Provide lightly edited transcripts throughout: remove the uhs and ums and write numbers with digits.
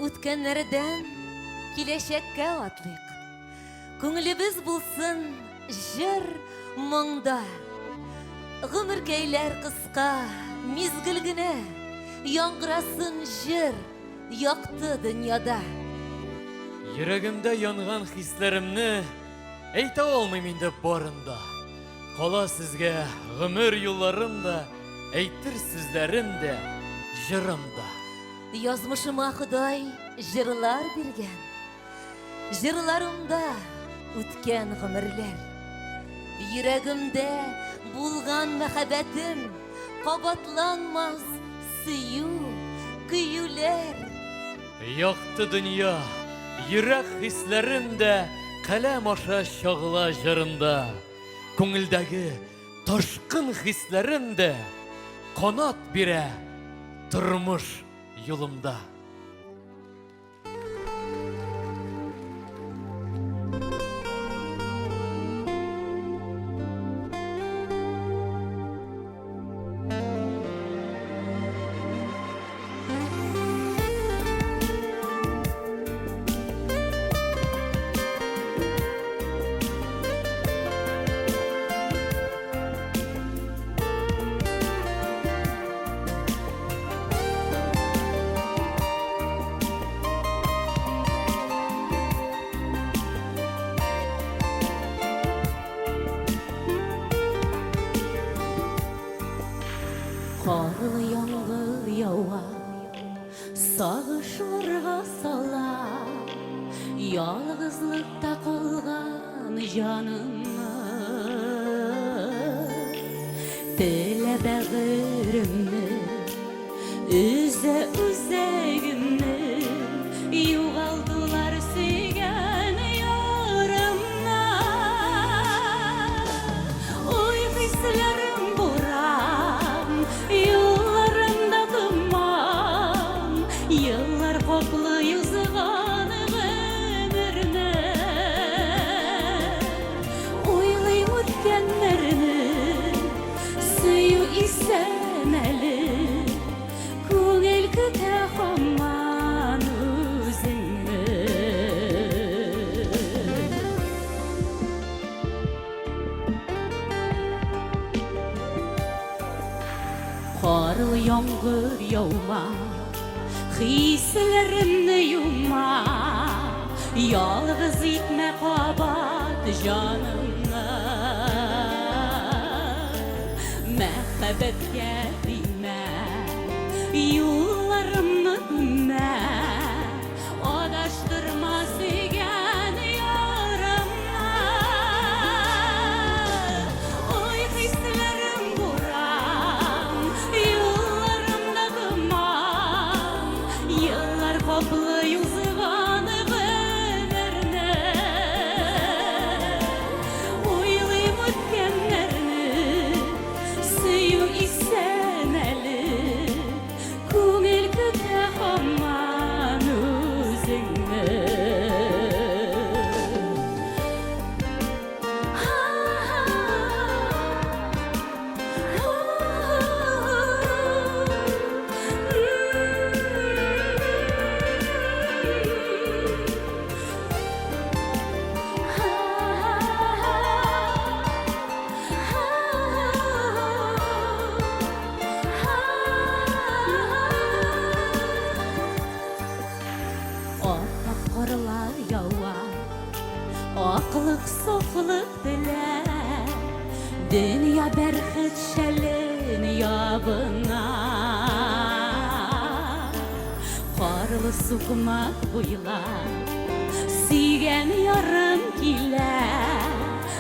Үткәннәрдән киләчәккә атлыйк. Күңелебез булсын җыр моңда. Гомеркәйләр кыска, мизгел генә, Яңгырасын җыр якты дөньяда. Йөрәгемдә янган хисләремне Әйтә алмыйм инде барын да. Кала сезгә гомер юлларым да, Әйтер сүзләрем дә, җырым да. Язмышыма Ходай җырлар биргән. Җырларымда үткән гомерләр. Йөрәгемдә булган мәхәббәтем, Кабатланмас сөю, көюләр. Якты дөнья, йөрәк хисләрем дә Каләм аша чагыла җырымда. Күңелдәге ташкын хисләрем дә Канат бирә тормыш юлымда. Карлы яңгыр ява, сагышларга сала, Ялгызлыкта калган җанымны. Телә бәгыремне, өзә үзәгемне, Югалтулар сөйгән ярымны. Уй хисләрем буран, юлларымда томан, Еллар каплый узган гомерне. Уйлыйм үткәннәрне, сөю исән әле. Күңел көтә һаман үзеңне. Карлы яңгыр яума, хисләремне юма, Ялгыз итмә кабат җанымны. Мәхәббәткә тимә, юлларымны күммә, Адаштырма сөйгән ярымны. Ой, хисләрем буран, юлларымда томан, Еллар каплый узган гомерне. Уйлыйм үткәннәрне, сөю исән әле. Күңел көтә һаман үзеңне. Ап-ак карлар ява, аклык, сафлык теләп, Дөнья бәрхет шәлен ябына. Карлы сукмак буйлап, сөйгән ярым килә.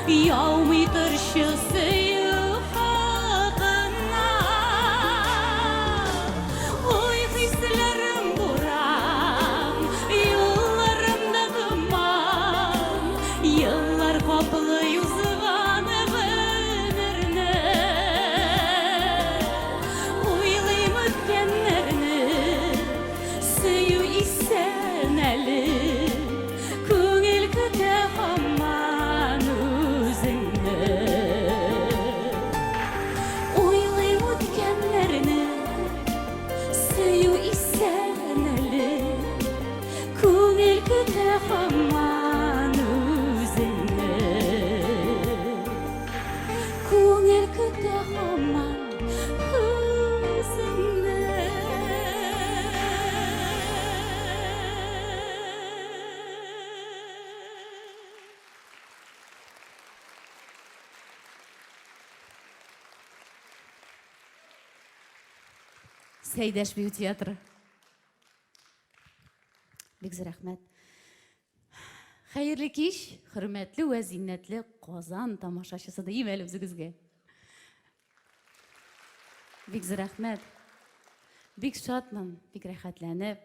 Яумый торчы сөю хакына. Ой, хисләрем буран, юлларымда томан, Еллар каплый узган гомерне. Уйлыйм үткәннәрне, сөю исән әле. Күңел көтә һаман үзеңне. Сәйдәш бию театры. Бик зур рәхмәт. Хәерле кич, хөрмәтле вә зиннәтле Казан тамашачысы дием әле үзегезгә. Бик зур рәхмәт. Бик шатмын, бик рәхәтләнеп.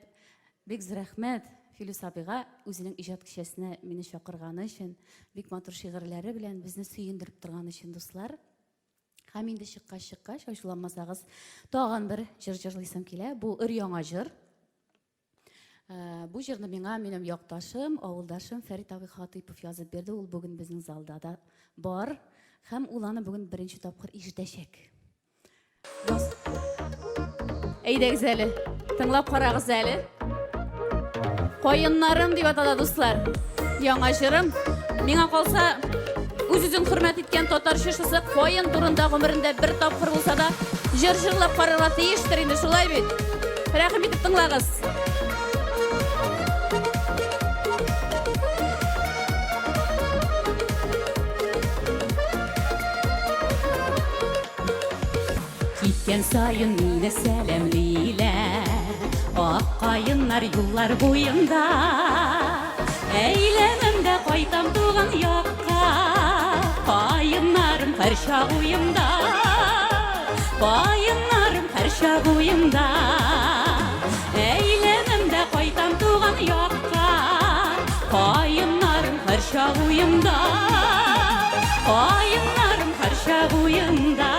Бик зур рәхмәт Филүс абыйга үзенең иҗат кичәсенә мине чакырганы өчен, бик матур шигырьләре белән безне сөендереп торган өчен, дуслар. Һәм инде чыккач чыккач, ачуланмасагыз, тагын бер җыр җырлыйсым килә. Бу өр-яңа җыр. Э, бу җырны миңа минем якташым, авылдашым Фәрит абый Хатыйпов язып бирде. Ул бүген безнең залда да бар. Һәм ул аны бүген беренче тапкыр ишетәчәк. Әйдәгез әле, тыңлап карагыз әле. Каеннарым дип атала, дуслар. Яңа җырым. Миңа калса, үз-үзен хөрмәт иткән татар чыршысы каен турында гомерендә бер тапкыр булса да җыр җырлап карарга тиештер инде, шулай бит? Рәхим итеп тыңлагыз. Киткән саен мине сәламлиләр Ак каеннар юллар буенда. Әйләнәм дә кайтам туган якка, Каеннарым һәрчак уемда, Каеннарым һәрчак уемда. Әйләнәм дә кайтам туган якка, Каеннарым һәрчак уемда, Каеннарым һәрчак уемда.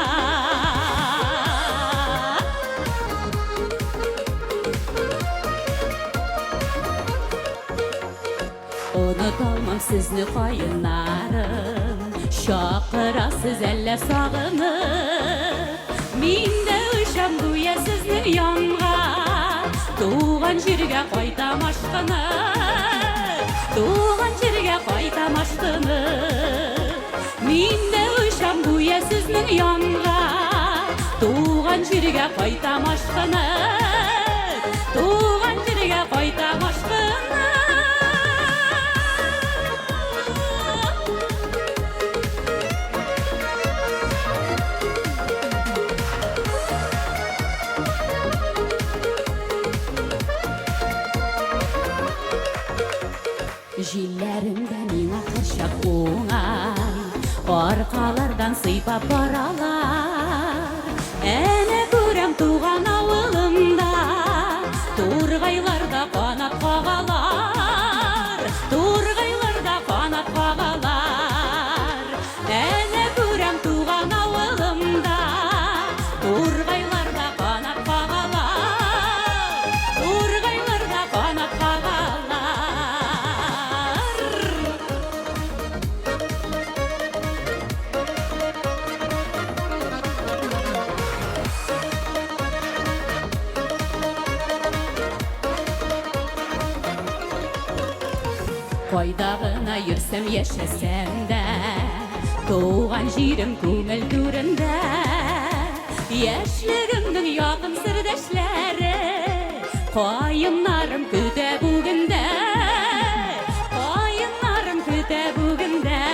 Оныталмам сезне, каеннарым, Чакырасыз әллә сагынып. Мин дә очам гүя сезнең янга, Туган җиргә кайтам ашкынып, Туган җиргә кайтам ашкынып. Мин дә очам гүя сезнең янга, Туган җиргә кайтам ашкынып, Туган җиргә кайтам ашкынып. Җилләрем дә миңа һәрчак уңай, Аркалардан сыйпап баралар. Әнә күрәм туган авылымда, Тургайлар да канат кагалар, Тургайлар да канат кагалар. Әнә күрәм туган авылымда, Тургайлар да канат кагалар, Тургайлар да канат кагалар. Кайда гына йөрсәм, яшәсәм дә, Туган җирем күңел түрендә. Яшьлегемнең якын сердәшләре, Каеннарым көтә бүген дә, Каеннарым көтә бүген дә.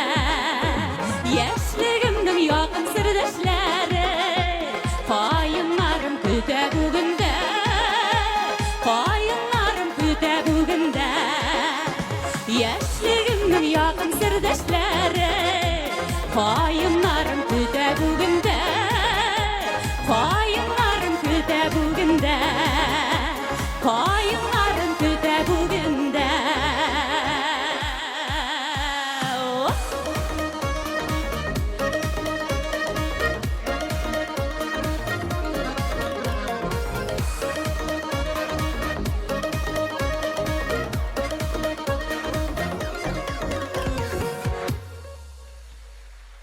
Яшьлегемнең якын сердәшләре, Каеннарым көтә бүген дә, Каеннарым көтә бүген дә. Яшьлегемнең якын сердәшләре, Каеннарым көтә бүген дә, Каеннарым көтә бүген дә, Каеннарым көтә бүген дә.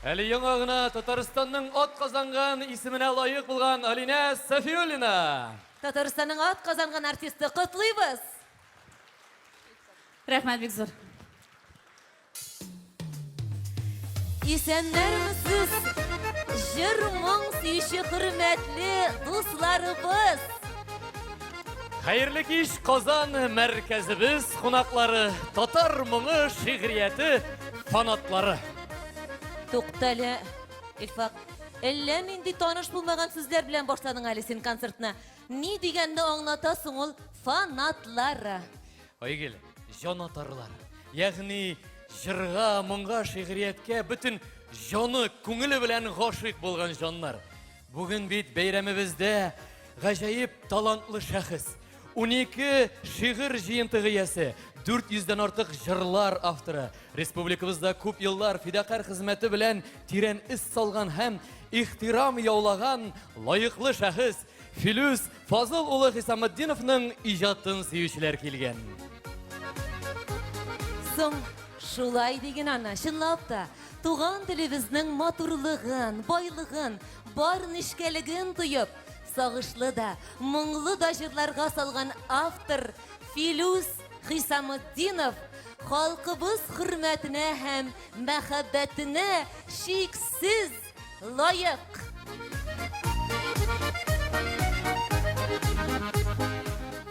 Әле яңа гына Татарстанның ат казанган исеменә лаек булган Алинә Сафиуллина. Татарстанның ат казанган артисты, котлыйбыз! Рәхмәт бик зур. Исәннәрмесез, җыр моң сөюче хөрмәтле дусларыбыз! Хәерле кич, Казан мәркәзебез кунаклары, татар моңы шигърияте фанатлары. Туктале, Илфак. Әллә нинди таныш булмаган сүзләр белән башладың әле син концертны. Ни дигәнне аңлата соң ул фанатлары? Айгөл, җанатарлар. Ягъни җырга, моңга, шигърияткә бөтен җаны, күңеле белән гашыйк булган җаннар. Бүген бит бәйрәмебездә гаҗәеп талантлы шәхес, 12 шигырь җыентыгы иясе, 400 дән артык җырлар авторы, республикабызда күп еллар фидакарь хезмәте белән тирән эз салган һәм ихтирам яулаган лаеклы шәхес Филүс Фазыл улы Хисаметдиновның иҗатын сөючеләр килгән. Соң, шулай диген ана, чынлап та, туган телебезнең матурлыгын, байлыгын, бар нечкәлеген тоеп, сагышлы да, моңлы да җырларга салган автор Филүс Хисаметдинов халкыбыз хөрмәтенә һәм мәхәббәтенә чиксез лаек.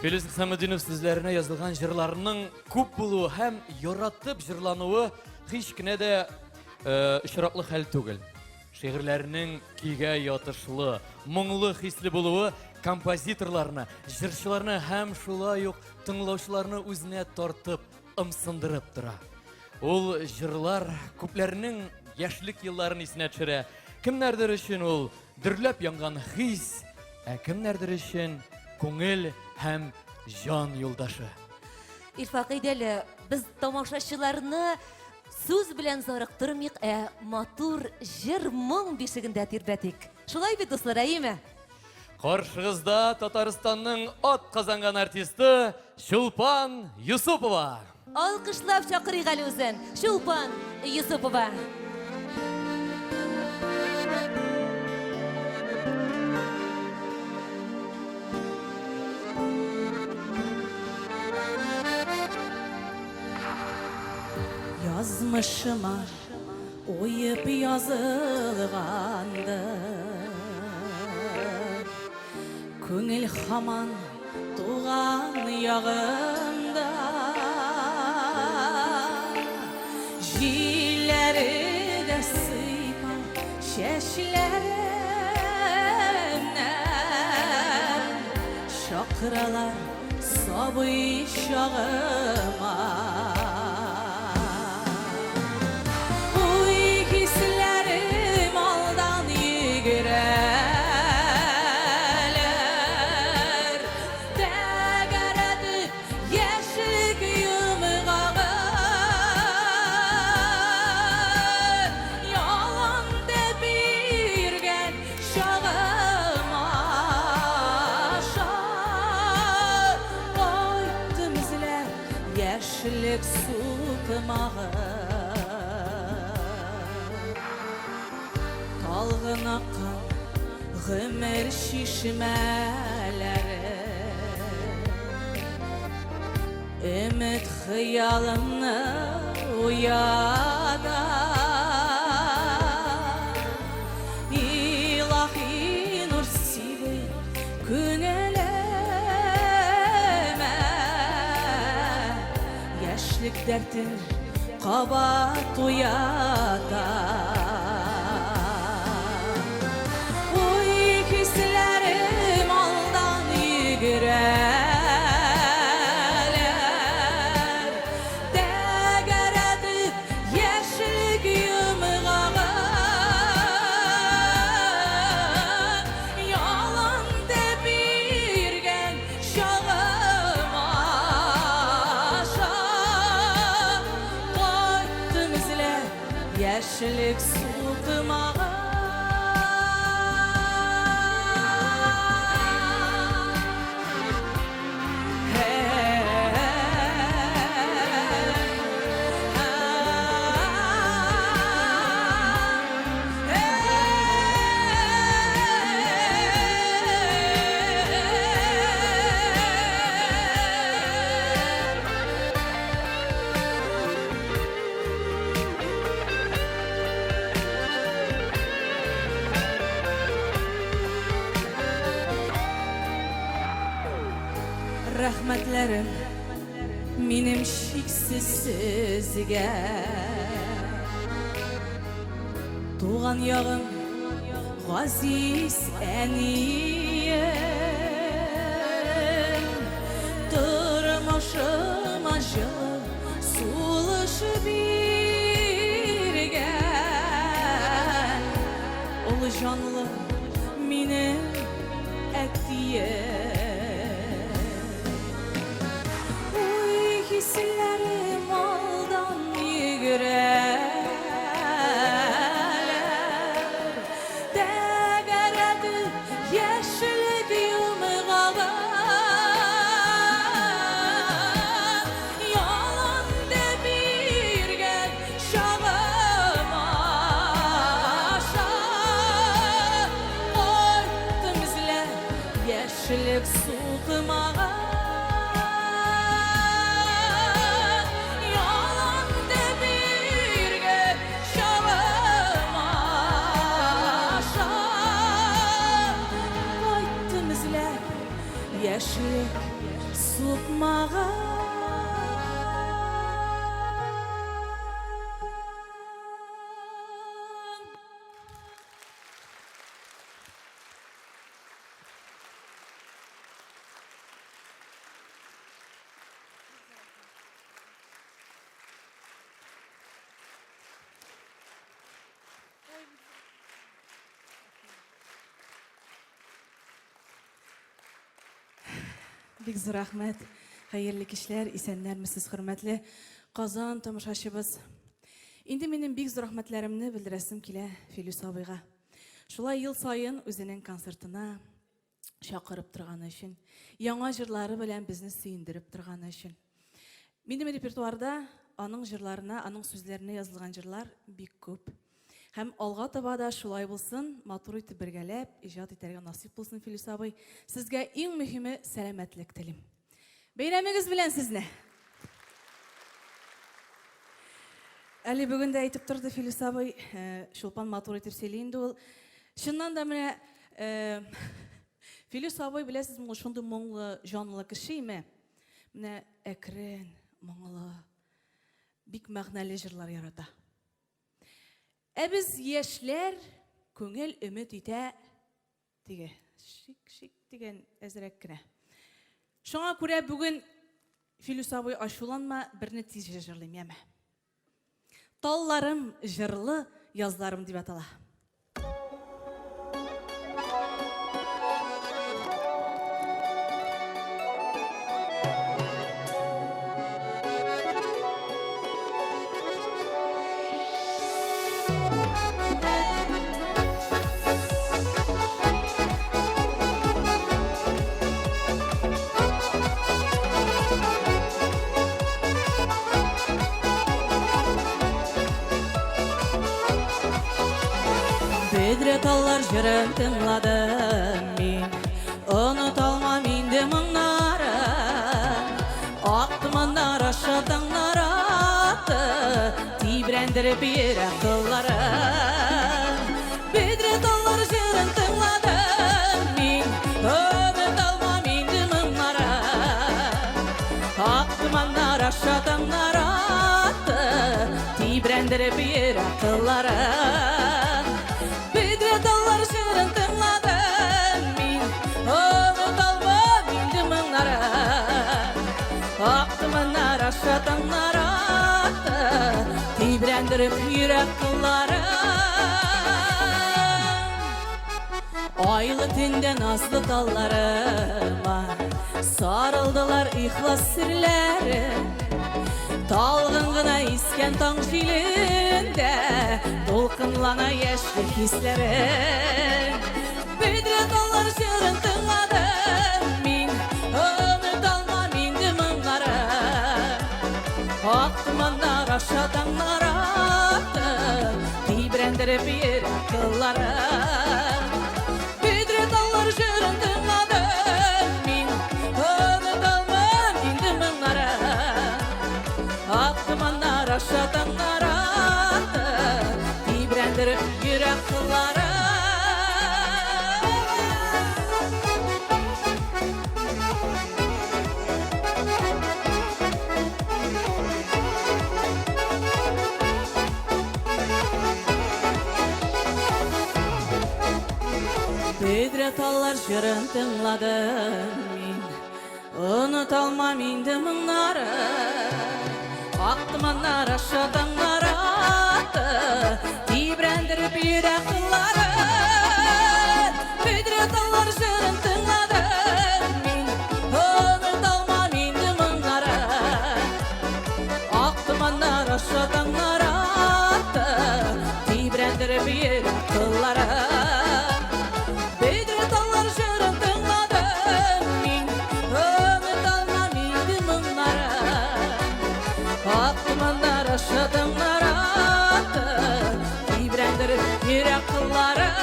Филүс Хисаметдинов сүзләренә язылган җырларның күп булуы һәм яратып җырлануы һич кенә дә э, очраклы хәл түгел. Шигырьләренең көйгә ятышлы, моңлы хисле булуы композиторларны, җырчыларны һәм шулай ук тыңлаучыларны үзенә тартып, ымсындырып тора. Ул җырлар күпләрнең яшьлек елларын исенә төшерә. Кемнәрдер өчен ул дөрләп янган хис, ә кемнәрдер өчен күңел һәм җан юлдашы. Илфак, әйдәле, без тамашачыларны Сүз белән зарыктырмыйк, ә матур җыр-моң бишегендә тирбәтик. Шулай бит, дуслар, әйеме? Каршыгызда Татарстанның ат казанган артисты Чулпан Юсупова. Алкышлап чакырыйк әле үзен. Чулпан Юсупова. Язмышыма уеп язылгандыр, Күңел һаман туган ягымда. Җилләре дә сыйпап чәчләремнән, Чакыралар Сабый чагыма. Уй хисләрем алдан йөгерәләр, Тәгәрәтеп яшьлек йомгагын. Ялан тәпи йөргән Чагым аша кайттым эзләп яшьлек сукмагын. Талгын аккан гомер чишмәләре. Өмет хыялымны уята. Илаһи нур сибеп күңелемә, Яшьлек дәртен кабат уята. Уй хисләрем алдан йөгерәләр, Тәгәрәтеп яшьлек йомгагын. Ялан тәпи йөргән чагым аша кайттым эзләп яшьлек сукмагын. Рәхмәтләрем минем чиксез сезгә. Туган ягым, Газиз әнием, тормышыма җылы сулыш биргән ул җанлы минем әтием. Уй хисләрем алдан йөгерәләр, Тәгәрәтеп яшьлек йомгагын. Ялан дип йөргән чагым аша, Кайттым эзләп яшьлек сукмагын. Ялан дип йөргән чагым аша, Кайттым эзләп яшьлек сукмагын. Бик зур рәхмәт. Хәерле кичләр, исәннәрмесез, хөрмәтле Казан тамашачыбыз. Инде минем бик зур рәхмәтләремне белдерәсем килә Филүс абыйга. Шулай ел саен үзенең концертына чакырып торганы өчен, яңа җырлары белән безне сөендереп торганы өчен. Минем репертуарда аның җырларына, аның сүзләренә язылган җырлар бик күп. Һәм алга таба да шулай булсын, матур итеп бергәләп иҗат итәргә насыйп булсын, Филүс абый. Сезгә иң мөһиме сәламәтлек телим. Бәйрәмегез белән сезне! Әле бүген дә әйтеп торды Филүс абый, э, Чулпан матур итеп сөйли инде ул. Чыннан да менә э, Филүс абый, беләсезме, ул шундый моңлы, җанлы кеше име? Менә әкрен, моңлы, бик мәгънәле җырлар ярата. Ә без яшьләр күңел өмет итә теге шик-шик дигән әзрәк кенә. Шуңа күрә бүген Филүс абый ачуланма, берне тиз җырлыйм, яме. Талларым җырлы язларым дип атала. Бөдрә таллар җырын тыңладым мин, Оныталмам инде моңнарын. Ак томаннар аша таңнар атты, Тибрәндереп йөрәк кылларын. Бөдрә таллар җырын тыңладым мин, Оныталмам инде моңнарын. Ак томаннар аша таңнар атты, Тибрәндереп йөрәк кылларын. Бөдрә таллар җырын тыңладым мин, Оныталмам инде моңнарын. Ак томаннар аша таңнар атты, Тибрәндереп йөрәк кылларын. Айлы төндә назлы талларыма Сарылдылар ихлас серләре. Талгын гына искән таң җилендә Дулкынлана яшьлек хисләре. Бөдрә таллар җырын тыңладым мин, Оныталмам инде моңнарын. Ак томаннар аша таңнар атты, Тибрәндереп йөрәк кылларын. Бөдрә таллар җырын тыңладым мин, Оныталмам инде моңнарын. Ак томаннар аша таңнар атты, Тибрәндереп йөрәк кылларын. җырын тыңладым мин. Оныталмам инде моңнарын. Ак томаннар аша таңнар атты, Тибрәндереп йөрәк кылларын. Бөдрә таллар җырын тыңладым мин. Оныталмам инде моңнарын. Ак томаннар аша таңнар атты, Тибрәндереп йөрәк кылларын. Бөдрә таллар җырын тыңладым мин, Оныталмам инде моңнарын. Ак томаннар аша таңнар атты, Тибрәндереп йөрәк кылларын.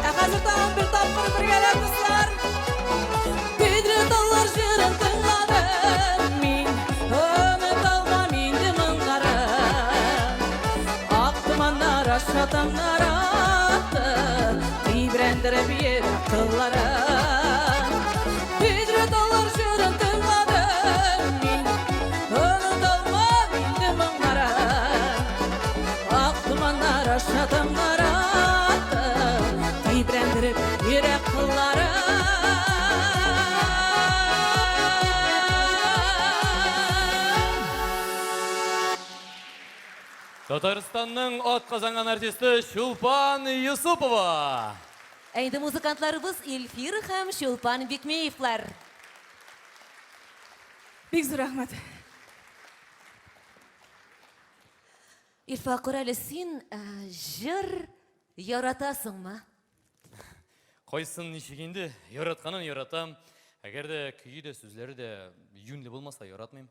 Ә хәзер тагын бер тапкыр бергәләп, дуслар. Бөдрә таллар җырын тыңладым мин, Оныталмам инде моңнарын. Ак томаннар аша таңнар атты, Тибрәндереп йөрәк кылларын. Бөдрә таллар җырын тыңладым мин, Оныталмам инде моңнарын. Ак томаннар аша таңнар атты, Тибрәндереп йөрәк кылларын. Татарстанның атказанган артисты Чулпан Юсупова. Ә инде музыкантларыбыз Илфир һәм Чулпан Бикмеевлар. Бик зур рәхмәт. Илфак, әле син җыр яратасыңмы? Кайсын ничек инде, яратканын яратам. Әгәр дә көе дә, сүзләре дә юньле булмаса, яратмыйм.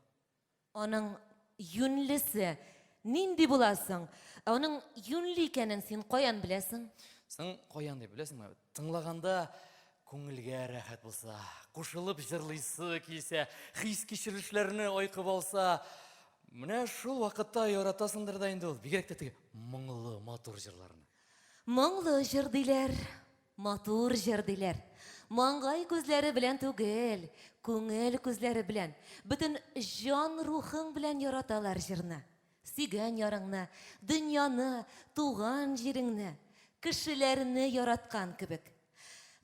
Аның юньлесе нинди була соң? Аның юньле икәнен син каян беләсең? Соң каян дип беләсеңме? Тыңлаганда күңелгә рәхәт булса, кушылып җырлыйсы килсә, хис-кичерешләрне айкып алса, менә шул вакытта яратасыңдыр да инде ул. Бигрәк тә теге моңлы, матур җырларны. Моңлы җыр диләр, матур җыр диләр. Маңгай күзләре белән түгел, күңел күзләре белән, бөтен җан рухың белән яраталар җырны. Сөйгән ярыңны, дөньяны, туган җиреңне, кешеләрне яраткан кебек.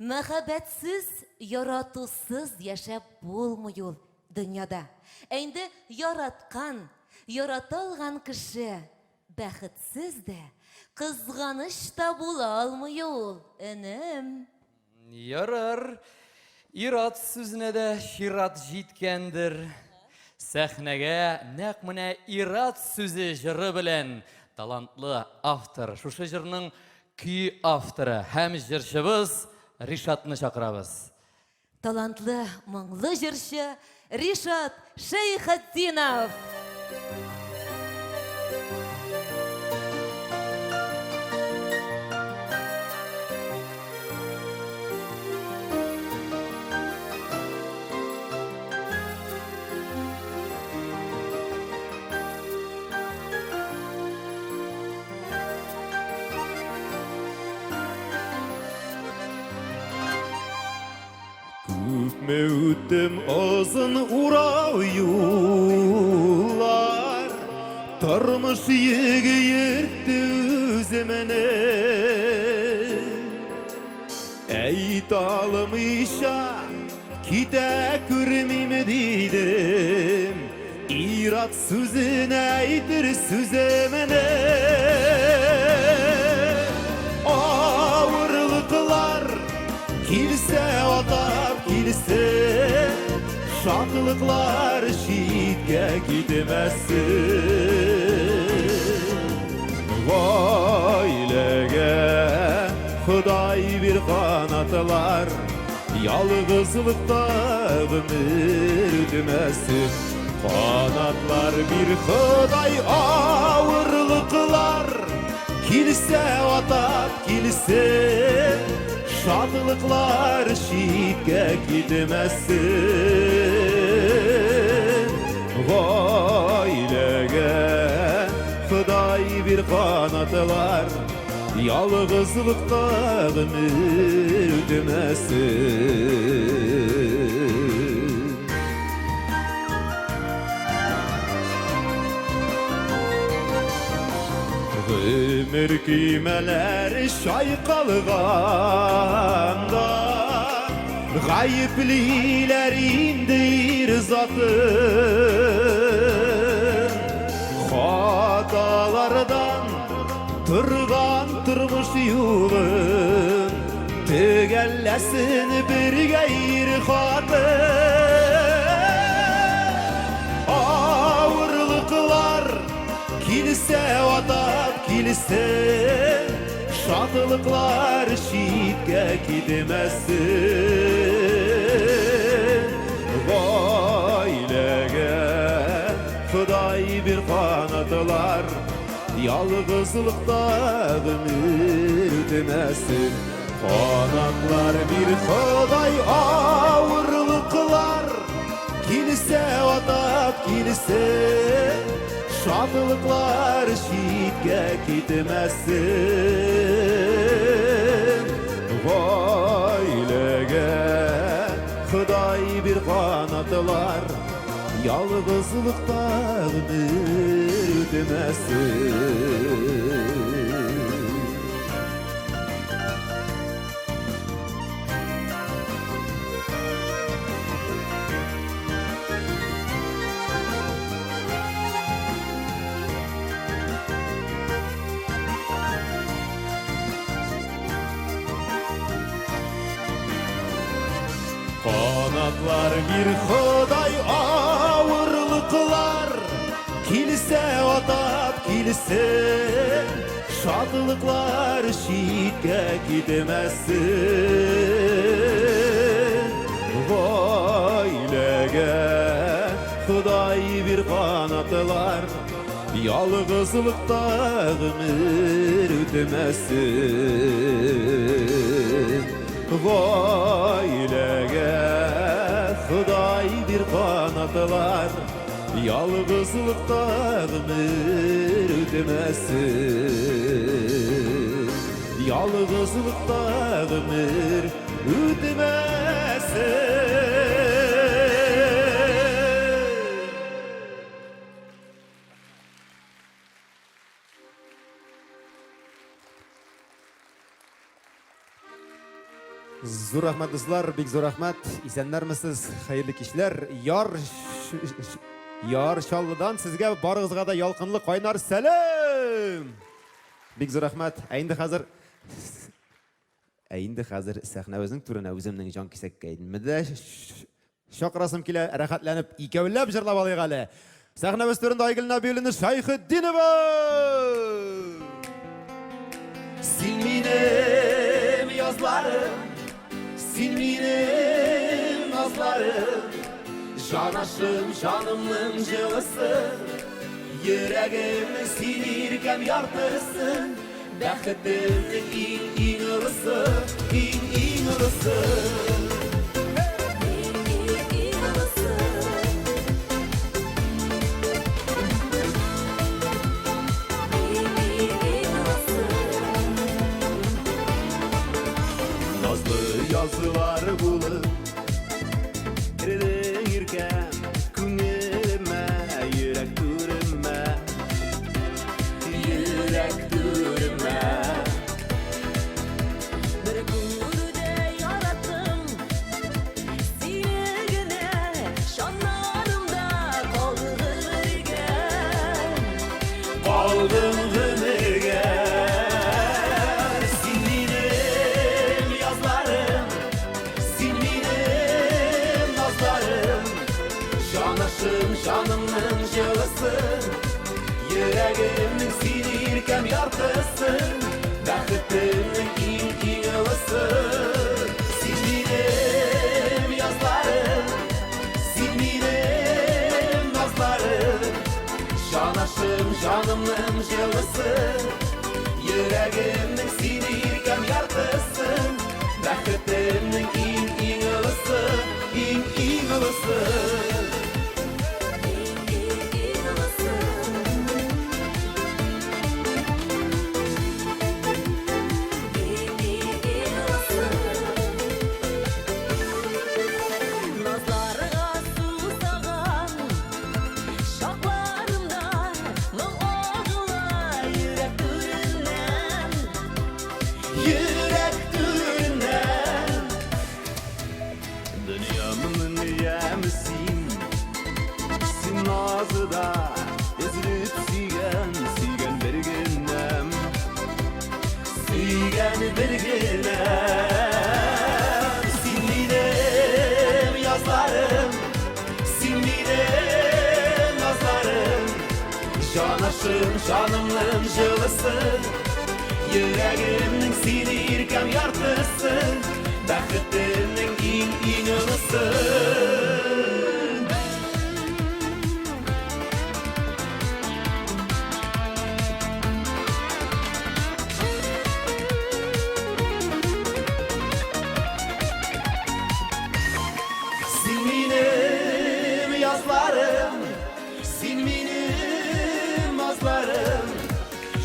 Мәхәббәтсез, яратусыз яшәп булмый ул дөньяда. Ә инде яраткан, ярата алган кеше бәхетсез дә, кызганыч та була алмый ул, энем. Ярар, ир-ат сүзенә дә чират җиткәндер. Сәхнәгә нәкъ менә ир-ат сүзе җыры белән талантлы автор, шушы җырның көй авторы һәм җырчыбыз Ришатны чакырабыз. Талантлы, моңлы җырчы Ришат Шәйхетдинов. Күпме үттем озын урау юллар, Тормыш йөге йөртте үземне. Әйтә алмыйча китә күрмим дидем, Ир-ат сүзен әйтер сүземне. Авырлыклар килсә атап килсен, Шатлыклар читкә китмәсен. Гаиләгә Ходай бир канатлар, Ялгызлыкта гомер үтмәсен. Канатлар бир Ходай авырлыклар килсә атап килсен, Шатлыклар читкә китмәсен. Гаиләгә Ходай бир канатлар, Ялгызлыкта гомер үтмәсен. Гомер көймәләре чайкалганда, Гаеплиләр инде ир затын. Хаталардан торган тормыш юлын Төгәлләсен бергә ир хатын. Авырлыклар килсә атап килсен, Шатлыклар читкә китмәсен. Гаиләгә Ходай бир канатлар, Ялгызлыкта гомер үтмәсен. Канатлар бир Ходай авырлыклар Килсә атап килсен, Шатлыклар читкә китмәсен. Гаиләгә Ходай бир канатлар, Ялгызлыкта гомер үтмәсен. Канатлар бир Ходай авырлыклар Килсә атап килсен, Шатлыклар читкә китмәсен. Гаиләгә Ходай бир канатлар, Ялгызлыкта гомер үтмәсен. Гаиләгә Ходай бир канатлар, Ялгызлыкта гомер үтмәсен. Ялгызлыкта гомер үтмәсен. Зур рәхмәт, дуслар, бик зур рәхмәт. Исәннәрмесез, хәерле кичләр. Яр Яр Чаллыдан сезгә барыгызга да ялкынлы кайнар сәлам! Бик зур рәхмәт. Ә инде хәзер Ә инде хәзер сәхнәбезнең түренә үземнең җан кисәккәемне дә чакырасым килә. Рәхәтләнеп икәүләп җырлап алыйк әле. Сәхнәбез түрендә Айгөл Нәбиуллина Шәйхетдинова! Син минем язларым, син минем назларым, Җанашым, җанымның җылысы, Йөрәгемнең син иркәм яртысы, Бәхетемнең иң, иң олысы, иң, иң олысы. Назлы язлар булып Кердең иркәм күңелемә, йөрәк түремә. Йөрәк түремә. Бер күрүдә яраттым сине генә, Шаннарымда калды гомергә. Калдың гомергә. Син минем язларым, син минем назларым, Җанашым, җанымның җылысы, Йөрәгемнең син иркәм яртысы, Бәхетемнең иң, иң олысы. Син минем язларым, син минем назларым, Җанашым, җанымның җылысы, Йөрәгемнең син иркәм яртысы, Бәхетемнең иң, иң олысы, иң, иң олысы. Назларга сусаган чакларымда моң агыла йөрәк түреннән. назы да Өзелеп сөйгән, сөйгән бер генәм Сөйгән бер генәм Син минем язларым Син минем назларым Җанашым, җанымның җылысы Йөрәгемнең син иркәм яртысы Бәхетемнең иң-иң олысы Син минем язларым, син минем назларым,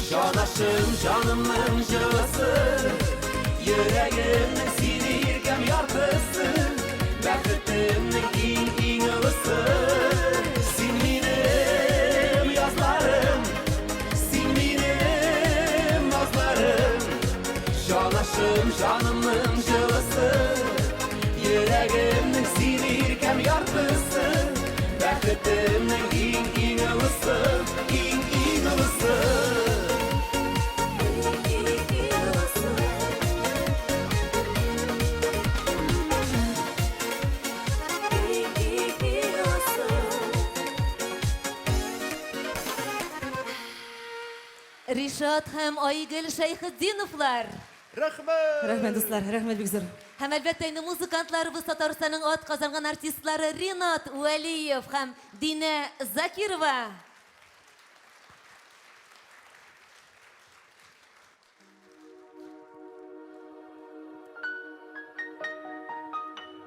Җанашым, җанымның җылысы, Йөрәгемнең син иркәм яртысы, Бәхетемнең иң-иң олысы. Син минем язларым, син минем назларым, Җанашым, җанымның җылысы, Йөрәгемнең син иркәм яртысы, Бәхетемнең иң-иң олысы, иң-иң олысы. Ришат һәм Айгөл Шәйхетдиновлар. Рәхмәт! Рәхмәт, дуслар, рәхмәт бик зур. Һәм әлбәттә инде музыкантларыбыз Татарстанның атказанган артистлары Ринат Вәлиев һәм Динә Закирова.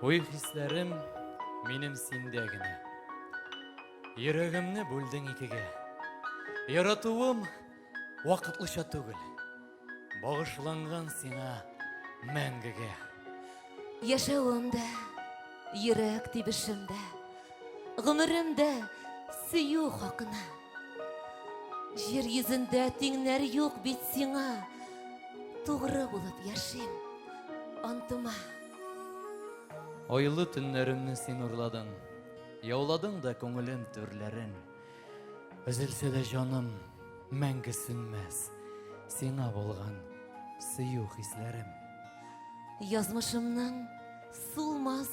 Уй хисләрем минем синдә генә. Йөрәгемне бүлдең икегә. Яратуым вакытлыча түгел. Багышланган сиңа мәңгегә. Яшәвем дә, йөрәк тибешем дә, гомерем дә сөю хакына. Җир йөзендә тиңнәр юк бит сиңа. Тугры булып яшим антыма. Айлы төннәремне син урладың. Яуладың да күңелем түрләрен. Өзелсә дә җаным мәңге сүнмәс. Сиңа булган сөю хисләрем. Язмышымның сулмас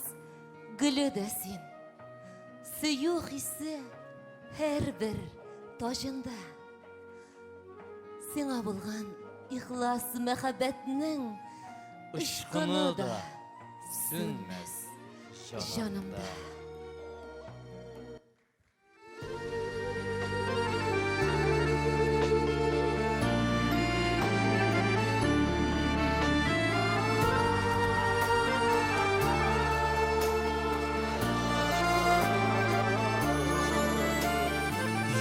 гөле дә син. Сөю хисе һәрбер таҗында. Сиңа булган ихлас мәхәббәтнең очкыны да сүнмәс җанымда.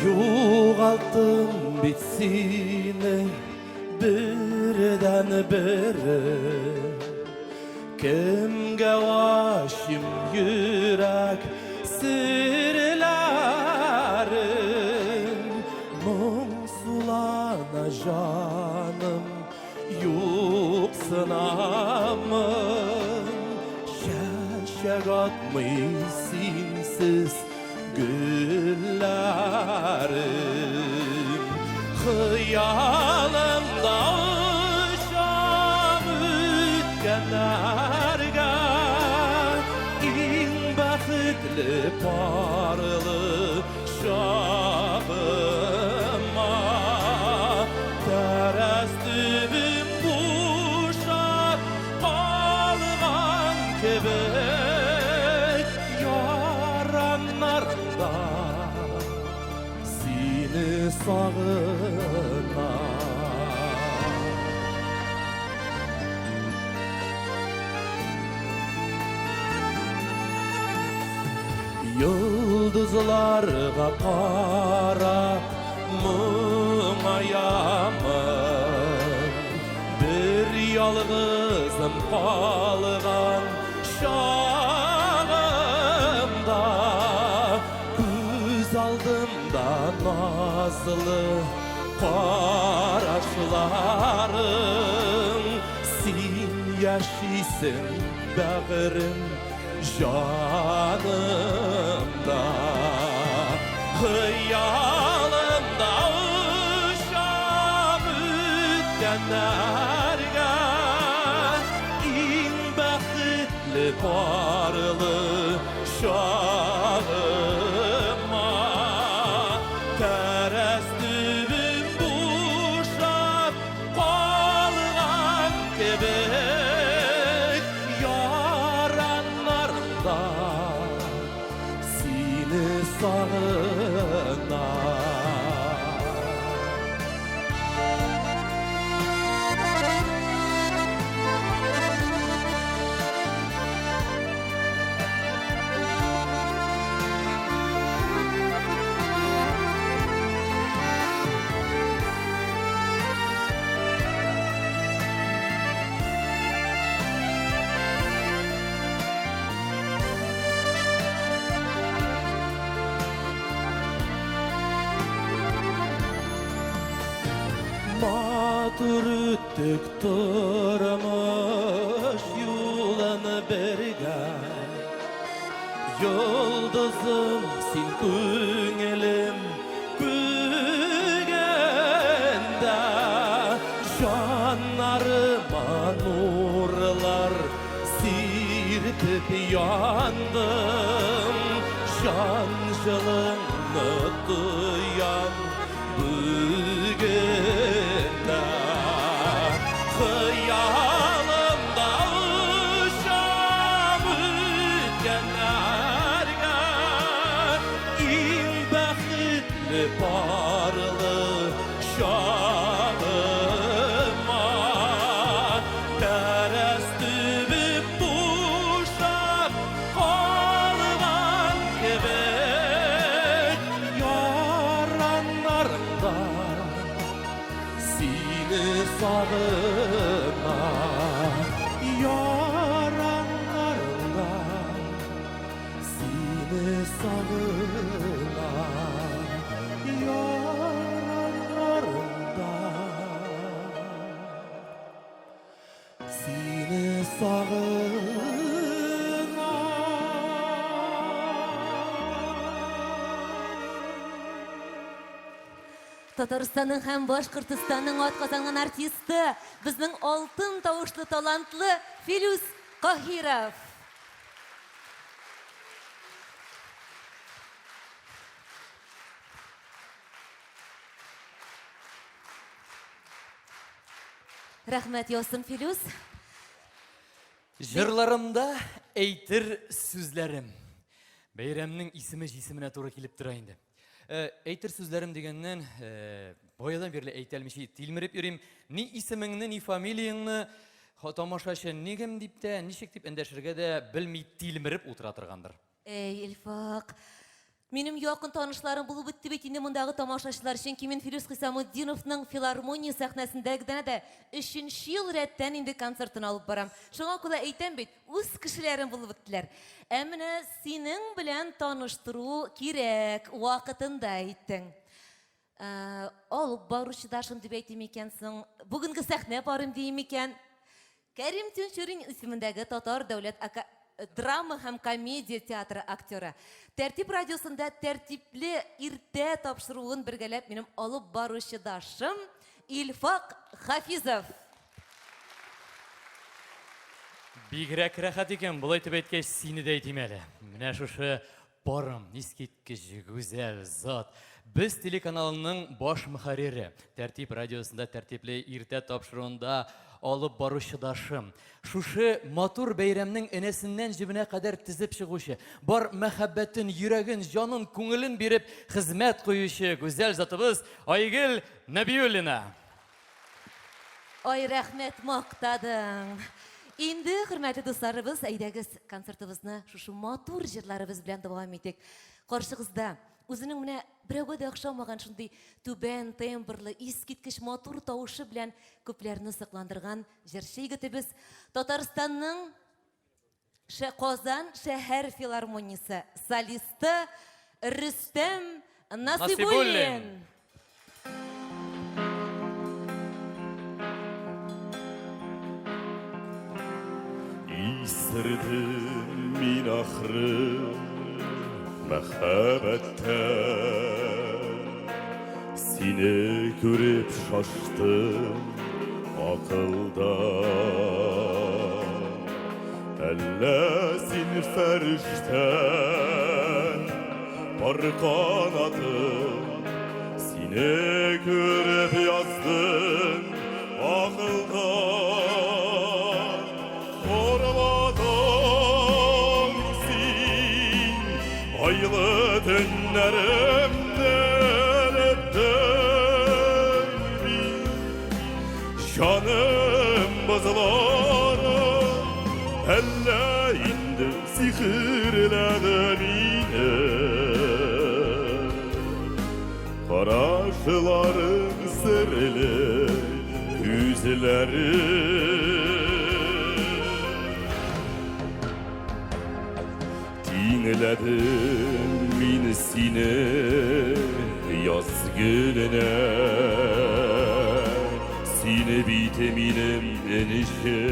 Югалттым бит сине бердән бере. Кемгә ачыйм йөрәк серләрен? Моңсулана җаным, юксынамын. Чәчәк атмый синсез гөлләрем. Хыялымда очам үткәннәргә, иң бәхетле парлы чагыма. Тәрәз төбем бушап калган кебек, яраннарымда сине сагына. Йолдызларга карап моңаямын, бер ялгызым калган чагымда. Күз алдымда назлы карашларың, син яшисең бәгырем җанымда. Хыялымда очам үткәннәргә Иң бәхетле парлы чагыма Тәрәз төбем бушап калган кебек Яраннарымда Сине сагына. Матур үттек тормыш юлын бергә. Йолдызым син күңелем күгендә Җаннарыма нурлар Сирпеп яндым, җан җылыңны тоям бүген дә. Хыялымда очам үткәннәргә, иң бәхетле парлы чагыма. Тәрәз төбем бушап калган кебек, яраннарыңда сине сагына, яраннарыңда сине сагына, яраннарыңда. Сине сагына. Татарстанның һәм Башкортостанның атказанган артисты, безнең алтын тавышлы талантлы Филүс Каһиров. Рәхмәт яусын, Филүс. Җырларымда әйтер сүзләрем. Бәйрәмнең исеме җисеменә туры килеп тора инде. Э, әйтер сүзләрем дигәннән, э, баядан бирле әйтә алмыйча тилмереп йөрим. Ни исемеңне, ни фамилияңне тамашачы нигем дип тә, ничек дип эндәшергә дә белми тилмереп утыра торгандыр. Әй, Илфак, минем якын танышларым булып бетте бит инде мондагы тамашачылар, чөнки мин Филүс Хисамутдиновның филармония сәхнәсендә генә дә өченче ел рәттән инде концертын алып барам. Шуңа күрә әйтәм бит, үз кешеләрем булып беттеләр. Ә менә синең белән таныштыру кирәк, вакытында әйттең. Ә, алып баручы да шундый дип әйтим икән соң, бүгенге сәхнә барым дием икән. Кәрим Тинчурин исемендәге Татар дәүләт ака... драма һәм комедия театры актеры. Тәртип радиосында тәртипле иртә тапшыруын бергәләп минем алып баручыдашым Илфак Хафизов. Бигрәк рәхәт икән, болай дип әйткәч, сине дә әйтим әле. Менә шушы Парым, искиткеч гүзәл зат. Без телеканалының баш мөхәррире, Тәртип радиосында тәртипле иртә тапшыруында алып баручыдашым. Шушы матур бәйрәмнең энәсеннән җебенә кадәр тезеп чыгучы, бар мәхәббәтен, йөрәген, җанын, күңелен биреп хезмәт куючы гүзәл затыбыз Айгөл Нәбиуллина. Ай, рәхмәт, мактадың. Инде, хөрмәтле дусларыбыз, әйдәгез концертыбызны шушы матур җырларыбыз белән дәвам итик. Каршыгызда үзенең менә берәүгә дә охшамаган шундый түбән тембрлы, искиткеч матур тавышы белән күпләрне сокландырган җырчы егетебез, Татарстанның Казан шәһәр филармониясе солисты Рөстәм Насыйбуллин. Исердем мин ахры мәхәббәттән. Сине күреп шаштым акылда. Әллә син фәрештән пар канатың, Сине күреп яздым акылдан. Орладың син айлы төннәремне эреттең бит. Җаным бозылары, әллә инде сихерләде мине. Карашларың серле, күзләрең. Тиңләдем мин сине яз гөленә. Сине бит минем энече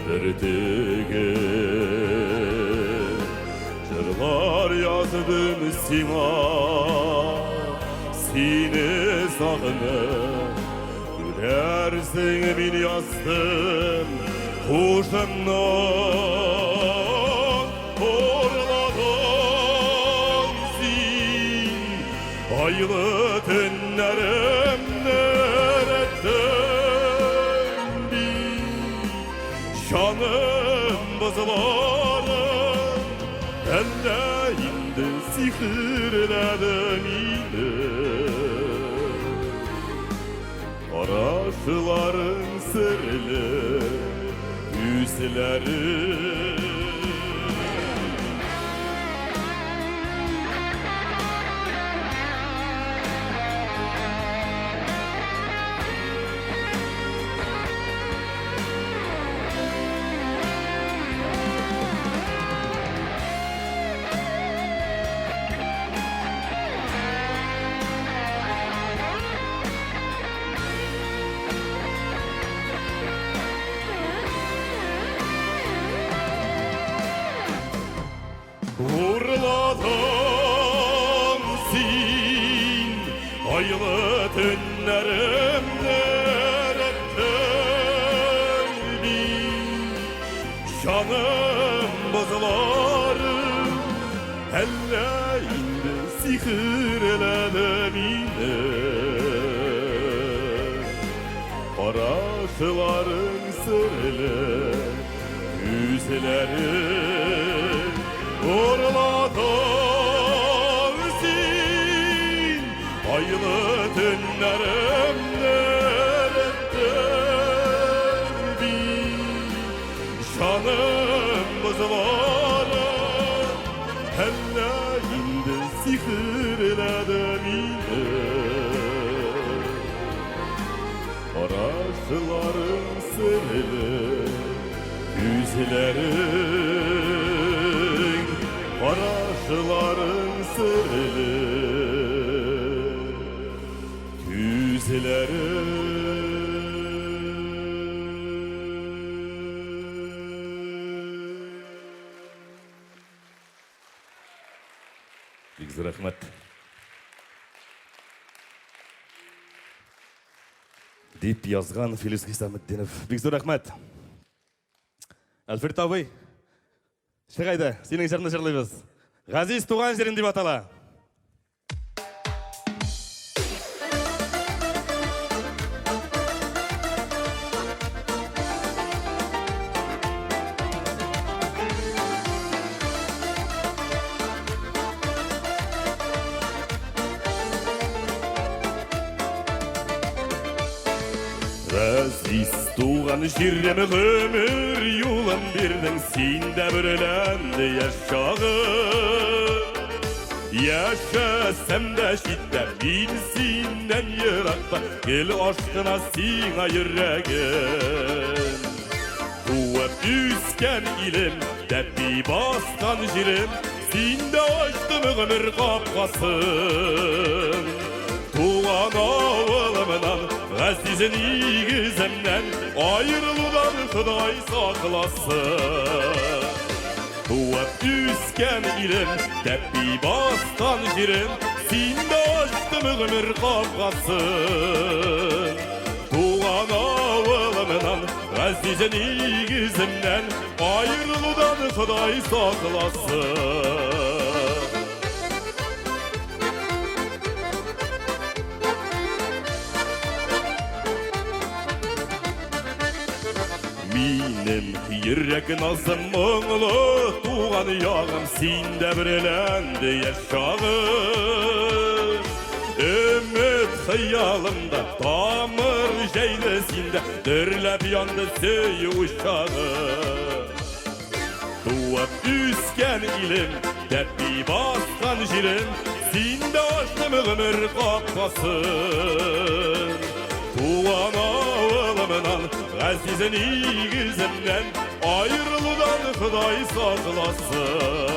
бөртегем. Җырлар яздым сиңа, сине сагынып. Күрәрсең, мин яздым хушымны. Урладың син айлы төннәремне эреттең бит. Җаным бозылары, әллә инде сихерләде мине. Карашларың серле, күзләрең. Урладың син айлы төннәремне эреттең бит. Җаным бозылары, әллә инде сихерләде мине. Карашларың серле, күзләрең. Урладың син айлы төннәремне эреттең бит. Җаным бозылары, әллә инде сихерләде мине. Карашларың серле, күзләрең, карашларың серле, күзләрең. Бик зур рәхмәт. Дип язган Филүс Хисаметдинов. Бик зур рәхмәт. Альфред абый, чык әйдә, синең җырны җырлыйбыз. Газиз туган җирем дип атала. Газиз туган җирем, гомер юлым бирдең, син дә бөреләнде яшь чагым. Яшәсәм дә читтә, мин синнән еракта, гел ашкына сиңа йөрәгем. Туып үскән илем, тәпи баскан җирем, синдә ачтым гомер капкасын. Туган авылымнан, газиз нигеземнән аерылудан Ходай сакласын. Туып үскән илем, тәпи баскан җирем, синдә ачтым ачтым гомер капкасын. Туган авылымнан, газиз нигеземнән аерылудан Ходай сакласын. Минем йөрәк назым моңлы туган ягым синдә берләнде яшь чагым. Өмет хыялымда тамыр җәйде синдә дөрләп янды сөю учагы. Туып үскән илем, тәпи баскан җирем, синдә ачтым гомер капкасын. Туган авылымнан, газиз нигеземнән аерылудан Ходай сакласын.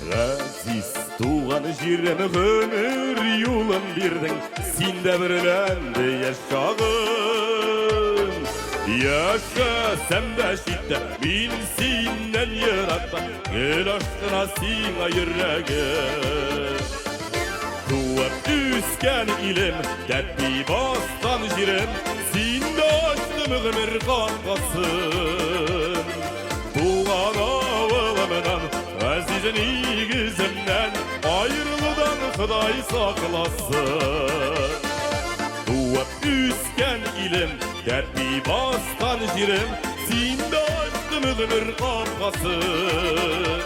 Газиз туган җирем гомер юлын бирдең, син дә берләнде яшь чагым. Яшәсәм дә читтә, мин синнән еракта, гел ашкына сиңа йөрәгем. Туып үскән илем, тәпи баскан җирем, синдә ачтым гомер капкасын. Туган авылымнан, газиз нигеземнән аерылудан Ходай сакласын. Туып үскән илем, тәпи баскан җирем, синдә ачтым гомер капкасын.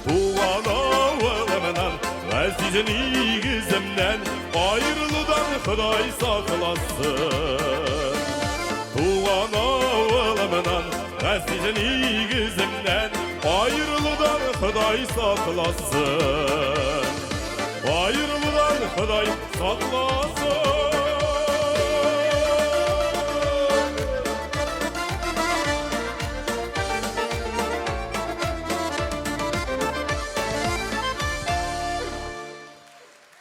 Туган авылымнан, газиз нигеземнән аерылудан Ходай сакласын. Туган авылымнан, газиз нигеземнән аерылудан Ходай сакласын. Аерылудан Ходай сакласын.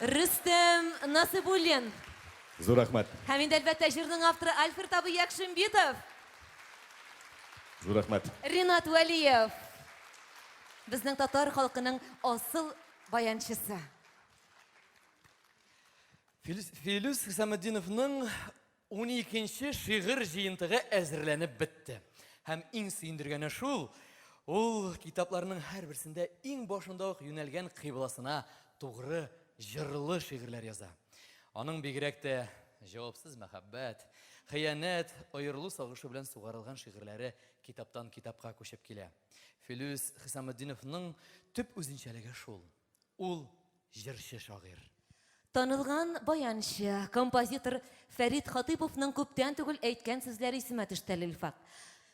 Рөстәм Насыйбуллин. Зур рәхмәт. Һәм инде әлбәттә җырның авторы Альфред абый Якшимбитов. Зур рәхмәт. Ринат Вәлиев. Безнең татар халкының асыл баянчысы. Филүс Хисаметдиновның Уникенче шигырь җыентыгы әзерләнеп бетте. Һәм иң сөендергәне шул, ул китапларның һәрберсендә иң башында ук юнәлгән кыйбласына тугры җырлы шигырьләр яза. Аның бигрәк тә җавапсыз мәхәббәт, хыянәт, аерылу сагышы белән сугарылган шигырьләре китаптан китапка күчеп килә. Филүс Хисаметдиновның төп үзенчәлеге шул. Ул җырчы шагыйрь. Танылган баянчы, композитор Фәрит Хатыйповның күптән түгел әйткән сүзләре исемә төште әле, Илфак.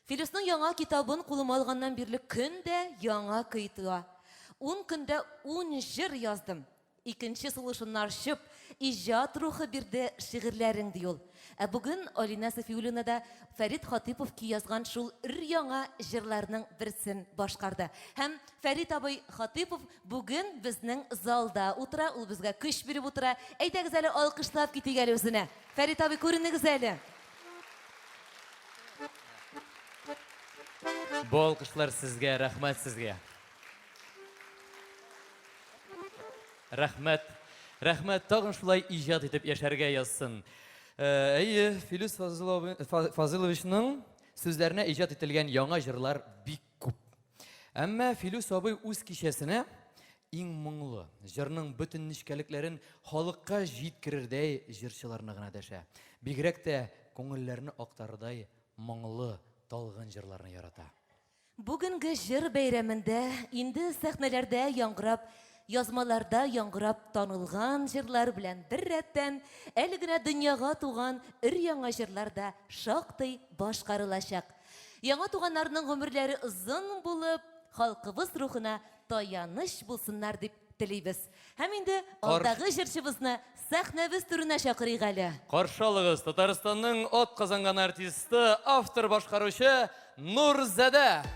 Филүснең яңа китабын кулыма алганнан бирле көн дә яңа көй туа. Ун көндә ун җыр яздым. Икенче сулышын арчып, иҗат рухы бирде шигырьләрең, ди ул. Ә бүген Алинә Сафиуллина да Фәрит Хатыйпов көй язган шул өр-яңа җырларның берсен башкарды. Һәм Фәрит абый Хатыйпов бүген безнең залда утыра, ул безгә көч биреп утыра. Әйдәгез әле алкышлап китик әле үзенә. Фәрит абый, күренегез әле. Бу алкышлар сезгә, рәхмәт сезгә. Рәхмәт. Рәхмәт, тагын шулай иҗат итеп яшәргә язсын. Э, әйе, Филүс Фазыловичның сүзләренә иҗат ителгән яңа җырлар бик күп. Әмма Филүс абый үз кичәсенә иң моңлы, җырның бөтен нечкәлекләрен халыкка җиткерердәй җырчыларны гына дәшә. Бигрәк тә күңелләрне актарырдай моңлы, талгын җырларны ярата. Бүгенге җыр бәйрәмендә инде сәхнәләрдә яңгырап, язмаларда яңгырап танылган җырлар белән беррәттән, әле генә дөньяга туган өр-яңа җырлар да шактый башкарылачак. Яңа туганнарның гомерләре озын булып, халкыбыз рухына таяныч булсыннар дип телибез. Һәм инде алдагы җырчыбызны сәхнәбез түренә чакырыйк әле. Каршы алыгыз, Татарстанның атказанган артисты, артисты, Нурзадә!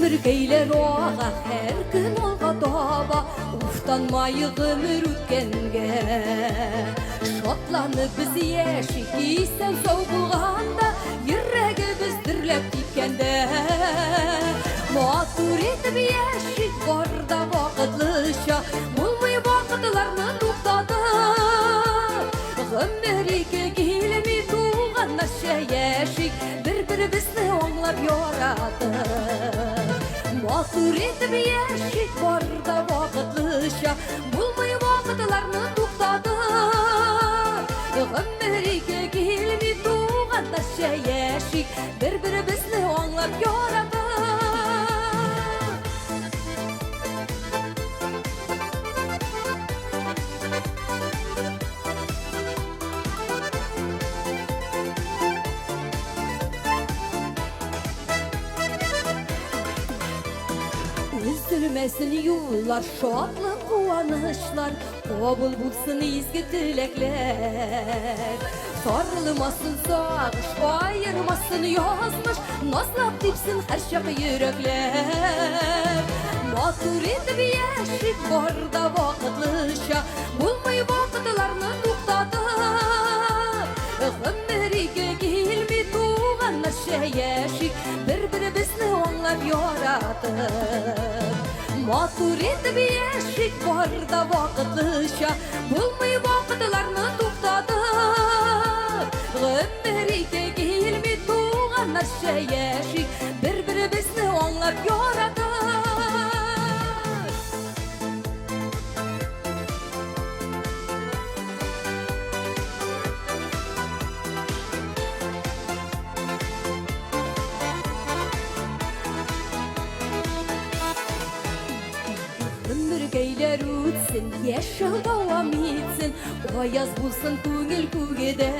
Гомеркәйләр ага һәр көн алга таба, Уфтанмай гомер үткәнгә. Шатланып без яшик, исән сау булганда, Йөрәгебез дөрләп типкәндә. Матур итеп яшик, бар да вакытлыча, Булмый вакытларны туктатып. Гомер ике килми, туганнарча яшик, Бер-беребезне аңлап яратып. Матур итеп яшик, бар да вакытлыча, Булмый вакытларны туктатып. Гомер ике килми, туганнарча яшик, Бер-беребезне аңлап яратып. Өзелмәсен юллар, шатлык, куанычлар, Кабул булсын изге теләкләр. Сарылмасын сагыш, аермасын язмыш, Назлап типсен һәрчак йөрәкләр. Матур итеп яшик, бар да вакытлыча, Булмый вакытларны туктатып. Гомер ике килми, туганнарча яшик, Бер-беребезне аңлап яратып. Матур итеп яшик, бар да вакытлыча, Булмый вакытларны туктатып. Гомер ике килми, туганнарча яшик, Бер-беребезне аңлап яратып. Гомергәйләр үтсен, яшәү дәвам итсен, Аяз булсын күңел күге дә.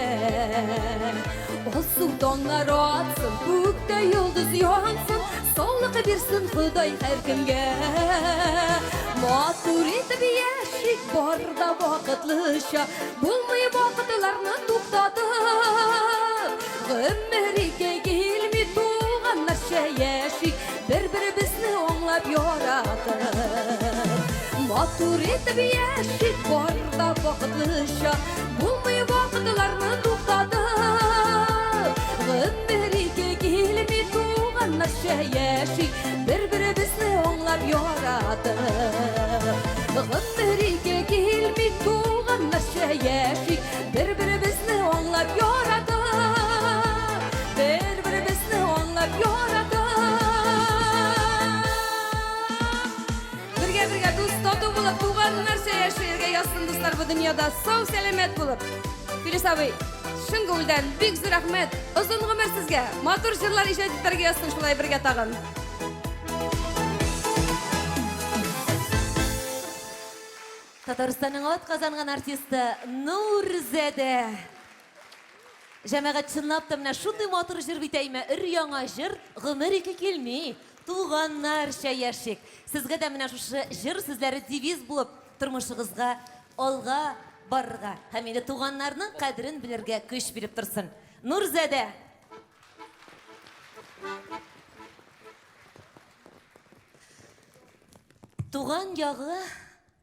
Алсу таңнар атсын, күктә йолдыз янсын, Саулык бирсен Ходай һәркемгә. Матур итеп яшик, бар да вакытлыча, Булмый вакытларны туктатып. Гомер ике килми, туганнарча яшик, Бер-беребезне аңлап яратып. Матур итеп яшик, бар да вакытлыча, Булмый вакытларны туктатып. Гомер ике килми, туганнарча яшик, Бер-беребезне аңлап яратып. Гомер ике килми, туганнарча яшик, Бер-беребезне аңлап яратып. Бер-беребезне аңлап яратып. Бергә-бергә дус, тату булып, туганнарча яшәргә язсын дуслар бу дөньяда. Сау, сәламәт булып. Филүс абый, чын күңелдән бик зур рәхмәт. Озын гомер сезгә. Матур җырлар иҗат итәргә язсын шулай бергә тагын. Татарстанның атказанган артисты Нурзадә. Җәмәгать, чынлап та менә шундый матур җыр бит әйме, өр-яңа җыр гомер ике килми. Туганнарча яшик. Сезгә дә менә шушы җыр сүзләре девиз булып тормышыгызга алга барырга һәм инде туганнарның кадерен белергә көч биреп торсын. Нурзадә! Туган ягы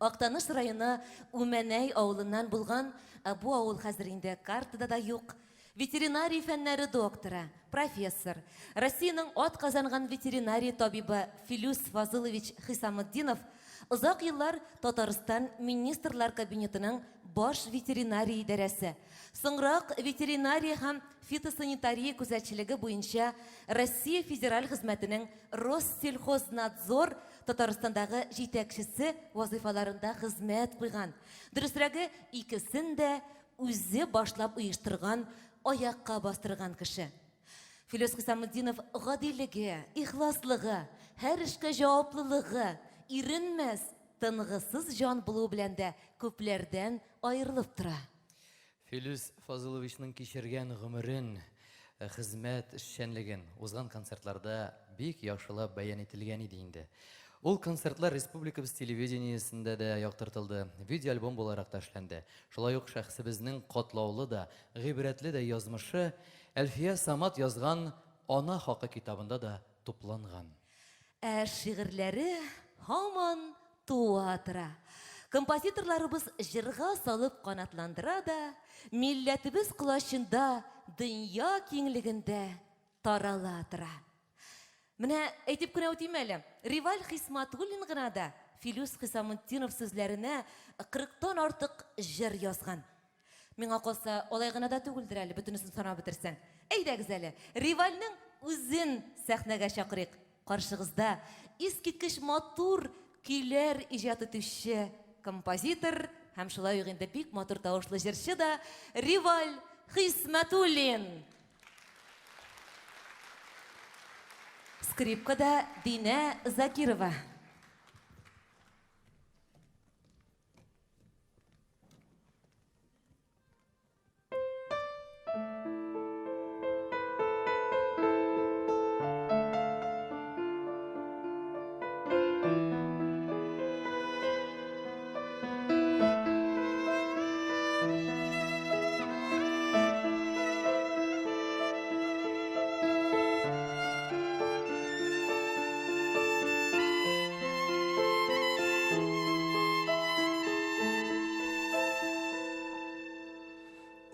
Актаныш районы Үмәнәй авылыннан булган, ә бу авыл хәзер инде картада да юк, ветеринария фәннәре докторы, профессор, Россиянең атказанган ветеринария табибы Филүс Фазылович Хисаметдинов озак еллар Татарстан Министрлар Кабинетының баш ветеринария идарәсе, соңрак ветеринария һәм фитосанитария күзәтчелеге буенча Россия Федераль хезмәтенең Россельхознадзор Татарстандагы җитәкчесе вазыйфаларында хезмәт куйган. Дөресрәге, икесен дә үзе башлап оештырган, аякка бастырган кеше. Филүс Хисаметдинов гадилеге, ихласлыгы, һәр эшкә җаваплылыгы, иренмәс, тынгысыз җан булуы белән дә күпләрдән аерылып тора. Филүс Фазыловичның кичергән гомерен, хезмәт эшчәнлеген узган концертларда бик яхшылап бәян ителгән иде инде. Ул концертлар республикабыз телевидениесендә дә яктыртылды, видеоальбом буларак та эшләнде. Шулай ук шәхесебезнең катлаулы да, гыйбрәтле дә язмышы Әлфия Самат язган Ана хакы китабында да тупланган. Ә шигырьләре һаман туа тора. Композиторларыбыз җырга салып канатландыра да, милләтебез колачында, дөнья киңлегендә тарала тора. Менә әйтеп кенә үтим әле, Риваль Хисматуллин гына да Филүс Хисамутдинов сүзләренә кырыктан артык җыр язган. Миңа калса, алай гына да түгелдер әле, бөтенесен санап бетерсәң. Әйдәгез әле, Ривальнең үзен сәхнәгә чакырыйк. Каршыгызда искиткеч матур көйләр иҗат итүче композитор һәм шулай ук инде бик матур тавышлы җырчы да Риваль Хисмәтуллин. Скрипкада Динә Закирова.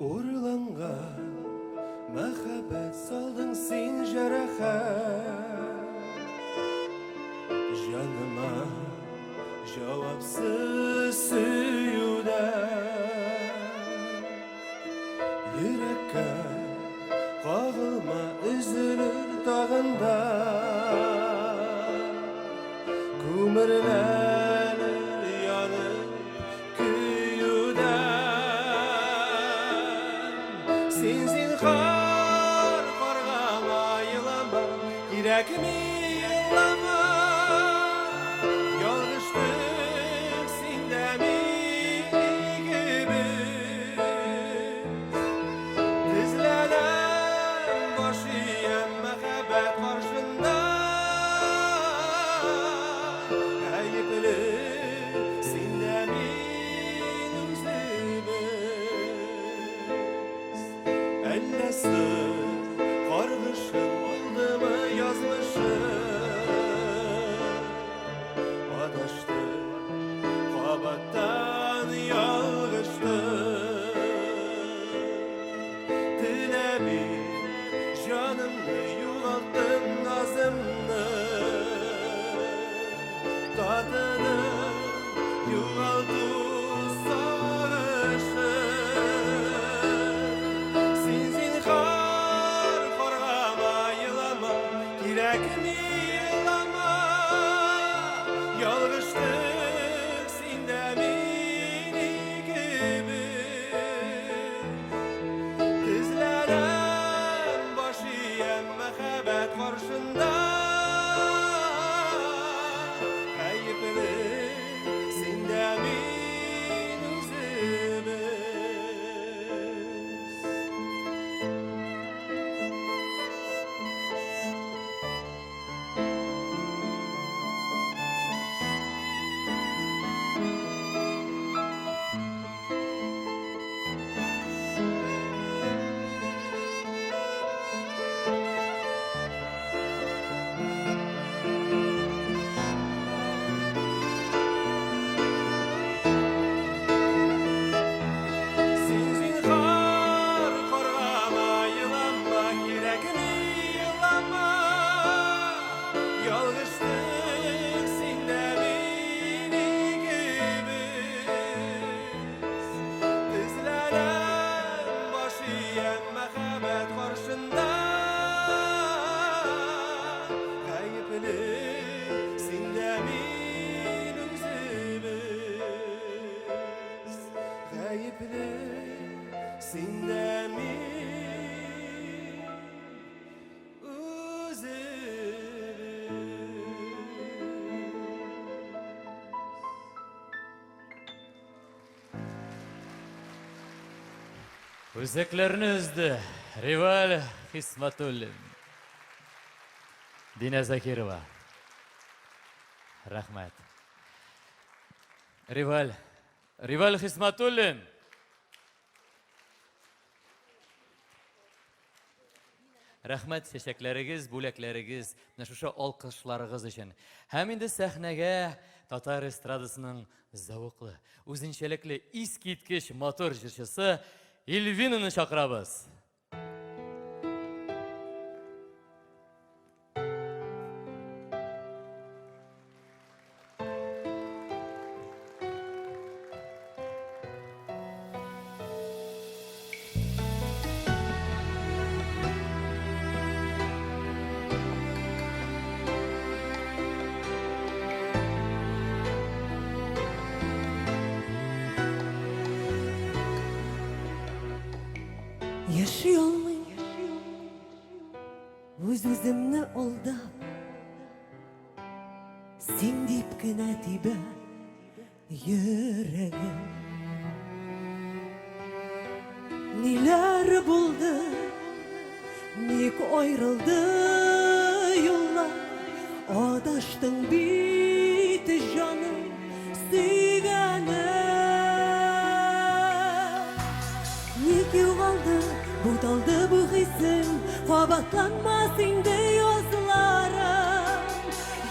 Урланган мәхәббәт салдың син җәрәхәт Җаныма җавапсыз сөюдә Йөрәккә кагылма өзелер тагын да Күмерләнер янып көюдән Син зинһар каргама елама Кирәкми елама Ялгыштык син дә мин икебез Тезләнәм баш иям мәхәббәт каршында Гаепле син дә мин үзебез Әллә соң каргышым булдымы язмышым Адаштым, кабаттан ялгыштым Теләп җанымны югалттым назымны Татыдым югалту сагышын Син зинһар каргама елама Кирәкми елама Ялгыштык син дә мин икебез Тезләнәм баш иям мәхәббәт каршында Гаепле син дә мин үзебез. Син зинһар каргама, елама, кирәкми елама. Ялгыштык син дә мин икебез. Тезләнәм, баш иям мәхәббәт каршында. Гаепле син дә мин үзебез. Гаепле син дә мин үзебез. Үзәкләрне өзде Риваль Хисматуллин. Динә Закирова. Рәхмәт. Риваль. Риваль Хисматуллин. Рәхмәт чәчәкләрегез, бүләкләрегез, менә шушы алкышларыгыз өчен. Һәм инде сәхнәгә татар эстрадасының зәвыклы, үзенчәлекле, искиткеч матур җырчысы Эльвинаны чакырабыз. Яши алмыйм Үз-үземне алдап Син дип кенә тибә Йөрәгем Ниләр булды Ник айрылды юллар Адаштың бит җаным сөйгәнем Ник югалды, буталды бу хисем Кабатланмас инде язларым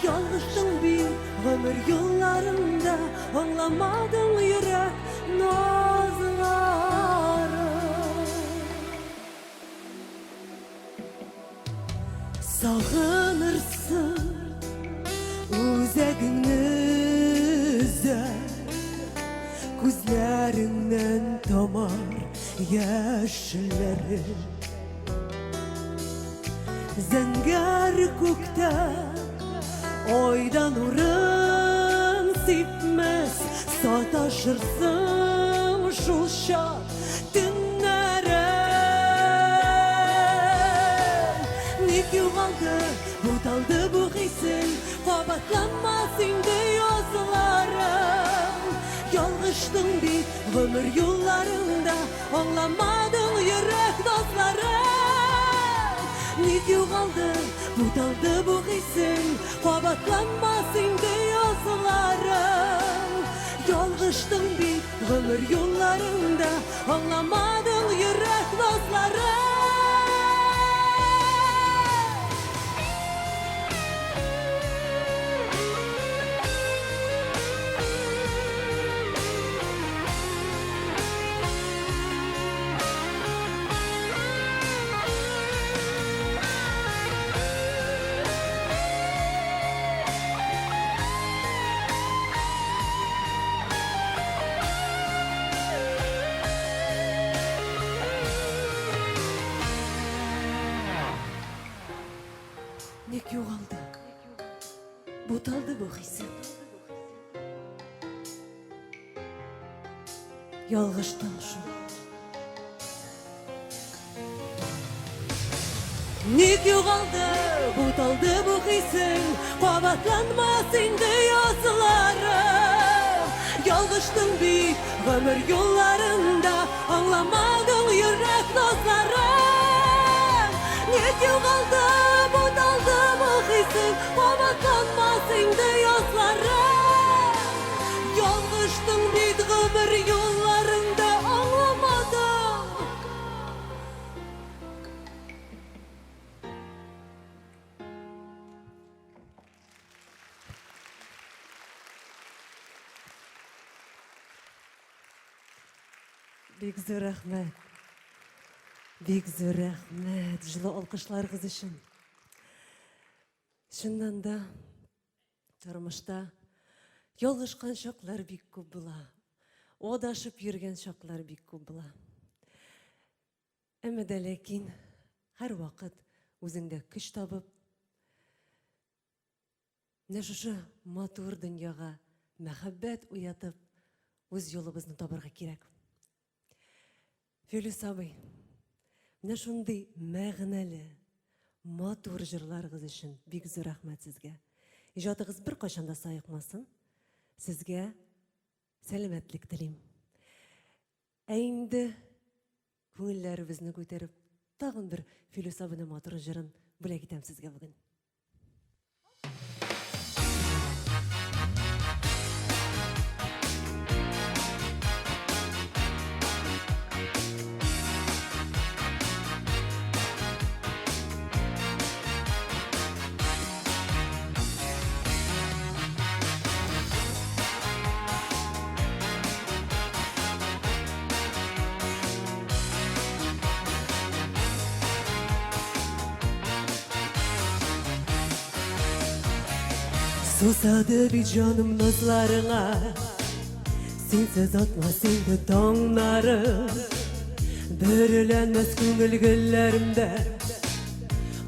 Ялгыштың бит гомер юлларында Аңламадың йөрәк назларын. Сагынырсың үзәгеңне өзә, Күзләреңнән тамар яшьләре. Зәңгәр күктә айда нурын сипмәс, Саташырсың шул чак төннәрен. Ник югалды, буталды бу хисең, Кабатланмас инде язларың. Ялгыштың бит гомер юлларыңда, Аңламадың йөрәк назларын. Ник югалды, буталды бу хисең, Кабатланмас инде язларың. Ялгыштың бит гомер юлларыңда, Аңламадың йөрәк назларын. Ник югалды? Буталды бу хисем. Ялгыштым шул. Ник югалды, буталды бу хисең, Кабатланмас инде язларым. Ялгыштың бит гомер юлларында, Аңламадың йөрәк назларын. Ник югалды, буталды бу хисең, Кабатланмас инде язларым. Ялгыштың бит гомер юлларында, Аңламадың. Бик зур рәхмәт. Бик зур рәхмәт җылы алкышларыгыз өчен. Чыннан да тормышта ялгышкан чаклар бик күп була. Адашып йөргән чаклар бик күп була. Әмма дә ләкин һәрвакыт үзеңдә көч табып, менә шушы матур дөньяга мәхәббәт уятып, үз юлыбызны табырга кирәк. Филүс абый, менә шундый мәгънәле, матур җырларыгыз өчен бик зур рәхмәт сезгә. Иҗатыгыз беркайчан да саекмасын. Сезгә сәламәтлек телим. Ә инде күңелләребезне күтәреп, тагын бер Филүс абыйның матур җырын бүләк итәм сезгә бүген. Сусады бит җаным назларыңа Синсез атмас инде таңнары Бөреләнмәс күңел гөлләремдә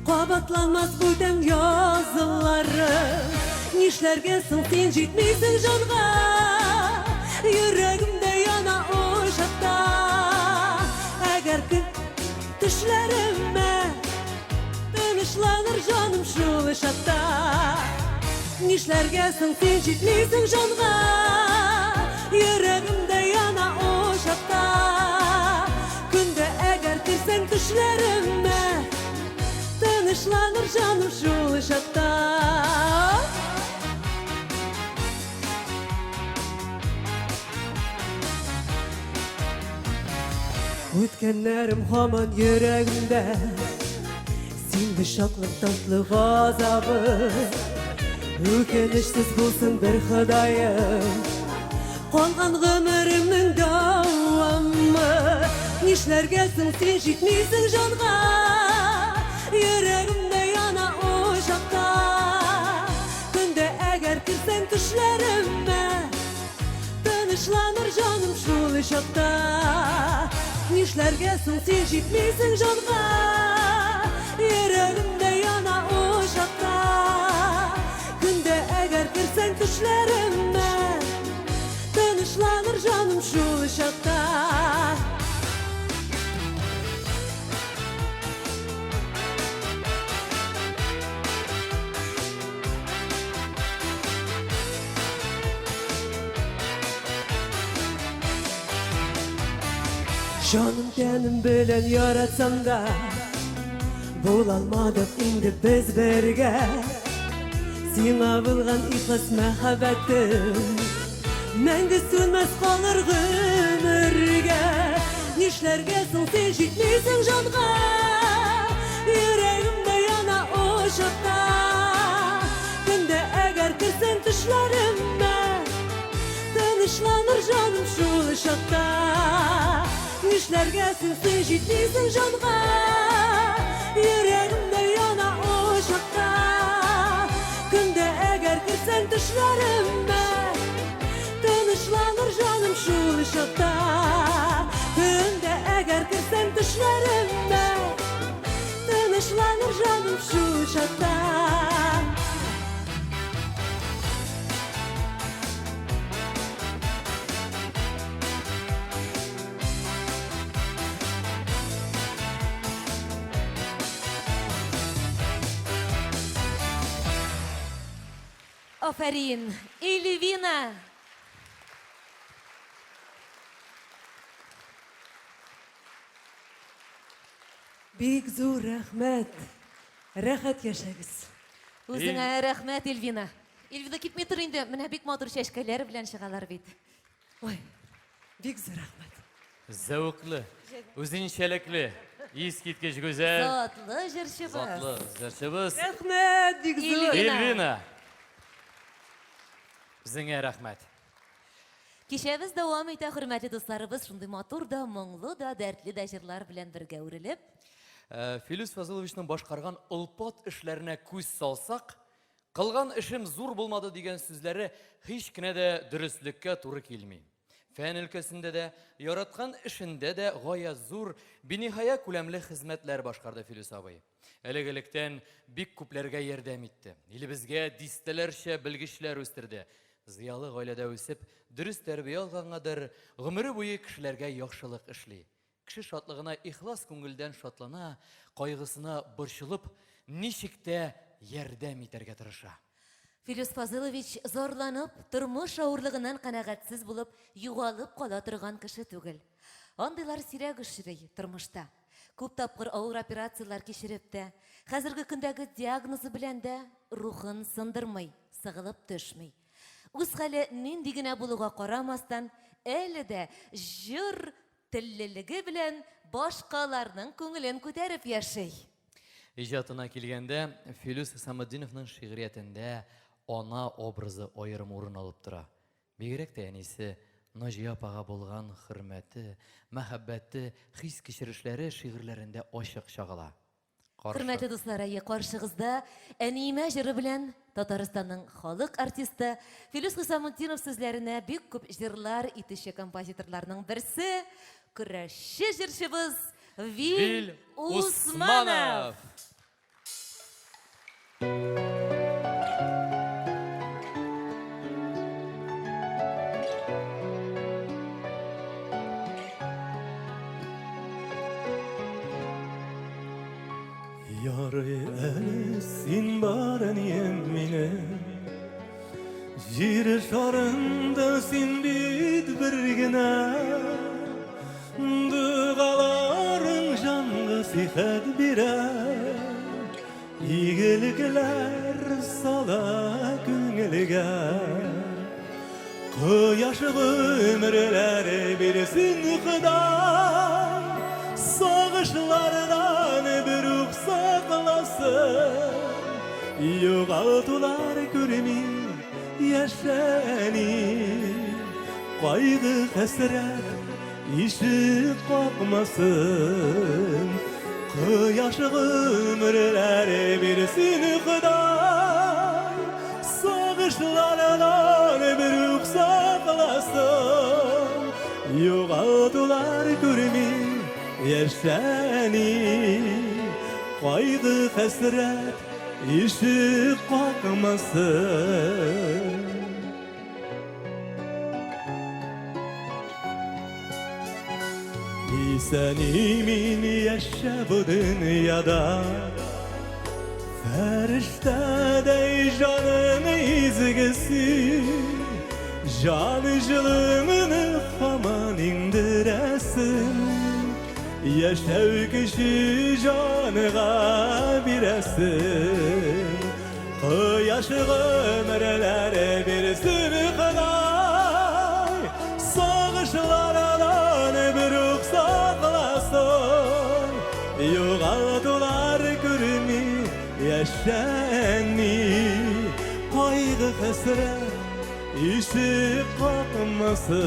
Кабатланмас бүтән язылары Нишләргә соң син җитмисең җанга Йөрәгемдә яна учакта Әгәр көн төшләремә Тынычланыр җаным шул чакта. Нишләргә соң син җитмисең җанга? Йөрәгемдә яна учакта. Көндә әгәр керсәң төшләремә, Тынычланыр җаным шул чакта. Үткәннәрем һаман йөрәгемдә Синде шатлык татлы газабы Үкенечсез булсын бер Ходаем Калган гомеремнең дәвамы Нишләргә соң син җитмисең җанга Йөрәгемдә яна учакта Көндә әгәр керсәң төшләремә Тынычланыр җаным шул чакта. Нишләргә соң син җитмисең җанга? Йөрәгемдә яна учакта. Көндә әгәр керсәң төшләремә, Тынычланыр җаным шул чакта. Җаным тәнем белән яратсам да Булалмадык инде без бергә Сиңа булган ихлас мәхәббәтем Мәңге сүнмәс калыр гомергә Нишләргә соң син җитмисең җанга Йөрәгемдә яна учакта Көндә әгәр керсәң төшләремә, Тынычланыр җаным шул чакта. Нишләргә соң син җитмисең җанга, Йөрәгемдә яна учакта. Көндә әгәр керсәң төшләремә, Тынычланыр җаным шул чакта. Көндә әгәр керсәң төшләремә, Тынычланыр җаным шул чакта. Афәрин, Эльвина! Бик зур рәхмәт. Рәхәт яшәгез. Үзеңә рәхмәт, Эльвина. Эльвина китми тор инде. Менә бик матур чәчкәләр белән чыгалар бит. Ой, бик зур рәхмәт. Зәвыклы, үзенчәлекле, искиткеч гүзәл. Затлы җырчыбыз. Затлы җырчыбыз. Рәхмәт, бик зур. Эльвина. Эльвина. Үзеңә рәхмәт. Кичәбез дәвам итә, хөрмәтле дусларыбыз, шундый матур да, моңлы да, дәртле дә җырлар белән бергә үрелеп. Э, Филүс Фазыловичның башкарган олпат эшләренә күз салсак, кылган эшем зур булмады дигән сүзләре һич кенә дә дөреслеккә туры килми. Фән өлкәсендә дә, яраткан эшендә дә гаять зур, биниһая күләмле хезмәтләр башкарды Филүс абый. Элек-электән бик күпләргә ярдәм итте. Илебезгә дистәләрчә белгечләр үстерде. Зыялы гаиләдә үсеп, дөрес тәрбия алгангадыр, гомере буе кешеләргә яхшылык эшли. Кеше шатлыгына ихлас күңелдән шатлана, кайгысына борчылып, ничек тә ярдәм итәргә тырыша. Филүс Фазылович зарланып, тормыш авырлыгыннан канәгатьсез булып, югалып кала торган кеше түгел. Андыйлар сирәк очрый тормышта. Күп тапкыр авыр операцияләр кичереп тә, хәзерге көндәге диагнозы белән дә рухын сындырмый, сыгылып төшми. Үз хәле нинди генә булуга карамастан, әле дә җыр теллелеге белән башкаларның күңелен күтәреп яши. Иҗатына килгәндә, Филүс Хисаметдиновның шигъриятендә ана образы аерым урын алып тора. Бигрәк тә әнисе Наҗия апага булган хөрмәте, мәхәббәте, хис-кичерешләре шигырьләрендә ачык чагыла. Каршы. Хөрмәтле дуслар, әйе, каршыгызда Әниемә җыры белән Татарстанның халык артисты Филүс Хисамутдинов сүзләренә бик күп җырлар итүче композиторларның берсе, көрәшче җырчыбыз Вил Вил Усманов. Усманов. Ярый әле син бар әнием минем Җир шарында син бит бер генә Догаларың җанга сихәт бирә Игелекләр сала күңелгә Кояш гомерләр бирсен Ходай, Сагышлардан бер үк сакласын. Югалтулар күрми яшәни, Кайгы-хәсрәт Ишек какмасын, Кояш гомерләр бирсен Ходай, Сагышлардан бер үк сакласын. Югалтулар күрми яшәни, Кайгы-хәсрәт ишек какмасын. Исән имин яшә бу дөньяда Фәрештәдәй җаның изгесе Җан җылыңны һаман иңдерәсең Яшәү көче җанга бирәсең Кояш гомерләр бирсен Ходай, Сагышлардан бер үк сакласын. Югалтулар күрми яшәми, Кайгы-хәсрәт ишек какмасын.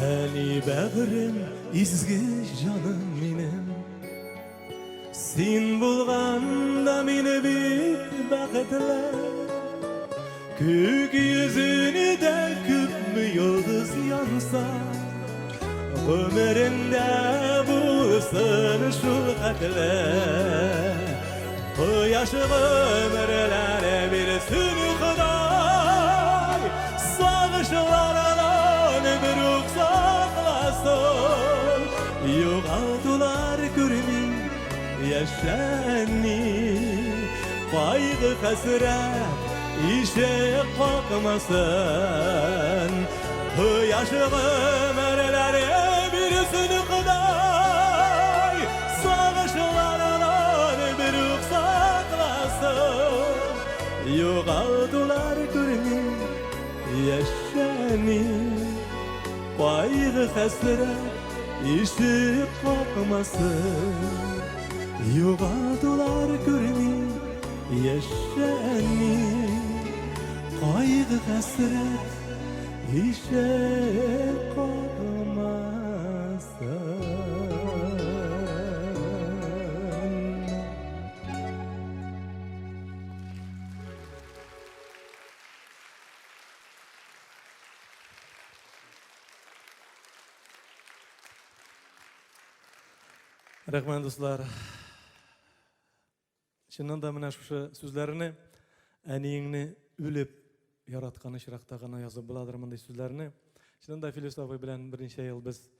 Әни бәгърем, изге җаным минем. Син булганда мин бик бәхетле. Күк йөзендә күпме йолдыз янса, Гомереңдә булсын шул хәтле. Кояш гомерләр бирсен Ходай, Сагышлардан бер үк сакласын. Югалтулар күрми яшәми, Кайгы-хәсрәт ишек какмасын. Кояш гомерләр бирсен Ходай, Сагышлардан бер үк сакласын. Югалтулар күрми яшәми, Кайгы-хәсрәт ишек какмасын. Югалтулар күрми яшәми, Кайгы-хәсрәт ишек какмасын. Рәхмәт, дуслар. Чыннан да менә шушы сүзләрне әниеңне үлеп яраткан очракта гына язып буладыр мондый сүзләрне. Чыннан да Филүс абый белән берничә ел без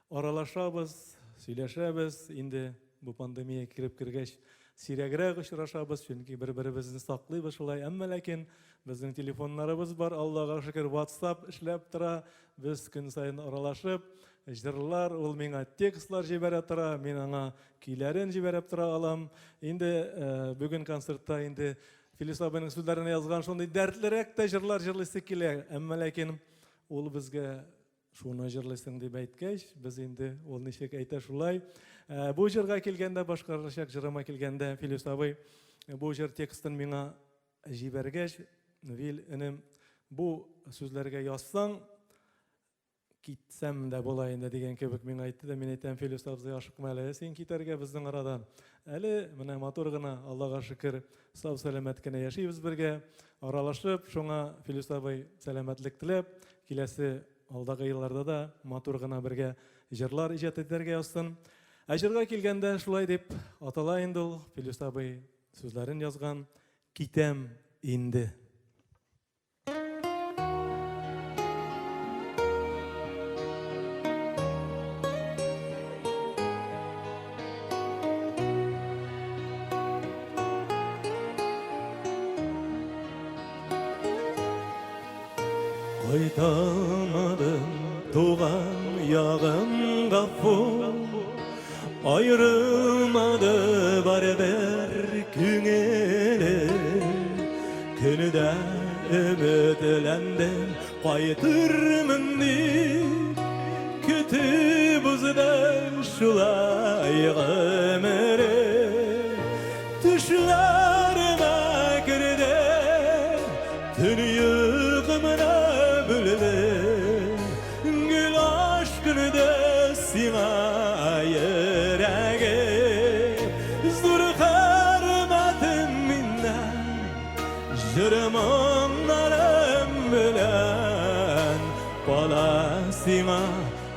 аралашабыз, сөйләшәбез. Инде бу пандемия килеп кергәч, сирәгрәк очрашабыз, чөнки бер-беребезне саклыйбыз шулай. Әмма ләкин безнең телефоннарыбыз бар, Аллага шөкер, WhatsApp эшләп тора. Без көн саен аралашып, җырлар, ул миңа текстлар җибәрә тора, мин аңа көйләрен җибәреп тора алам. Инде э, бүген концертта инде Филис абыйның сүзләренә язган шундый дәртлерәк тә җырлар җырлыйсы килә. Әмма ләкин Ул безгә шуны җырлыйсың дип әйткәч, без инде ул ничек әйтә шулай. Э, бу җырга килгәндә, башкарылачак җырыма килгәндә, Филүс абый бу җыр текстын миңа җибәргәч, Вил энем, бу сүзләргә язсаң, китсәм дә була инде дигән кебек миңа әйтте дә, мин әйтәм, Филүс абзый, ашыкма әле, син китәргә безнең арадан. Әле менә матур гына, Аллага шөкер, сау-сәламәт кенә яшибез бергә, аралашып, шуңа Филүс абый сәламәтлек теләп, киләсе алдагы елларда да матур гына бергә җырлар иҗат итәргә язсын. Ә җырга килгәндә шулай дип атала инде ул, Филүс абый сүзләрен язган Китәм инде. Кайталмадым туган ягым гафу Аерылмады барыбер күңелем Көне дә өметләндем кайтырмын дип Көтеп узды шулай гомерем Төшләремә керде Төн йокымны бүлде Гөл ашкынды сиңа йөрәгем Зур хөрмәтем миннән Җыр моңнарым белән Кала сиңа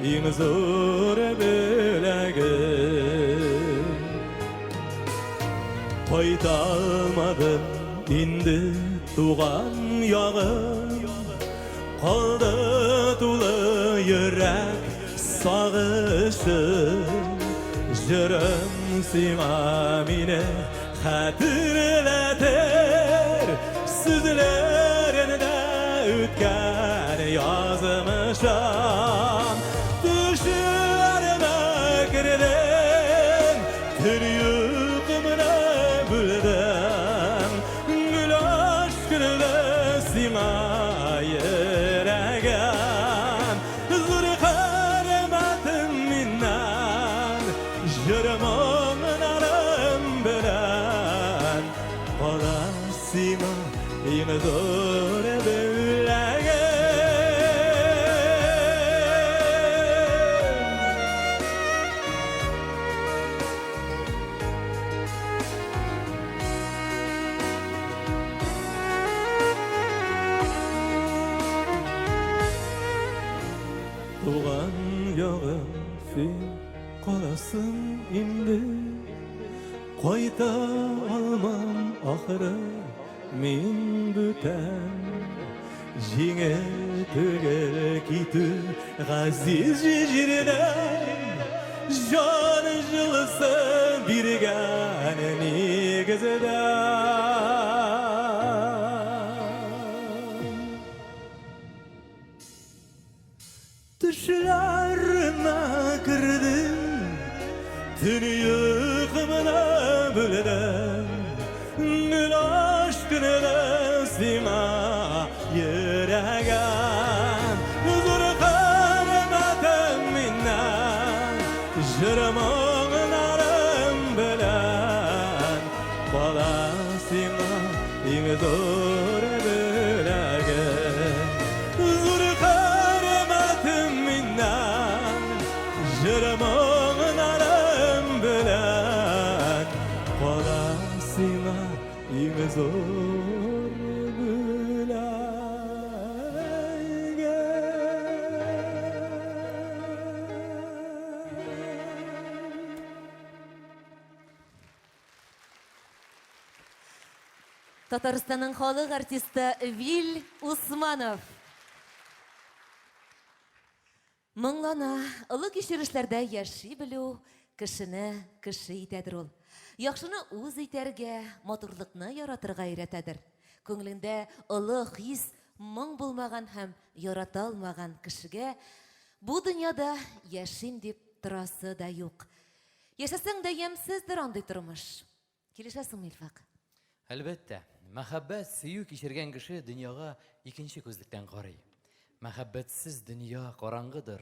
иң зур бүләгем. Кайта алмадым инде туган ягым, Калды тулы йөрәк сагышы. Җырым сиңа мине хәтерләтер, Сүзләрендә үткән язмышым. Төшләремә кердең, Төн йокымны бүлдең, Гөл ашкынды сиңа йөрәгем. Зур хөрмәтем миннән, Җыр моңнарым белән Кала сиңа иң зур бүләгем. Туган ягым син каласың инде Кайта алмам ахыры мин бүтән Җиңел түгел китү газиз җирдән Җан җылысы биргән нигездән. Төшләремә кердең, төн йокымны бүлдең. Гөл ашкынды сиңа йөрәгем. Зур хөрмәтем миннән, җыр моңнарым белән кала сиңа иң зур бүләгем. Зур хөрмәтем миннән, җыр моңнарым белән кала сиңа иң зур бүләгем. Татарстанның халык артисты Вил Усманов. Моңлана, олы кичерешләрдә яши белү кешене кеше итәдер ул. Яхшыны үз итәргә, матурлыкны яратырга өйрәтәдер. Күңелендә олы хис, моң булмаган һәм ярата алмаган кешегә бу дөньяда яшим дип торасы да юк. Яшәсәң дә ямьсездер андый тормыш. Килешәсеңме, Илфак? Әлбәттә, мәхәббәт, сөю кичергән кеше дөньяга икенче күзлектән карый. Мәхәббәтсез дөнья караңгыдыр.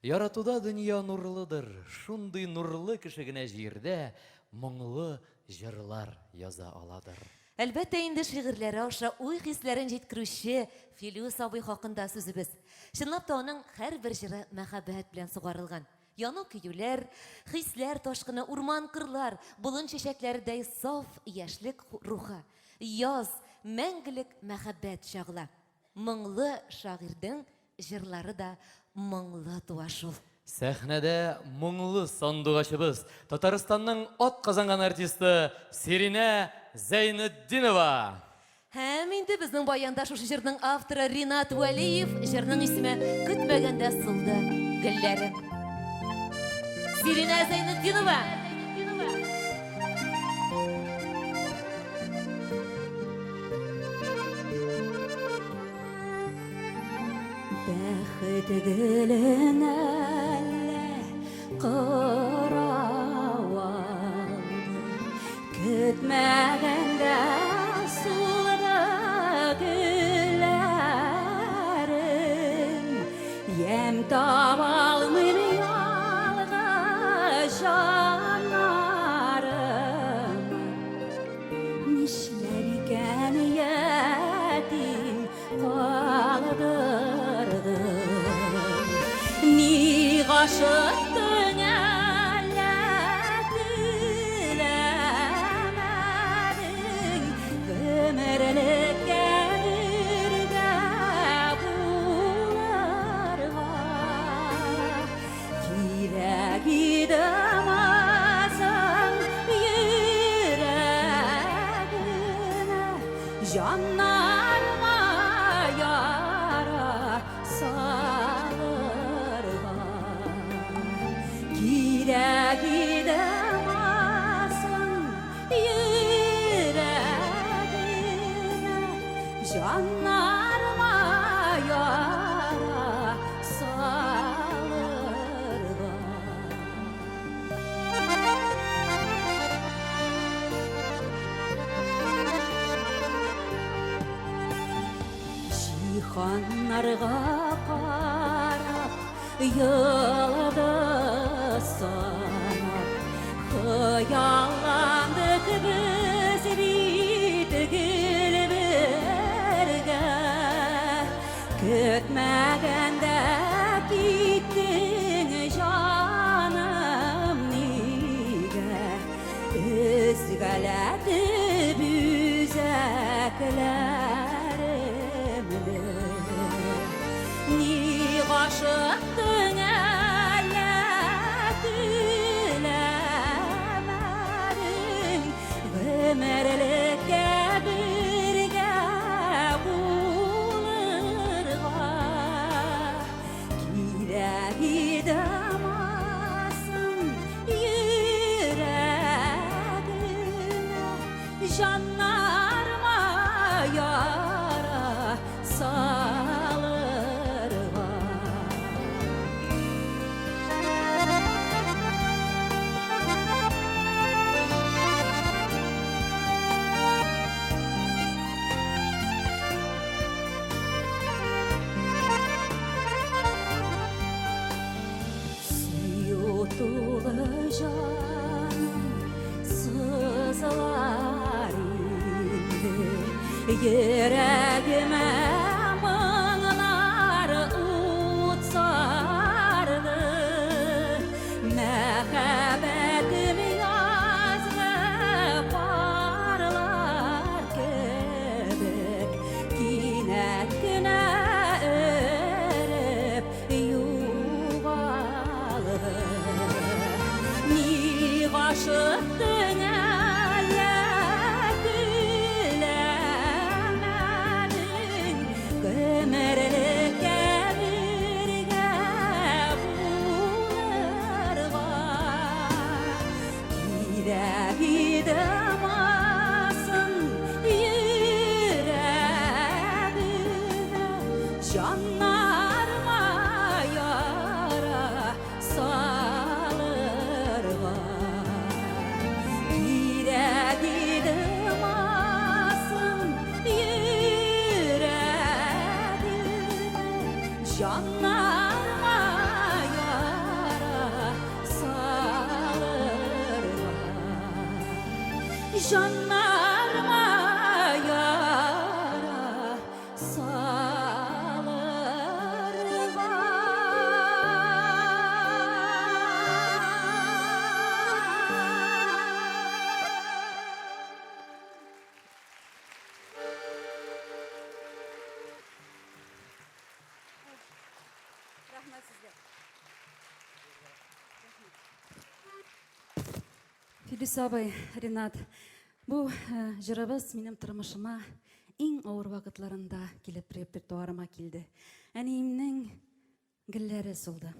Яратуда дөнья нурлыдыр. Шундый нурлы кеше генә җирдә моңлы җырлар яза аладыр. Әлбәттә инде шигырьләре аша уй-хисләрен җиткерүче Филүс абый хакында сүзебез. Чынлап та аның һәрбер җыры мәхәббәт белән сугарылган. Яну-көюләр, хисләр ташкыны, урман-кырлар, болын чәчәкләредәй саф яшьлек рухы, яз, мәңгелек мәхәббәт чагыла. Моңлы шагыйрьнең җырлары да моңлы туа шул. Сәхнәдә моңлы сандугачыбыз, Татарстанның атказанган артисты Сиринә Зәйнетдинова! Һәм инде безнең баянда шушы җырның авторы Ринат Вәлиев, җырның исеме Көтмәгәндә сулды гөлләрем. Сиринә Зәйнетдинова. Бәхет гөлен әллә кырау алды, Көтмәгәндә сулды гөлләрем. Ямь таба алмыйм ялгыз җаннарым. Нишләр икән ятим калдырдың? Ник ашыктың әллә теләмәдең гомерлеккә бергә булырга? Кирәк иде масың йөрәгенә, җаннарыма яра салырга. Кирәк иде масың йөрәгенә, җаннарыма яра салырга. Җиһаннарга карап, йолдыз санап, хыялландык без бит гел бергә. Көтмәгәндә киттең, җаным, нигә? Өзгәләтеп үзәкләремне. Ник ашыктың әллә теләмәдең Гомерлеккә бергә булырга? Кирәк иде масың йөрәгемә, җаннарыма яра салырга. Сөю тулы җаным сызылар инде, Йөрәгемә моңнар ут сарды. Мәхәббәтем язгы парлар кебек кинәт кенә эреп югалды. Ник ашыктың әллә теләмәдең? Җаннарыма яра салырга. Җаннарыма яра салырга. Рәхмәт сезгә. Филүс абый, Ринат, бу э, җырыбыз минем тормышыма иң авыр вакытларында килеп репертуарыма килде. Әниемнең Гөлләре сулды.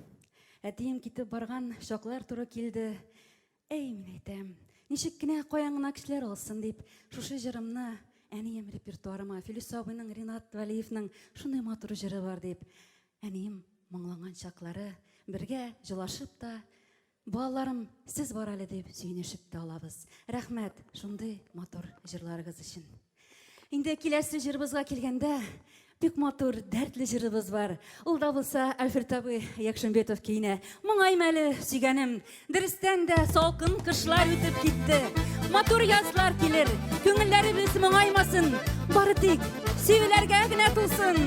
Әтием китеп барган чаклар туры килде. Әй, мин әйтәм, ничек кенә каян гына кешеләр алсын дип, шушы җырымны әнием репертуарыма, Филүс абыйның, Ринат Вәлиевның шундый матур җыры бар дип, әнием моңланган чаклары бергә җылашып та, балаларым, сез бар әле дип сөенешеп тә алабыз. Рәхмәт шундый матур җырларыгыз өчен. Инде киләсе җырыбызга килгәндә, бик матур, дәртле җырыбыз бар. Ул да булса Альфред абый Якшимбетов көенә. Моңайма әле, сөйгәнем. Дөрестән дә салкын кышлар үтеп китте. Матур язлар килер. Күңелләребез моңаймасын. Бары тик сөюләргә генә тулсын.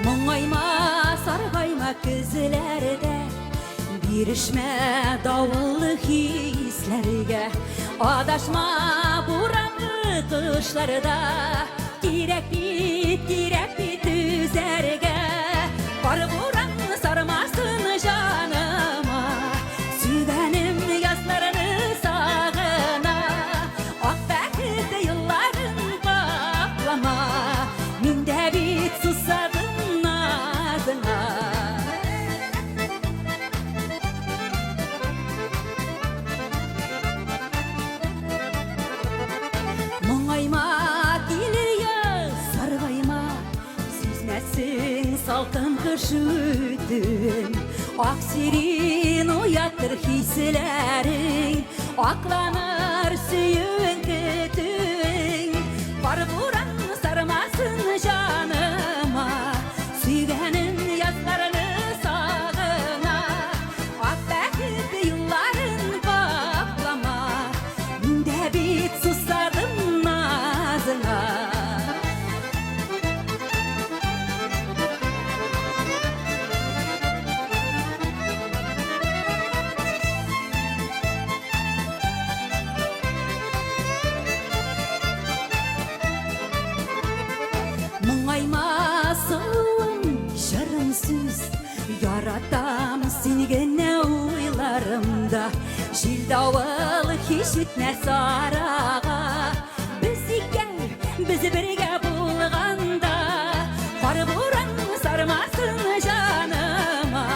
Моңайма, саргайма көзләрдә, Бирешмә давыллы хисләргә, Адашма буранлы кышларда, Кирәк бит, кирәк бит түзәргә. Кар буран сармасын җаныма, Сөйгәнем язларны сагына, Ак бәхет елларын каплама, Мин дә бит сусадым назыңа. Моңайма, килер яз, саргайма, Сизмәссең салкын кыш үтүен. Ак сирин уятыр хисләрең, Акланыр сөюең, көтүең. Кар буран сармасын җаныма, Сөйгәнем язларны сагына. Ак бәхет юлларын каплама, Мин дә бит сусадым назыңа. Моңайма, сылуым, җырым сүз, Яратам син генә уйларымда. Җил давыл һич үтмәс арага. Без икәү, без бергә булганда, Кар буран сармасын җаныма.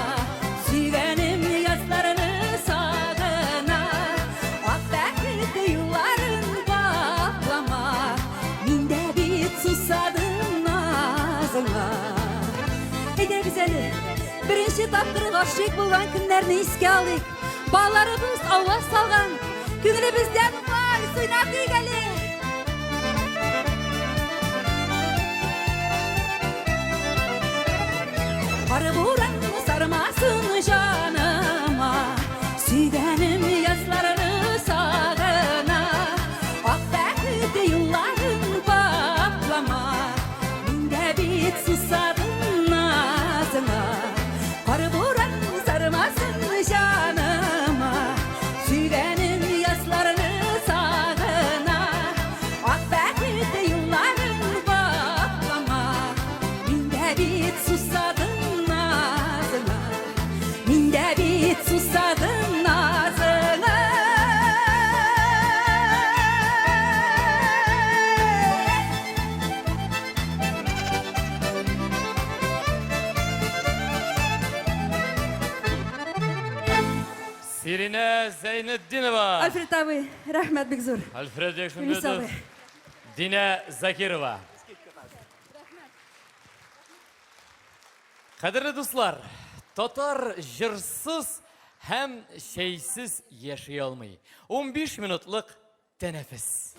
Сөйгәнем язларны сагына, Ак бәхет юлларын каплама. Мин дә бит сусадым назыңа. Әйдәгез әле, беренче тапкыр гашыйк булган көннәрне искә алыйк. Балаларыбыз аваз салган, күңелебездән вальс уйнатыйк әле. Кар буран сармасын җаныма, Сөйгәнем язларны сагына, Ак бәхет юлларын каплама. Мин дә бит сусадым назыңа, Кар буран сармасын җаныма, Сөйгәнем язларны сагына, Ак бәхет юлларын каплама. Мин дә бит сусадым назыңа, Мин дә бит сусадым назыңа. Сиринә Зәйнетдинова. Альфред абый, рәхмәт бик зур. Альфред Якшимбетов. Динә Закирова. Кадерле дуслар, татар җырсыз һәм чәйсез яши алмый. 15 минутлык тәнәфес.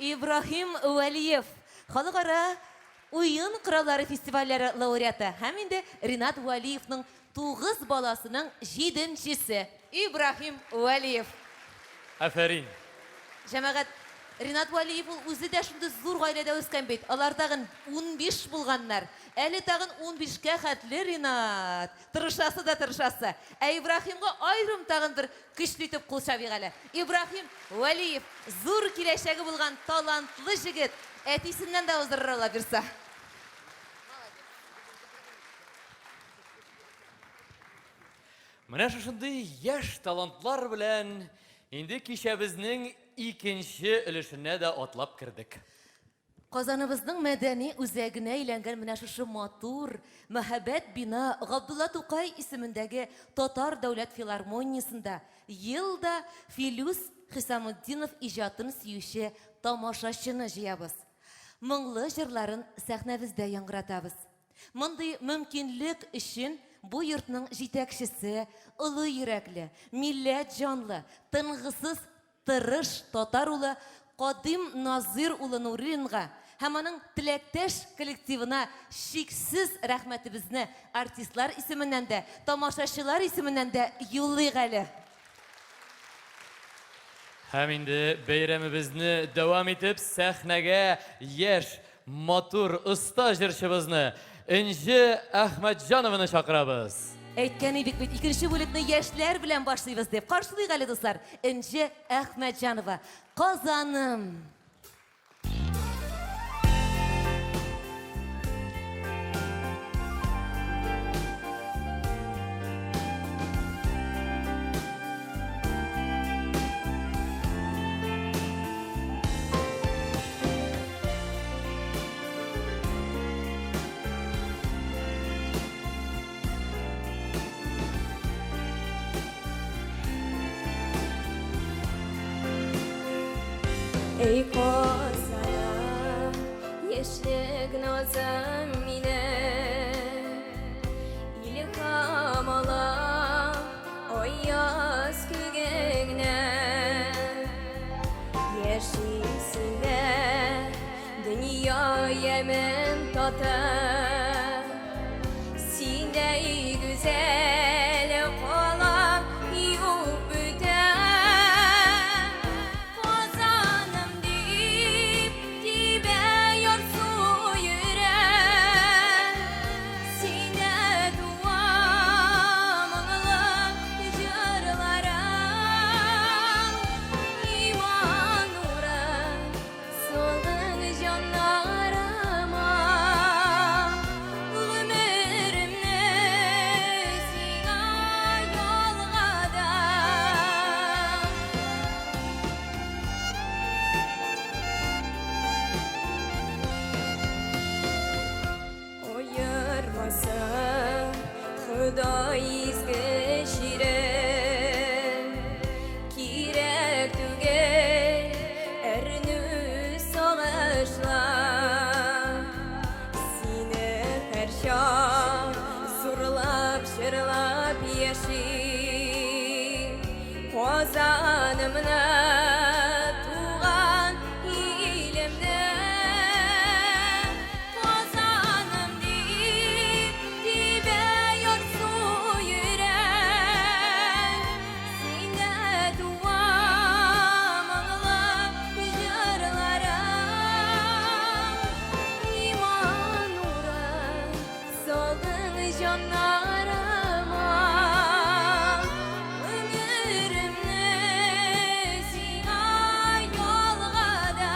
Ибраһим Вәлиев, халыкара уен кораллары фестивальләре лауреаты һәм инде Ринат Вәлиевның тугыз баласының җиденчесе Ибраһим Вәлиев. Афәрин! Җәмәгать, Ринат Вәлиев ул үзе дә шундый зур гаиләдә үскән бит. Алар тагын 15 булганнар. Әле тагын 15кә хәтле Ринат. Тырышасы да тырышасы. Ә Ибраһимга аерым тагын бер көчле итеп кул чабыйк әле. Ибраһим Вәлиев, зур киләчәге булган талантлы җегет. Әтисеннән дә уздырыр Алла бирса. Менә шушындый яшь талантлар белән инде кичәбезнең икенче өлешенә дә атлап кердек. Казаныбызның мәдәни үзәгенә әйләнгән менә шушы матур, мәһабәт бина Габдулла Тукай исемендәге Татар дәүләт филармониясендә ел да Филүс Хисамутдинов иҗатын сөюче тамашачыны җыябыз. Моңлы җырларын сәхнәбездә яңгыратабыз. Мондый мөмкинлек өчен бу йортның җитәкчесе, олы йөрәкле, милләт җанлы, тынгысыз тырыш татар улы Кадыйм Назыйр улы Нуруллинга һәм аның теләктәш коллективына чиксез рәхмәтебезне артистлар исеменнән дә, тамашачылар исеменнән дә юллыйк әле. Һәм инде бәйрәмебезне дәвам итеп, сәхнәгә яшь, матур, оста җырчыбызны Энҗе Әхмәтҗанованы чакырабыз. Әйткән идек бит, икенче бүлекне яшьләр белән башлыйбыз дип. Каршылыйк әле, дуслар, Энҗе Әхмәтҗанова. Казаным! Эй, Казаным, яшьлек назым минем, Илһам алам аяз күгеңнән. Яшим синдә, дөнья ямен татып, Синдәй гүзәл калам юк бүтән. Казаным дип тибә ярсу йөрәк, Синдә туа моңлы җырларым. Иман нуры салдың җаннарыма, Гомеремне сиңа ялгадым. Аермасын Ходай изге җирем, Кирәк түгел әрнү сагышлар. Сине һәрчак зурлап җырлап яшим, Казанымны, туган илемне. Казаным дип тибә ярсу йөрәк, Синдә туа моңлы җырларым. Иман нуры салдың җаннарыма, Гомеремне сиңа ялгадым.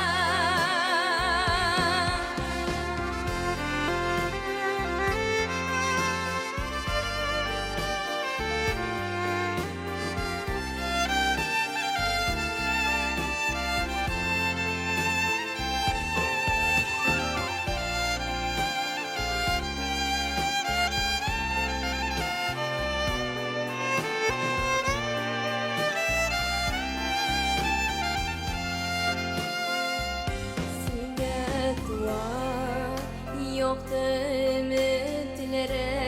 Синдә туа якты өметләрем,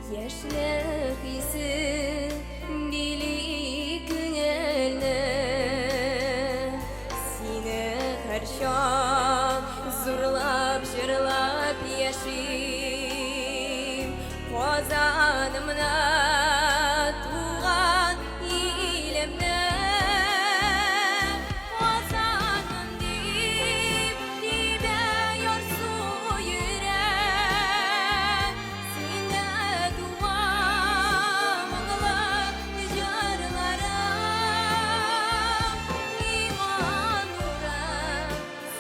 Яшьлек хисе били күңелне. Сине һәрчак зурлап. яшим. Казанымны, туган илемне. Казаным дип, тибә ярсу йөрәк. Синдә туа моңлы җырларым. Иман нуры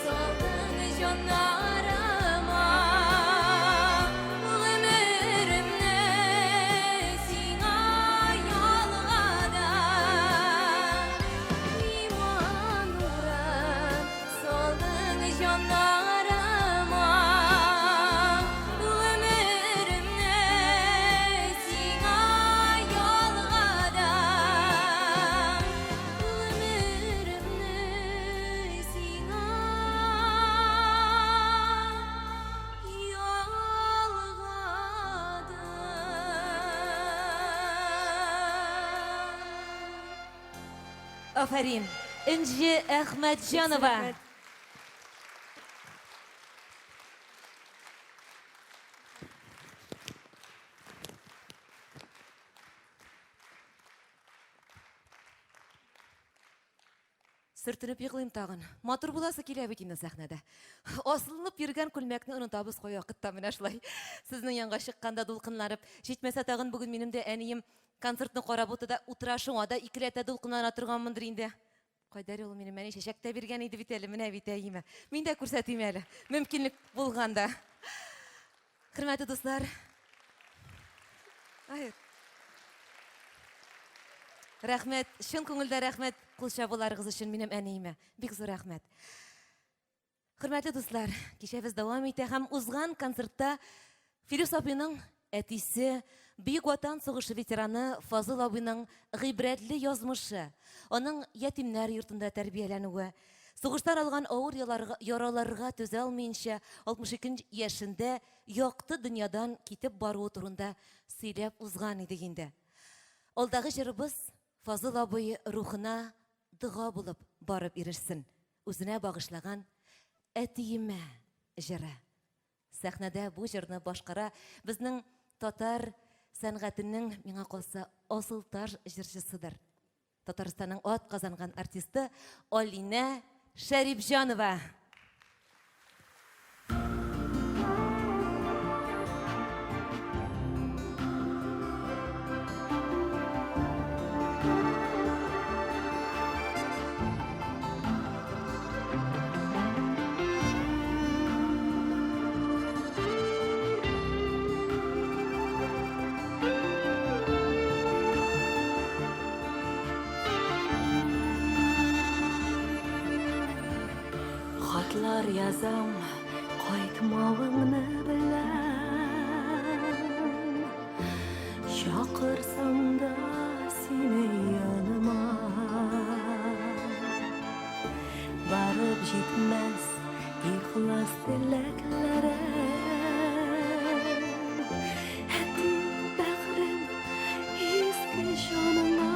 салдың җаннарыма. Гомеремне сиңа ялгадым. Иман нуры салдың җаннарыма. Гомеремне сиңа ялгадым. Гомеремне сиңа ялгадым. Афәрин! Энҗе Әхмәтҗанова. Сөртенеп егылыйм тагын. Матур буласы килә бит инде сәхнәдә. Асылынып йөргән күлмәкне онытабыз кайвакытта менә шулай. Сезнең янга чыкканда дулкынланып, җитмәсә тагын бүген минем дә әнием концертны карап утыра, утыра шуңа да икеләтә дулкынлана торганмындыр инде. Кайда әле ул минем әни чәчәк тә биргән иде бит әле, менә бит әйеме. Мин дә күрсәтим әле, мөмкинлек булганда. Хөрмәтле дуслар, Ай. Рәхмәт, чын күңелдән рәхмәт кул чабуларыгыз өчен минем әниемә. Бик зур рәхмәт. Хөрмәтле дуслар, кичәбез дәвам итә һәм узган концертта Филүс абыйның әтисе, Бөек Ватан сугышы ветераны Фазыл абыйның гыйбрәтле язмышы, аның ятимнәр йортында тәрбияләнүе, сугыштан алган авыр яраларга түзә алмыенча 62 яшендә якты дөньядан китеп баруы турында сөйләп узган идек инде. Алдагы җырыбыз Фазыл абый рухына дога булып барып ирешсен. Үзенә багышлаган Әтиемә җыры. Сәхнәдә бу җырны башкара безнең татар сәнгатенең, миңа калса, асылташ җырчысыдыр. Татарстанның ат казанган артисты Алинә Шәрипҗанова. Хатлар язам, кайтмавыңны беләм. Чакырсам да сине яныма. Барып җитмәс ихлас теләкләрем. Әти, бәгърем, изге җаныма.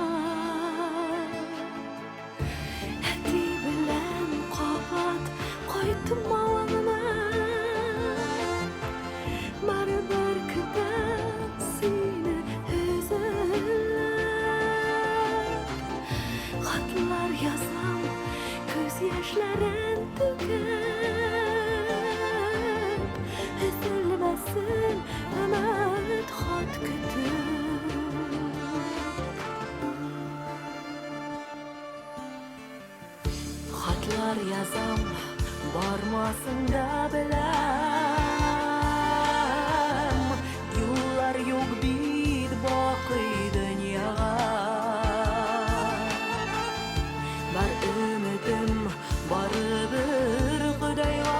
Әти белән кабат кайтмавыңны. Барыбер көтәм сине өзелеп. Хатлар язам, күз яшьләрен түгеп. Өзелмәсен өмет хат көтеп. Хатлар язам, бармасын да беләм. Юллар юк бит бакый дөньяга. Бар өметем барыбер Ходайга.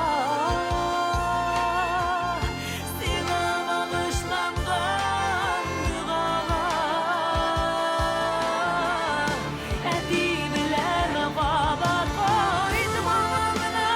Сиңа багышланган догага. Әти белән кабат кайтмавыңны.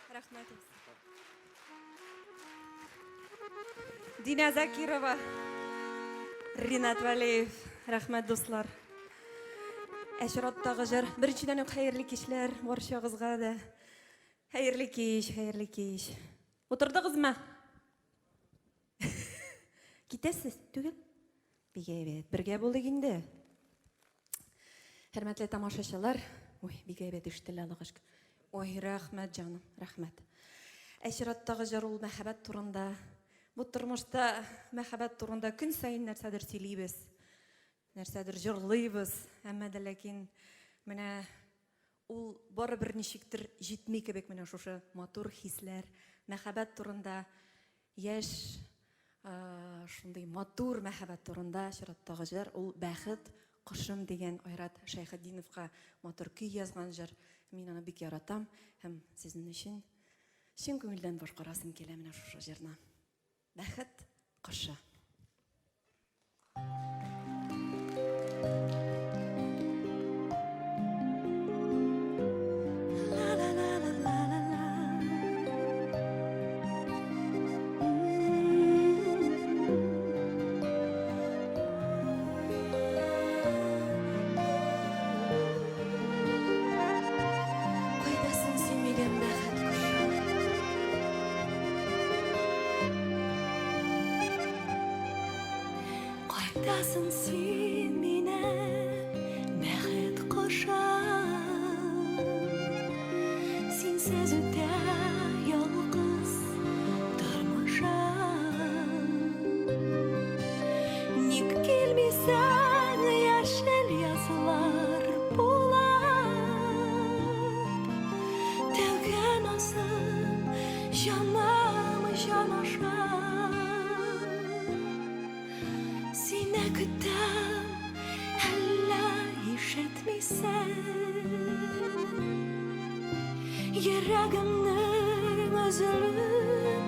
Рәхмәт. Динә Закирова, Ринат Вәлиев, рәхмәт, дуслар. Ә чираттагы җыр, беренчедән үк хәерле кичләр барчагызга да. Хәерле кич, хәерле кич. Утырдыгызмы? Китәсез түгел? Бик әйбәт. Бергә булыйк инде. Хөрмәтле тамашачылар, ой, бик әйбәт ишетелә, Аллага шөкер. Ой, рәхмәт, җаным, рәхмәт. Ә чираттагы җыр ул мәхәббәт турында. Бу тормышта мәхәббәт турында көн саен нәрсәдер сөйлибез, нәрсәдер җырлыйбыз, әмма дә ләкин менә ул барыбер ничектер җитми кебек менә шушы матур хисләр, мәхәббәт турында яшь шундый матур мәхәббәт турында чираттагы җыр ул Бәхет кошым дигән Айрат Шәйхетдиновка матур көй язган җыр. Мин аны бик яратам һәм сезнең өчен чын күңелдән башкарасым килә менә шушы җырны. Бәхет кошы. Кайдасың син, минем бәхет кошым? Кайдасың син, минем бәхет кошым? Синсез үтә ялгыз тормышым. Ник килмисең яшел язлар булып? Тәүге назым, җаным, җанашым. Сине көтәм, әллә ишетмисең? Йөрәгемнең өзелеп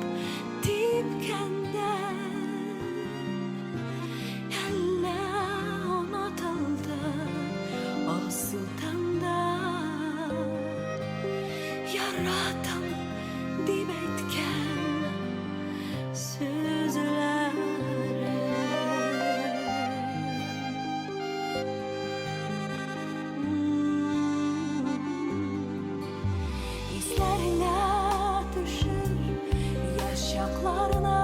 типкәндә, әллә онытылды алсу таңда яратам дип әйткән сүзләрем. Исләреңә төшер яшь чакларына,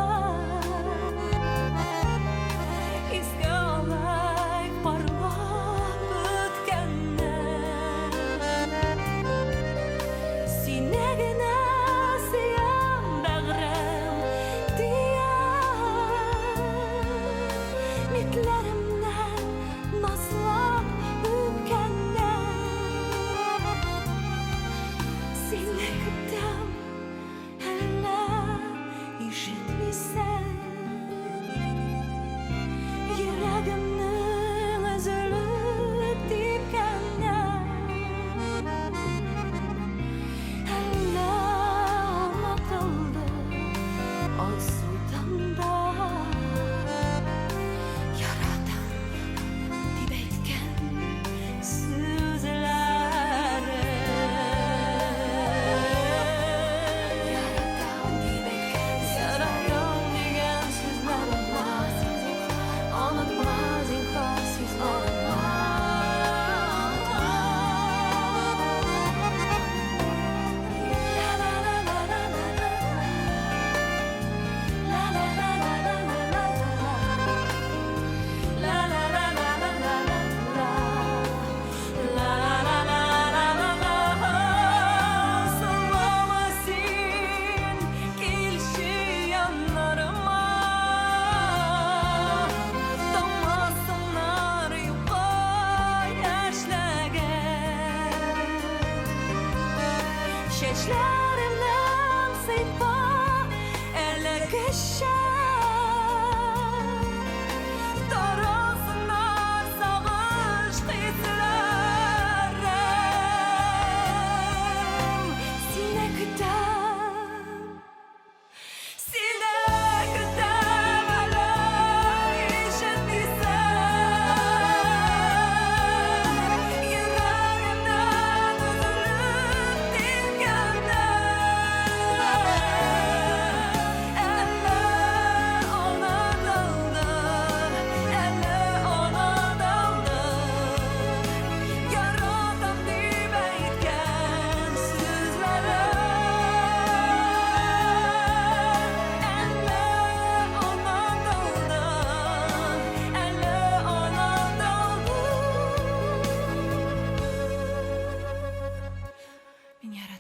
Искә алыйк парлап үткәнне. Сине генә сөям, бәгърем, диям, Битләремнән назлап үпкәннән. Сине көтәм, әллә ишетмисең? Йөрәгемнең өзелеп типкәннән, Әллә онытылды алсу таңда Яратам дип әйткән сүзләрем. Яратам дип әйткән, яратам дигән сүзләрем. Онытма, зинһар, син онытма. Соңлама син, килче яннарыма, Таммасыннар юкка яшьләгән. Чәчләремнән сыйпа элеккечә, Таралсыннар сагыш хисләрем. Сине көтәм, сине көтәм, әле ишетмисең? Йөрәгемнән өзелеп типкәннән.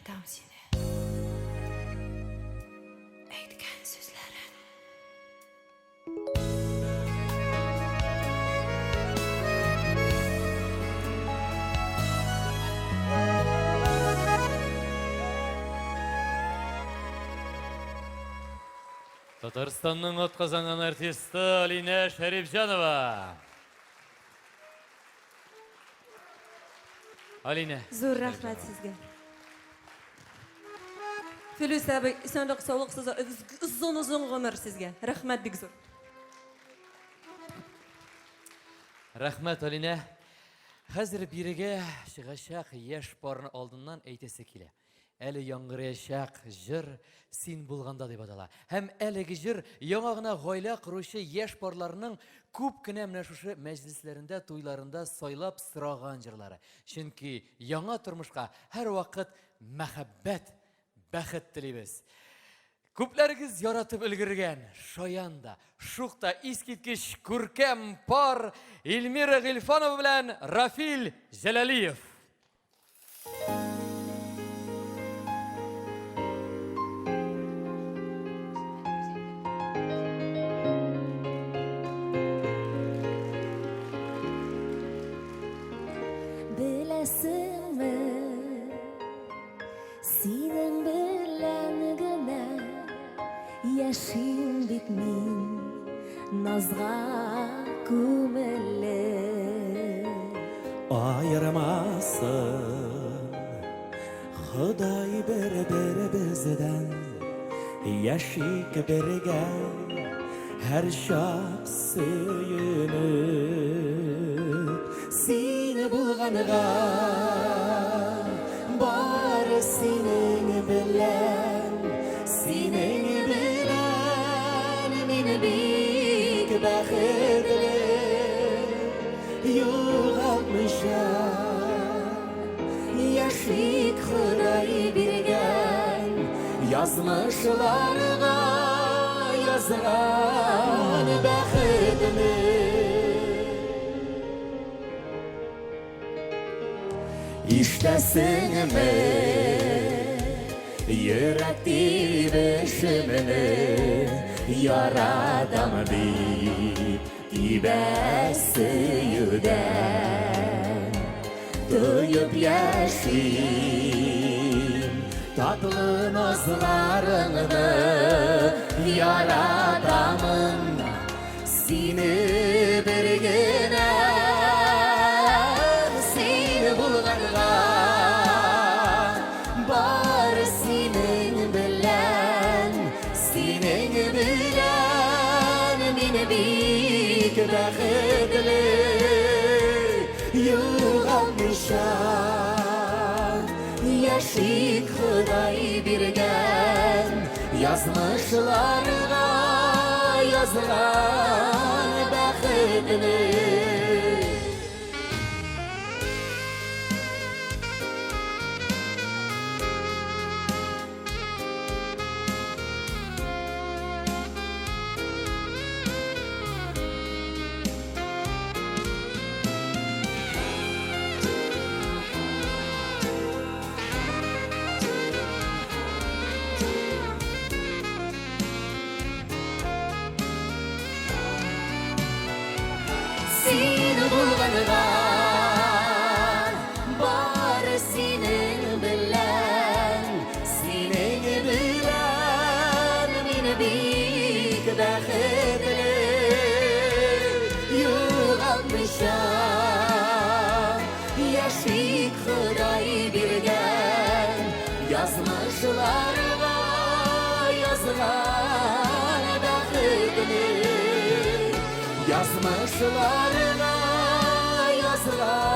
Яратам сине. Әйткән сүзләрең. Татарстанның атказанган артисты Алинә Шәрипҗанова. Алинә. Зур рәхмәт сезгә. Филүс абый, исәнлек, саулык сезгә, озын-озын гомер сезгә. Рәхмәт бик зур. Рәхмәт, Алинә. Хәзер бирегә чыгачак яшь парны алдыннан әйтәсе килә. Әле яңгыраячак җыр Син булганда дип атала. Һәм әлеге җыр яңа гына гаилә коручы яшь парларның күп кенә менә шушы мәҗлесләрендә, туйларында сайлап сораган җырлары. Чөнки яңа тормышка һәрвакыт мәхәббәт, бәхет телибез. Күпләрегез яратып өлгергән, шаян да, шук та искиткеч күркәм пар Эльмира Гыйльфанова белән Рафил Җәләлиев. Беләсеңме, синең белән генә яшим бит мин назга күмелеп. Аермасын Ходай бер-беребездән, яшик бергә һәрчак сөенеп. Син булганга, бары синең белән, синең белән мин бик бәхетле, югалтмыйча яшик Ходай биргән язмышларга язган бәхетне. Ишетәсеңме, йөрәк тибешемне, яратам дип тибә сөюдән. Тоеп яшим татлы назларыңны, яратамын сине бер генә, син булганга, бар синең белән, синең белән мин бик бәхетле, югалтмыйча яшик Ходай биргән язмышларга язган бәхетне. Син булганга, бар синең белән, синең белән мин бик бәхетле, югалтмыйча яшик Ходай биргән язмышларга язган бәхетне, язмышларга язган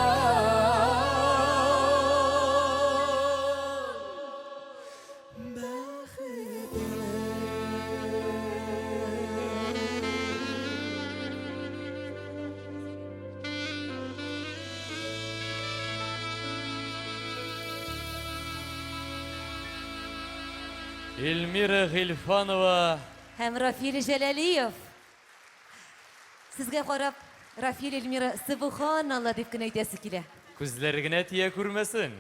Эльмира Гыйльфанова һәм Рафил Җәләлиев. Сезгә карап, Рафил, Эльмира, сөбханалла дип кенә әйтәсе килә. Күзләре генә тия күрмәсен.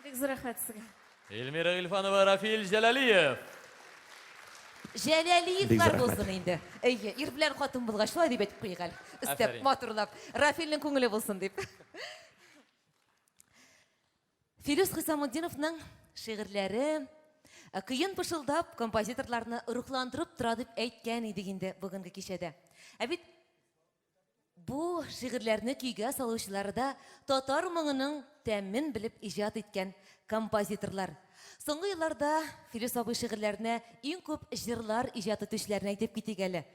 Бик зур рәхмәт сезгә. Эльмира Гыйльфанова, Рафил Җәләлиев. Җәләлиевлар булсын инде. Әйе, ир белән хатын булгач, шулай дип әйтеп куйыйк әле. Өстәп, матурлап. Рафилнең күңеле булсын дип. Филүс Хисамутдиновның шигырьләре э, көен пышылдап, композиторларны рухландырып тора дип әйткән идек инде бүгенге кичәдә. Ә бит Бу шигырьләрне көйгә салучылары да татар моңының тәмен белеп иҗат иткән композиторлар. Соңгы елларда Филүс абый шигырьләренә иң күп җырлар иҗат итүчеләрне әйтеп китик әле.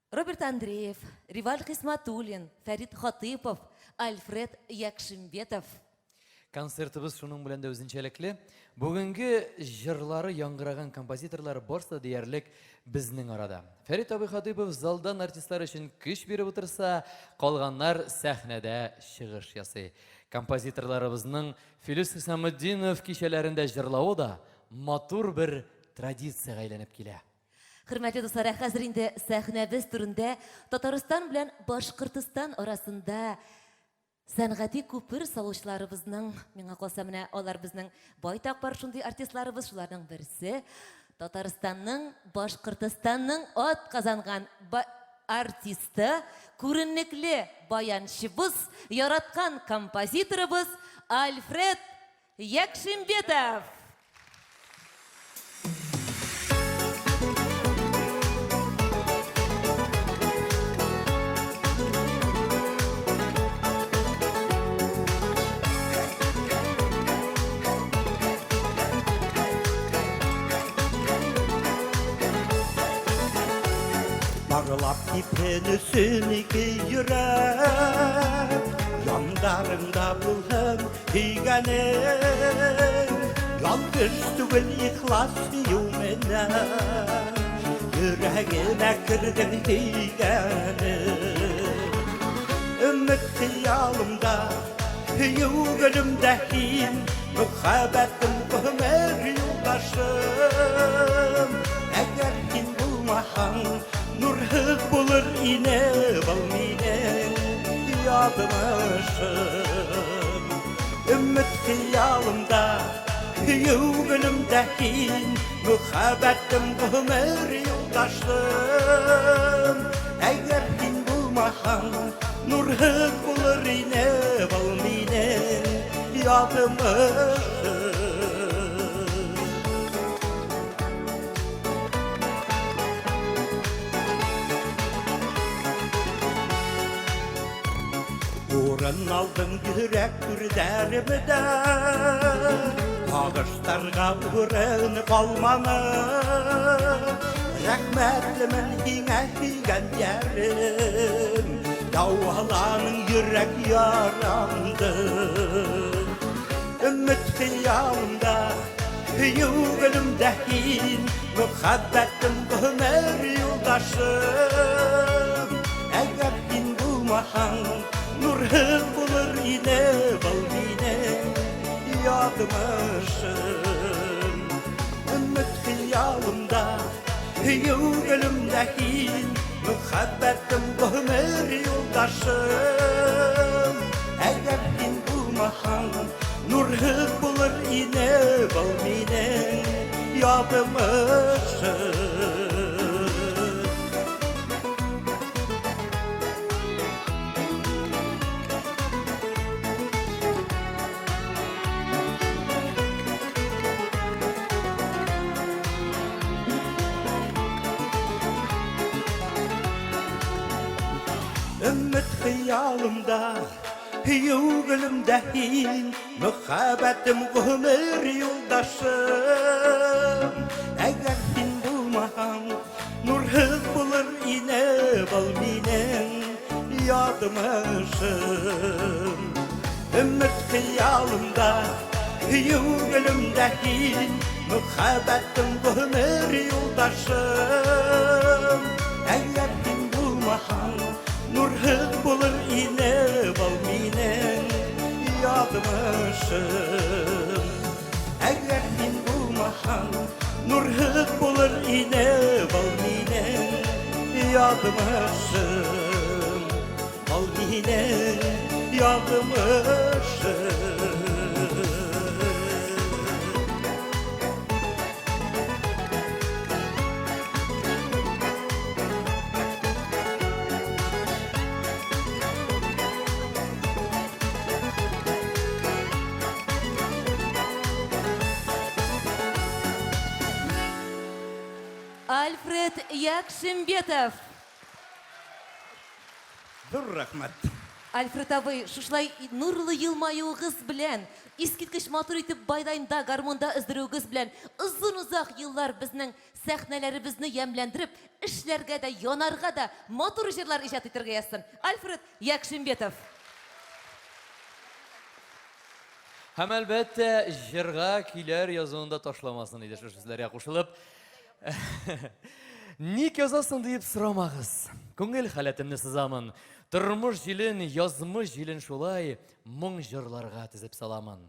Роберт Андреев, Риваль Хисматуллин, Фәрит Хатыйпов, Альфред Якшимбетов. Концертыбыз шуның белән дә үзенчәлекле. Бүгенге җырлары яңгыраган композиторлар барсы да диярлек безнең арада. Фәрит абый Хатыйпов залдан артистлар өчен көч биреп утырса, калганнар сәхнәдә чыгыш ясый. Композиторларыбызның Филүс Хисаметдинов кичәләрендә җырлавы да матур бер традициягә әйләнеп килә. Хөрмәтле дуслар, ә хәзер инде сәхнәбез түрендә Татарстан белән Башкортостан арасында Сәнгати күпер салучыларыбызның, миңа калса, менә алар безнең байтак бар шундый артистларыбыз, шуларның берсе Татарстанның, Башкортостанның ат казанган артисты, күренекле баянчыбыз, яраткан композиторыбыз Альфред Якшимбетов! Парлап типсен өчен ике йөрәк, Яндарыңда булһын Сөйгәнем, ялгыш түгел ихлас сөю менә. Йөрәгемә кердең сөйгәнем. Өмет хыялымда, сөю гөлемдә һин, Мөхәббәтем гомер юлдашым. Әгәр һин булмасаң, нурһыз булыр ине был минем язмышым. Өмет хыялымда, сөю гөлемдә һин, Мөхәббәтем гомер юлдашым. Әгәр һин булмасаң, нурһыз булыр ине был минем язмышым. Урын алдың йөрәк түрләремдә, Сагыштарга урын калманы. Рәхмәтлемен һиңә сөйгән ярем, Дәваланың йөрәк ярамды. Өмет хыялымда, сөю гөлемдә һин, Мөхәббәтем гомер юлдашым. Әгәр һин булмасаң, нурһыз булыр иде был минем язмышым. Өмет хыялымда, сөю гөлемдә һин, Мөхәббәтем гомер юлдашым. Әгәр һин булмасаң, нурһыз булыр иде был минем язмышым. Өмет хыялымда, һөю гөлемдә һин, Мөхәббәтем гомер юлдашым. Әгәр һин булмасаң, нурһыз булыр ине был минем язмышым. Өмет хыялымда, һөю гөлемдә һин, Мөхәббәтем гомер юлдашым. Әгәр һин булмасаң, нурһыз булыр ине был минем язмышым. Әгәр һин булмасаң, нурһыз булыр ине был минем язмышым. Был минем язмышым. Альфред Якшимбетов. Зур рәхмәт. Альфред абый, шушылай нурлы елмаюыгыз белән, искиткеч матур итеп байдайнда, гармунда өздерүегез белән озын-озак еллар безнең сәхнәләребезне ямьләндереп, эшләргә дә, янарга да, матур җырлар иҗат итәргә язсын. Альфред Якшимбетов. Һәм әлбәттә, җырга көйләр язуын да ташламасын иде шушы сүзләргә кушылып. Ник язасың диеп сорамагыз. Күңел халәтемне сызамын. Тормыш җилен, язмыш җилен шулай моң җырларга тезеп саламын.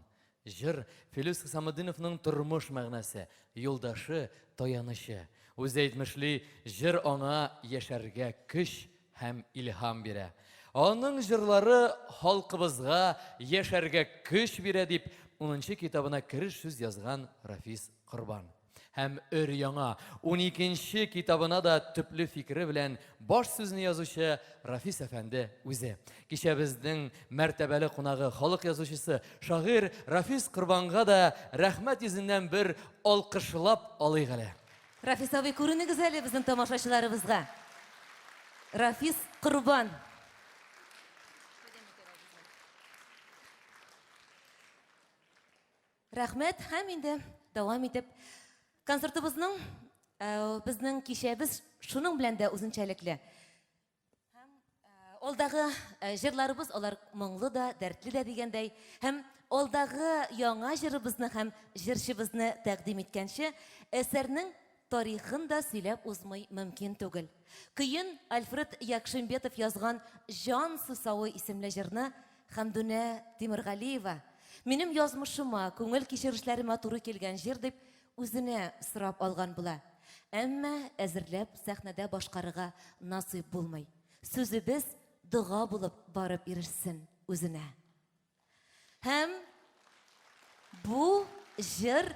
Җыр Филүс Хисаметдиновның тормыш мәгънәсе, юлдашы, таянычы. Үзе әйтмешли, җыр аңа яшәргә көч һәм илһам бирә. Аның җырлары халкыбызга яшәргә көч бирә дип, унынчы китабына кереш сүз язган Рафис Корбан. Һәм өр-яңа уникенче китабына да төпле фикере белән баш сүзне язучы Рафис әфәнде үзе. Кичәбезнең мәртәбәле кунагы, халык язучысы, шагыйрь Рафис Корбанга да рәхмәт йөзеннән бер алкышлап алыйк әле. Рафис абый, күренегез әле безнең тамашачыларыбызга. Рафис Корбан. Рәхмәт һәм инде дәвам итеп концертыбызның э, безнең кичәбез шуның белән дә үзенчәлекле. Һәм э, алдагы э, җырларыбыз алар моңлы да, дәртле дә дигәндәй, һәм алдагы яңа җырыбызны һәм җырчыбызны тәкъдим иткәнче, әсәрнең тарихын да сөйләп узмый мөмкин түгел. Көен Альфред Якшимбетов язган Җан сусавы исемле җырны Хәмдүнә Тимергалиева минем язмышыма, күңел кичерешләремә туры килгән җыр дип үзенә сорап алган була. Әмма әзерләп сәхнәдә башкарырга насыйп булмый. Сүзебез дога булып барып ирешсен үзенә. Һәм бу җыр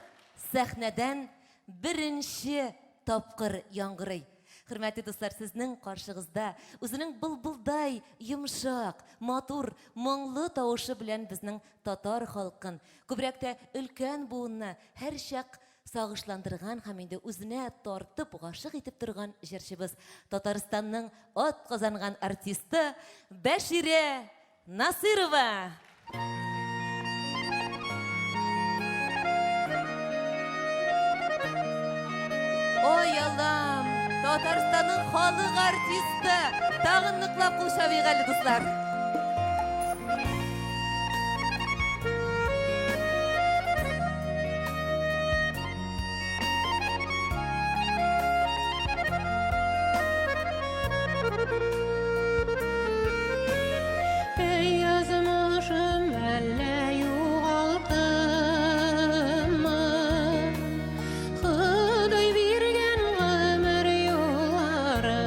сәхнәдән беренче тапкыр яңгырый. Хөрмәтле дуслар, сезнең каршыгызда үзенең былбылдай йомшак, матур, моңлы тавышы белән безнең татар халкын, күбрәк тә өлкән буынны һәрчак сагышландырган һәм инде үзенә тартып гашык итеп торган җырчыбыз, Татарстанның атказанган артисты Бәширә Насыйрова! Ой, Аллам! Татарстанның халык артисты! Тагын ныклап кул чабыйк әле, дуслар! Әй язмышым, әллә югалттыммы? Ходай биргән гомер юлларын.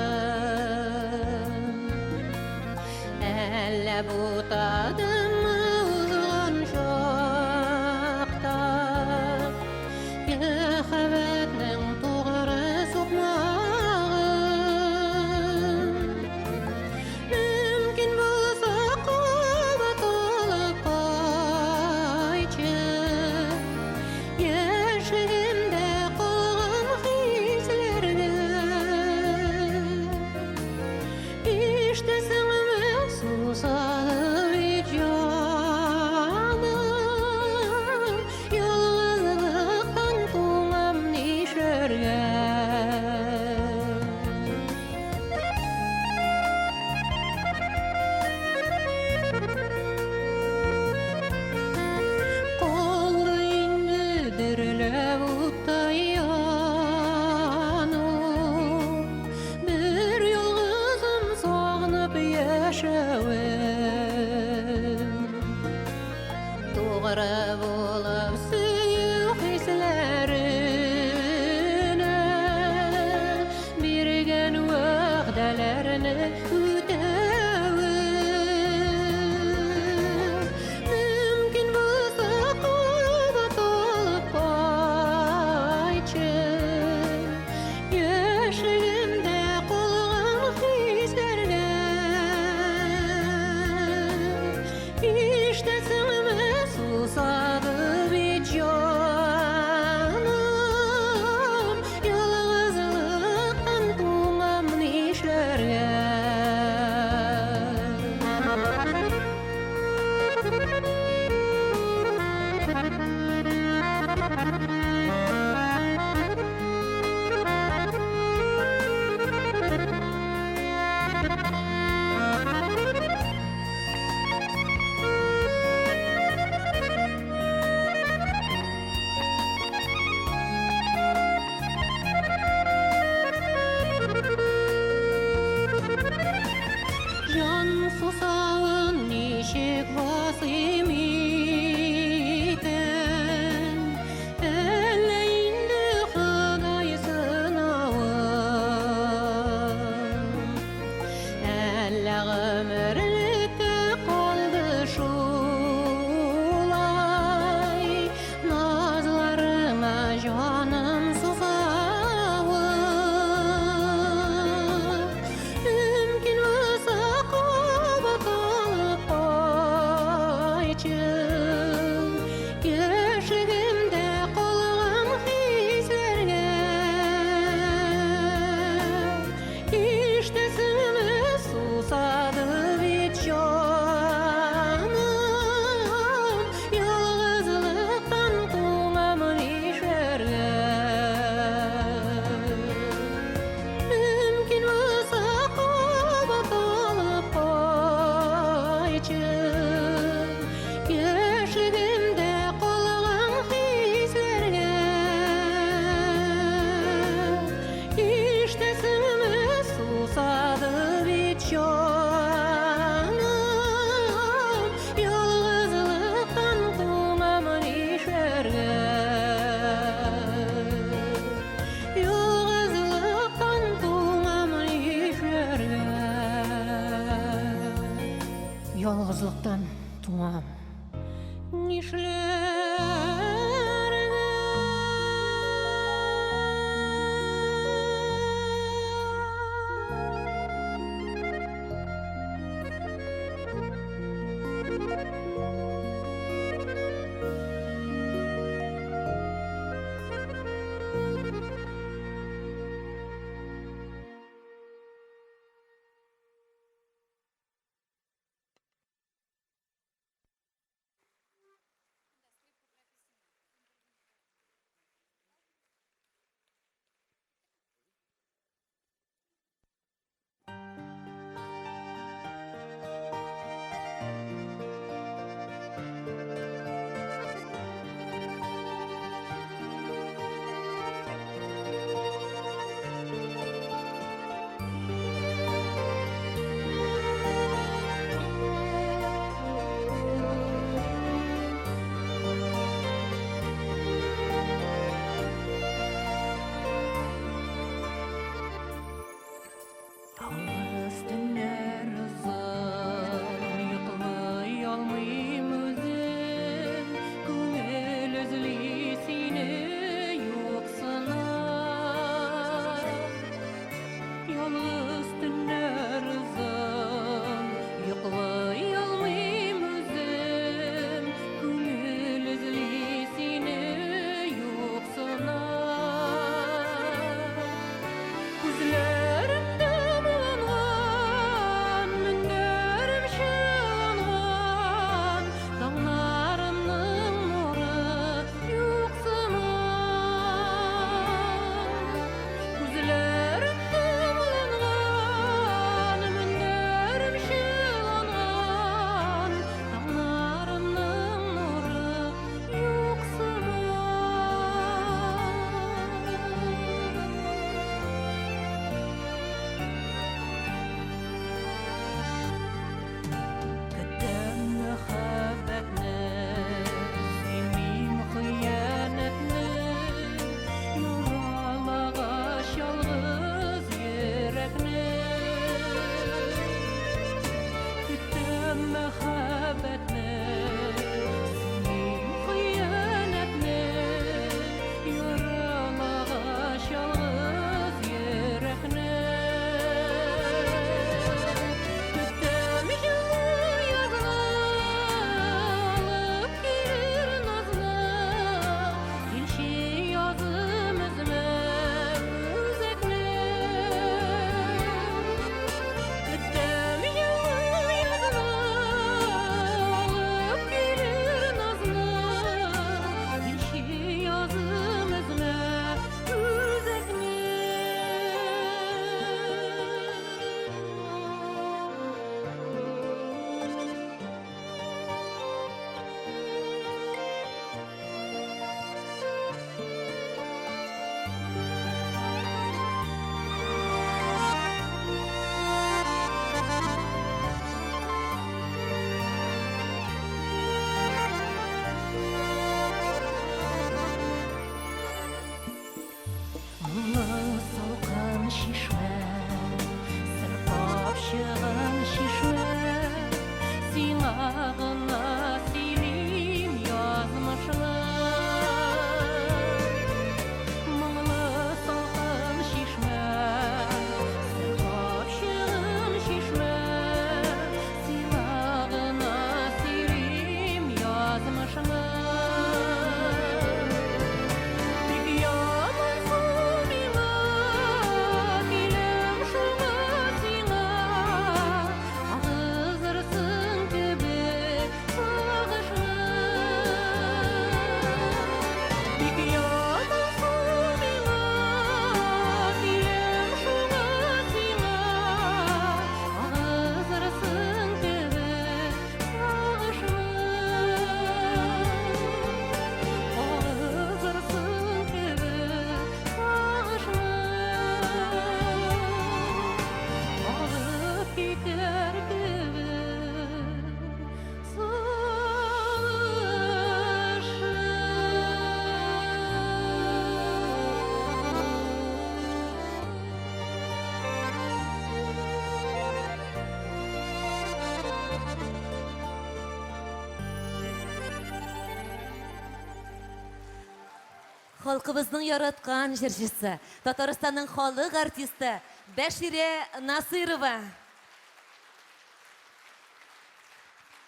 Халкыбызның яраткан җырчысы, Татарстанның халык артисты Бәширә Насыйрова.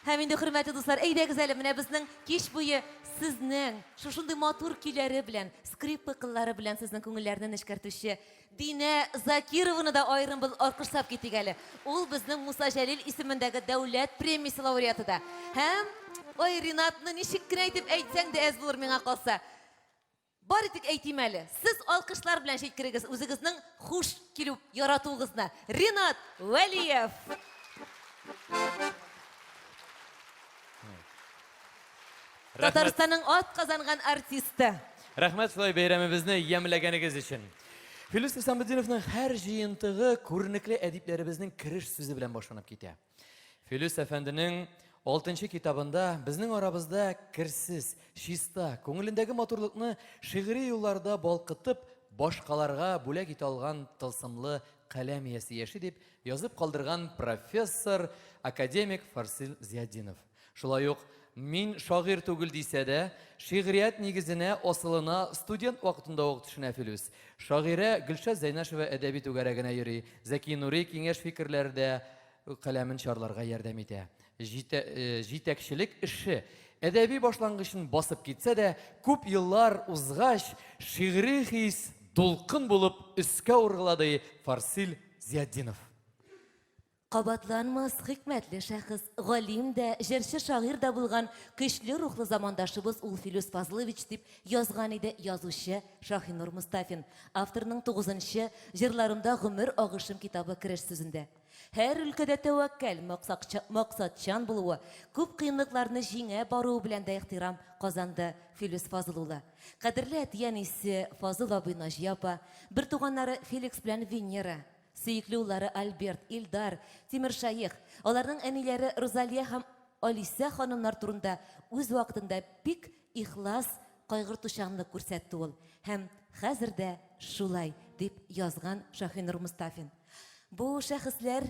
Һәм инде, хөрмәтле дуслар, әйдәгез әле, менә безнең кич буе сезнең шушындый матур көйләре белән, скрипка кыллары белән сезнең күңелләрне нечкәртүче Динә Закированы да аерым бер алкышлап китик әле. Ул безнең Муса Җәлил исемендәге дәүләт премиясе лауреаты да. Һәм, ой, Ринатны ничек кенә итеп әйтсәң дә әз булыр миңа калса. Бары тик әйтим әле, сез алкышлар белән җиткерегез үзегезнең хуш килү яратуыгызны. Ринат Вәлиев! Татарстанның ат казанган артисты. Рәхмәт шулай бәйрәмебезне ямьләгәнегез өчен. Филүс Хисаметдиновның һәр җыентыгы күренекле әдипләребезнең кереш сүзе белән башланып китә. Филүс әфәнденең алтынчы китабында безнең арабызда керсез, чиста, күңелендәге матурлыкны шигъри юлларда балкытып, башкаларга бүләк итә алган тылсымлы каләм иясе яши дип язып калдырган профессор, академик Фарсил Зиятдинов. Шулай ук мин шагыйрь түгел дисә дә, шигърият нигезенә, асылына студент вакытында ук төшенә Филүс. Шагыйрә Гөлшат Зәйнашева әдәби түгәрәгенә йөри, Зәки Нури киңәш-фикерләре дә каләмен чарларга ярдәм итә. Җитә, э, җитәкчелек эше әдәби башлангычын басып китсә дә, күп еллар узгач, шигъри хис дулкын булып өскә ургыла, ди Фарсил Зиятдинов. Кабатланмас хикмәтле шәхес, галим дә, җырчы-шагыйрь дә булган көчле рухлы замандашыбыз ул Филүс Фазлыевич дип язган иде язучы Шаһинур Мостафин, авторның тугызынчы Җырларымда гомер агышым китабы кереш сүзендә. Һәр өлкәдә тәвәккәл, максатчан булуы, күп кыенлыкларны җиңә баруы белән дә ихтирам казанды Филүс Фазыл улы. Кадерле әти-әнисе Фазыл абый, Наҗия апа, бертуганнары Феликс белән Венера, Сөекле уллары Альберт, Илдар, Тимершәех, аларның әниләре Рузалия һәм Алисә ханымнар турында үз вакытында бик ихлас кайгыртучанлык күрсәтте ул һәм хәзер дә шулай, дип язган Шаһинур Мостафин. Бу шәхесләр,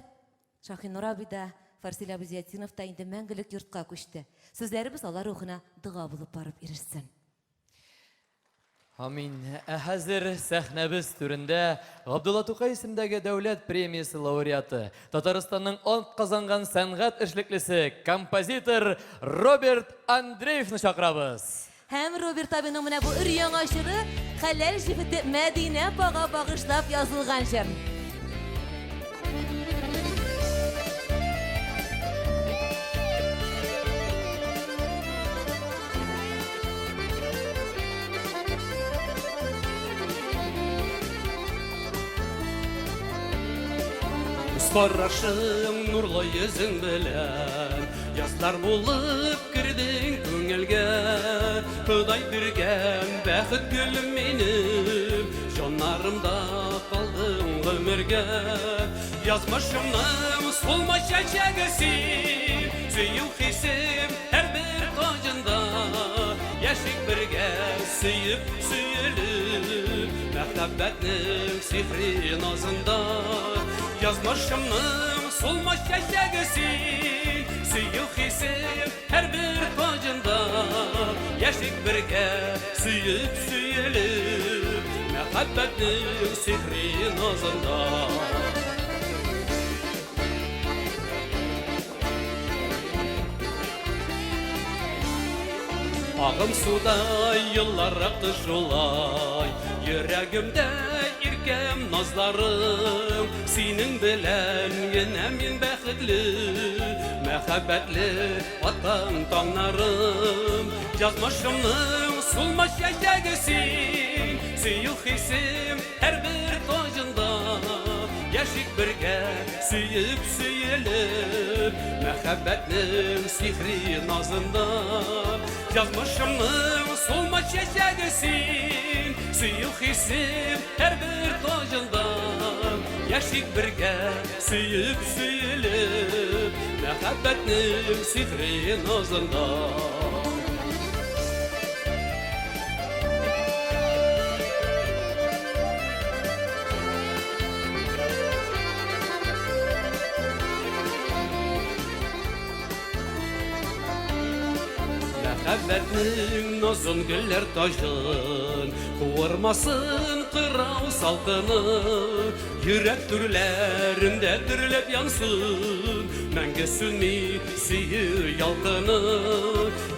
Шаһинур абый да, Фарсил абый Зиятдинов та инде мәңгелек йортка күчте. Сүзләребез алар рухына дога булып барып ирешсен. Амин. Ә хәзер сәхнәбез түрендә Габдулла Тукай исемдәге дәүләт премиясе лауреаты, Татарстанның ант казанган сәнгать эшлеклесе, композитор Роберт Андреевны чакырабыз. Һәм Роберт абыйның менә бу өр-яңа җыры хәләл җефете Мәдинә апага багышлап язылган җыр. Карашың нурлы йөзең белән Язлар булып кердең күңелгә Ходай биргән бәхет гөлем минем Җаннарымда калдың гомергә Язмышымның сулма чәчәге син Сөю хисем һәрбер таҗында Яшик бергә сөеп сөелеп Мәхәббәтнең сихри назында Язмышымның сулма чәчәге син Сөю хисем һәрбер таҗында Яшик бергә сөеп сөелеп Мәхәббәтнең сихри назында Агым судай еллар акты шулай Йөрәгемдә иркәм назларың Синең белән генә мин бәхетле Мәхәббәтле аткан таңнарым Язмышымның сулмас чәчәге син Сөю хисем һәрбер таҗында Яшик бергә сөеп сөелеп Мәхәббәтнең сихри назында Язмышымның сулмас чәчәге син Сөю хисем һәрбер таҗында Яшик бергә сөеп сөелеп Мәхәббәтнең сихри назында Мәхәббәтнең назын гөлләр таҗын, Куырмасын кырау салкыны. Йөрәк түрләрендә дөрләп янсын, Мәңге сүнми сөю ялкыны.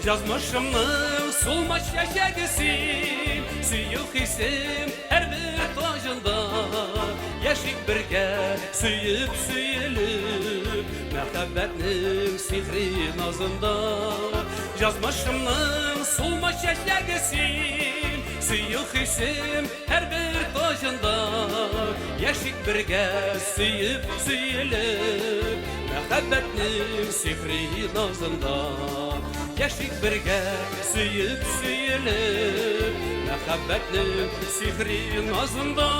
Язмышымның сулмас чәчәге син, Сөю хисем һәрбер таҗында. Яшик бергә, сөеп сөелеп, Мәхәббәтнең сихри назында. Язмышымның сулмас чәчәге син, Сөю хисем һәрбер таҗында. Яшик бергә, сөеп сөелеп, Мәхәббәтнең сихри назында. Яшик бергә, сөеп сөелеп, Мәхәббәтнең сихри назында.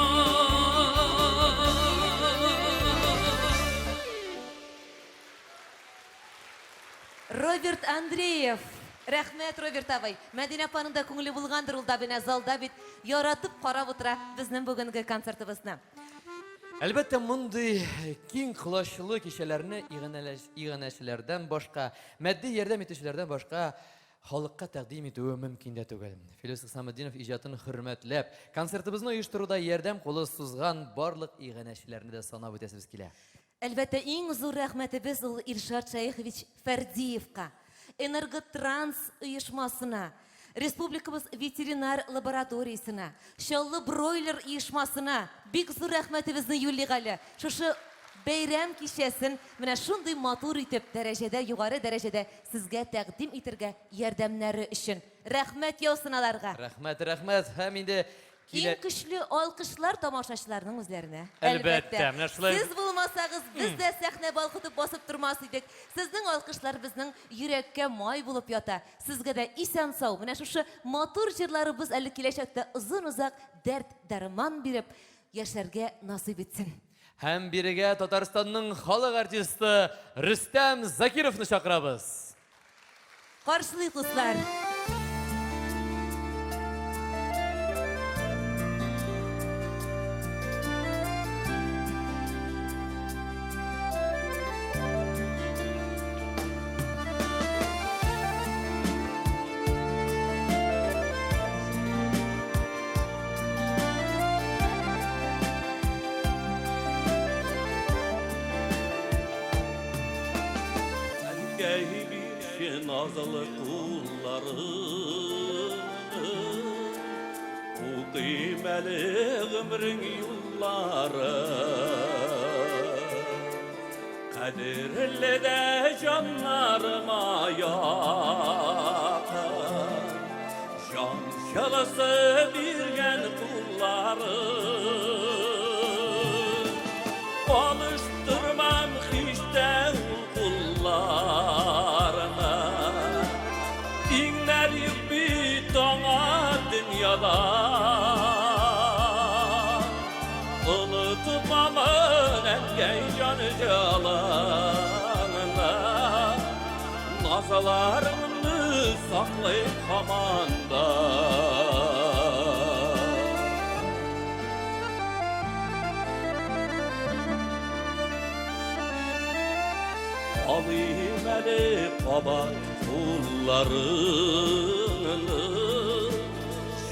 Роберт Андреев. Рәхмәт, Роберт абый. Мәдинә апаның да күңеле булгандыр ул да менә залда бит яратып карап утыра безнең бүгенге концертыбызны. Әлбәттә, мондый киң колачлы кичәләрне иганәчеләрдән башка, матди ярдәм итүчеләрдән башка халыкка тәкъдим итүе мөмкин дә түгел. Филүс Хисаметдинов иҗатын хөрмәтләп, концертыбызны оештыруда ярдәм кулы сузган барлык иганәчеләрне дә санап үтәсебез килә. Әлбәттә, иң зур рәхмәтебез ул Илшат Шәехович Фәрдиевка, Энерготранс оешмасына, республикабыз ветеринар лабораториясенә, Чаллы бройлер оешмасына бик зур рәхмәтебезне юллыйк әле. Шушы бәйрәм кичәсен менә шундый матур итеп, дәрәҗәдә, югары дәрәҗәдә сезгә тәкъдим итергә ярдәмнәре өчен. Рәхмәт яусын аларга! Рәхмәт, рәхмәт. Һәм инде Иң көчле алкышлар тамашачыларның үзләренә. Әлбәттә, менә шулай. Сез булмасагыз, без дә сәхнә балкытып басып тормас идек. Сезнең алкышлар безнең йөрәккә май булып ята. Сезгә дә исән-сау, менә шушы матур җырларыбыз әле киләчәктә озын-озак дәрт-дәрман биреп, яшәргә насыйп итсен. Һәм бирегә Татарстанның халык артисты Рөстәм Закировны чакырабыз. Каршылыйк, дуслар! Әнкәй бирче назлы кулларын, Укыйм әле гомрең юлларын. Кадерле дә җаннарыма якын, Җан җылысы биргән кулларын. Алыштырмам һич тә ул кулларны. Тиңнәр юк бит аңа дөньяда. Онытмамын әнкәй җан җылыңны. Назларыңны саклыйм һаман да. Алыйм әле кабат кулларыңны,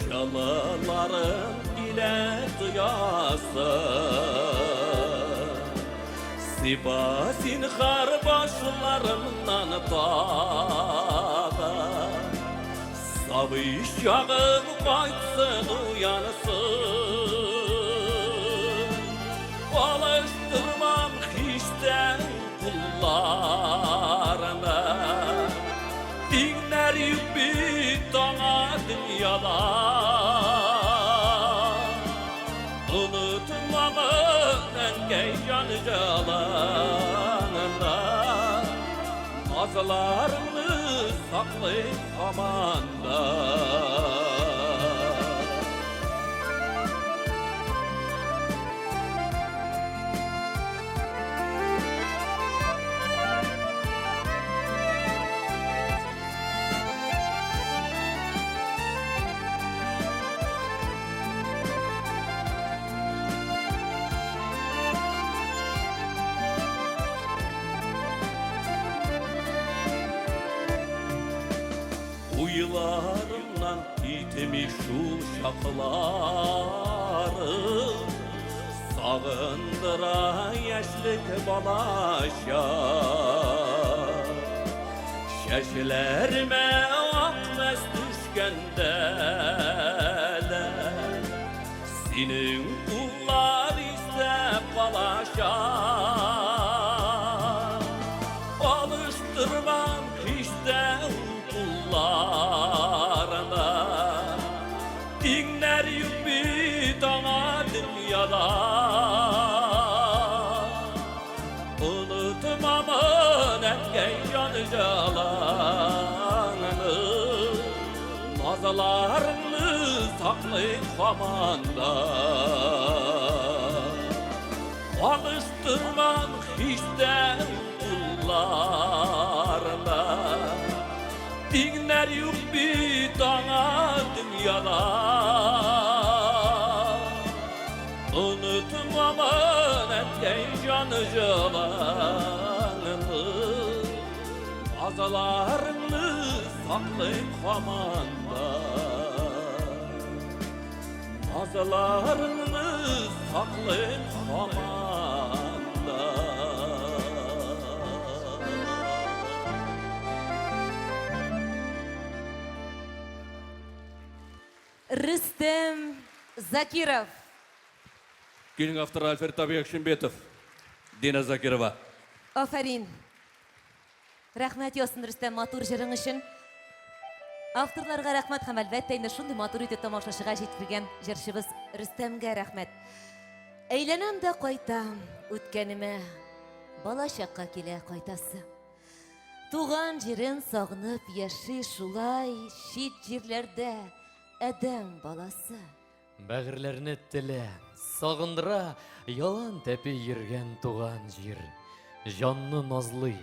Җылыларын килә тоясы. Сыйпа зинһар башларымнан тагы, Сабый чагым кайтсын уянсын. Алыштырмам һич тә кулларны. Тиңнәр юк бит аңа дөньяда. Онытмамын әнкәй җан җылыңны. Назларыңны саклыйм һаман да. Уйларымнан китми шул чакларым. Сагындыра яшьлек балачак. Чәчләремә ак мәс төшкәндә дә Синең куллар истә калачак. Алыштырмам һич тә ул кулларны. Тиңнәр юк бит аңа дөньяда. Онытмамын әткәй җаны җалаңны. Назларыңны саклыйм һаман да. Алыштырмам һич тә кулларны. Тиңнәр юк бит аңа дөньяда. Онытмамын әткәй җаны җылаңны. Назларыңны саклыйм һаман да. Назларыңны саклыйм һаман да. Рөстәм Закиров. Көйнең авторы Альфред абый Якшимбетов, Дина Закирова. Афәрин. Рәхмәт яусын, Рөстәм, матур җырың өчен. Авторларга рәхмәт һәм әлбәттә инде шундый матур итеп тамашачыга җиткергән җырчыбыз Рөстәмгә рәхмәт. Әйләнәм дә кайтам үткәнемә, балачакка килә кайтасы. Туган җирен сагынып яши шулай чит җирләрдә адәм баласы. Бәгырьләрне телә, сагындыра ялан тәпи йөргән туган җир. Җанны назлый,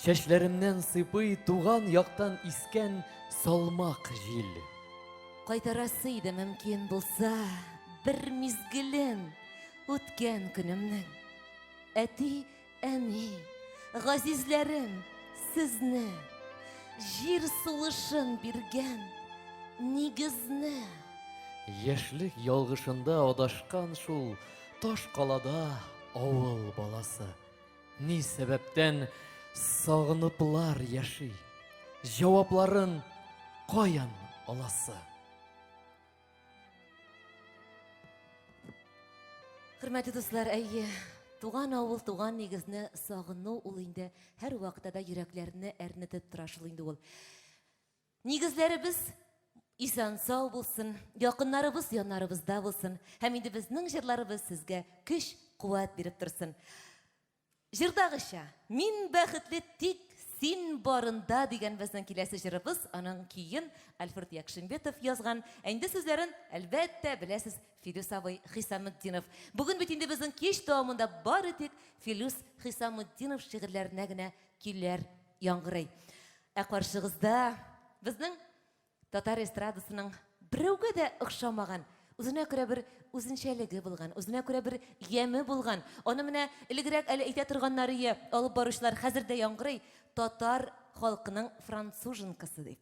чәчләремнән сыйпый туган яктан искән салмак җил. Кайтарасы иде мөмкин булса бер мизгелен үткән көнемнең. Әти, Әни, газизләрем, сезне, җир сулышын биргән нигезне. Яшьлек ялгышында адашкан шул таш калада авыл баласы. Ни сәбәптән сагыныплар яши? Җавапларын каян аласы? Хөрмәтле дуслар, әйе, туган авыл, туган нигезне сагыну ул инде һәрвакытта да йөрәкләрне әрнетеп тора шул инде ул. Нигезләребез исән-сау булсын, якыннарыбыз яннарыбызда булсын һәм инде безнең җырларыбыз сезгә көч, куәт биреп торсын. Җырдагыча, Мин бәхетле тик син барында дигән безнең киләсе җырыбыз, аның көен Альфред Якшимбетов язган, ә инде сүзләрен, әлбәттә, беләсез, Филүс абый Хисаметдинов. Бүген бит инде безнең кич дәвамында бары тик Филүс Хисаметдинов шигырьләренә генә көйләр яңгырый. Ә каршыгызда безнең Татар эстрадасының берәүгә дә охшамаган, үзенә күрә бер үзенчәлеге булган, үзенә күрә бер яме булган. Аны менә элегрәк әле әйтә торганнарые, алып баручылар хәзер дә яңгырый, татар халкының француженкасы дип.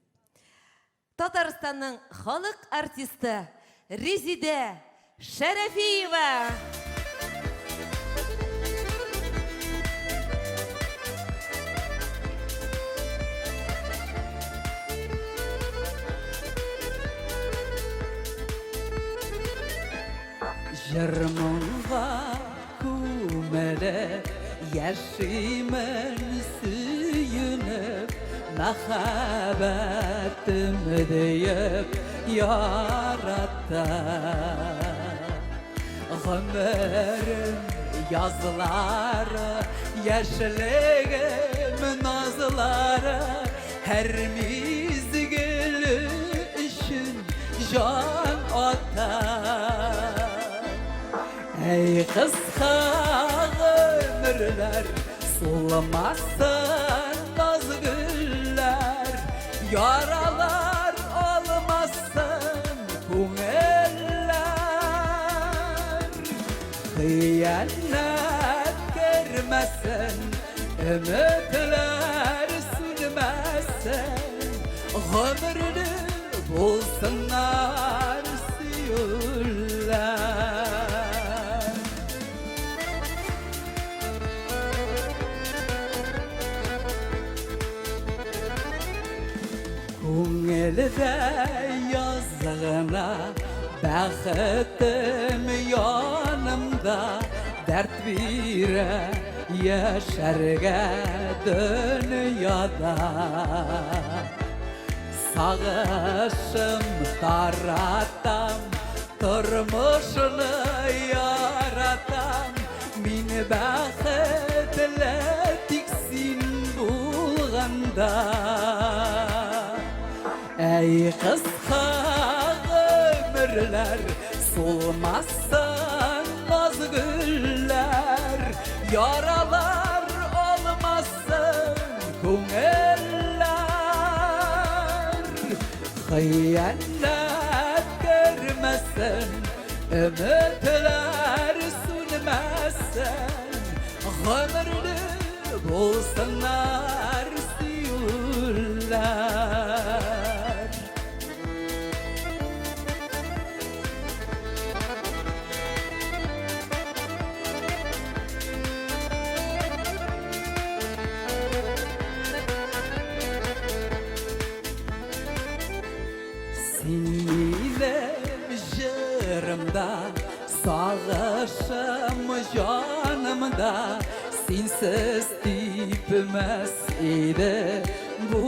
Татарстанның халык артисты Резидә Шәрәфиева! Җыр-моңга күмелеп, яшимен сөенеп, Мәхәббәтем диеп яраттым. Гомерем язлары, яшьлегем назлары, һәр мизгеле өчен җан ата. Әй, кыска гомерләр, сулмасын наз гөлләр, яралар алмасын күңелләр. Хыянәт кермәсен, өметләр сүнмәсен, гомернең. Күңелдә язгына бәхетем янымда дәрт бирә яшәргә дөньяда. Сагышым таратам, тормышны яратам. Мин бәхетле тик син булганда. Әй, кыска гомерләр, сулмасын наз гөлләр, яралар алмасын күңелләр. Хыянәт кермәсен, өметләр сүнмәсен, гомерле булсыннар сөюләр. Син минем җырымда, сагышым җанымда, синсез типмәс иде бу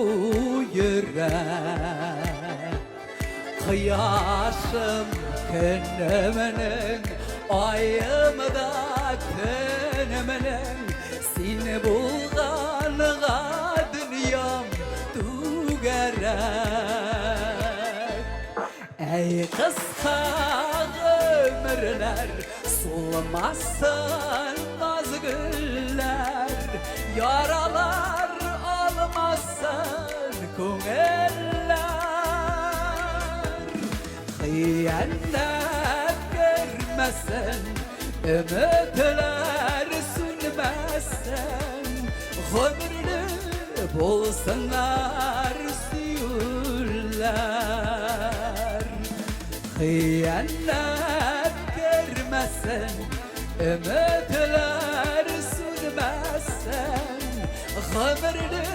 йөрәк. Кояшым көнемнең, аем да төнемнең, син булганга дөньям түгәрәк. Әй, кыска гомерләр, сулмасын наз гөлләр, яралар алмасын күңелләр. Хыянәт кермәсен, өметләр сүнмәсен, гомерле булсыннар сөюләр. Хыянәт кермәсен, өметләр сүнмәсен, гомерле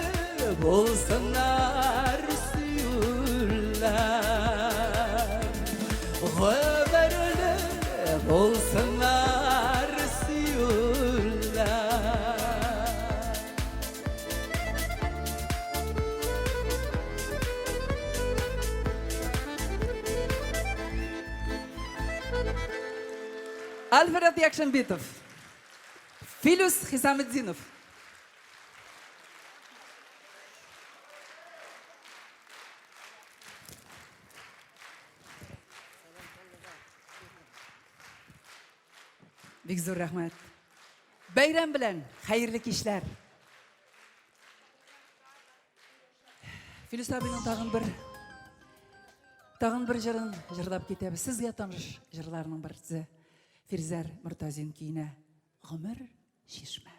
булсыннар сөюләр. Гомерле булсыннар сөюләр. Альфред Якшамбитов, Филюс Хисаметдинов. Бик зур рәхмәт. Бәйрәм белән, хәерле кичләр. Филүс абыйның тагын бер тагын бер җырын җырлап китәбез. Сезгә таныш җырларның берсе. Фирзәр Мортазин көенә Гомер чишмә.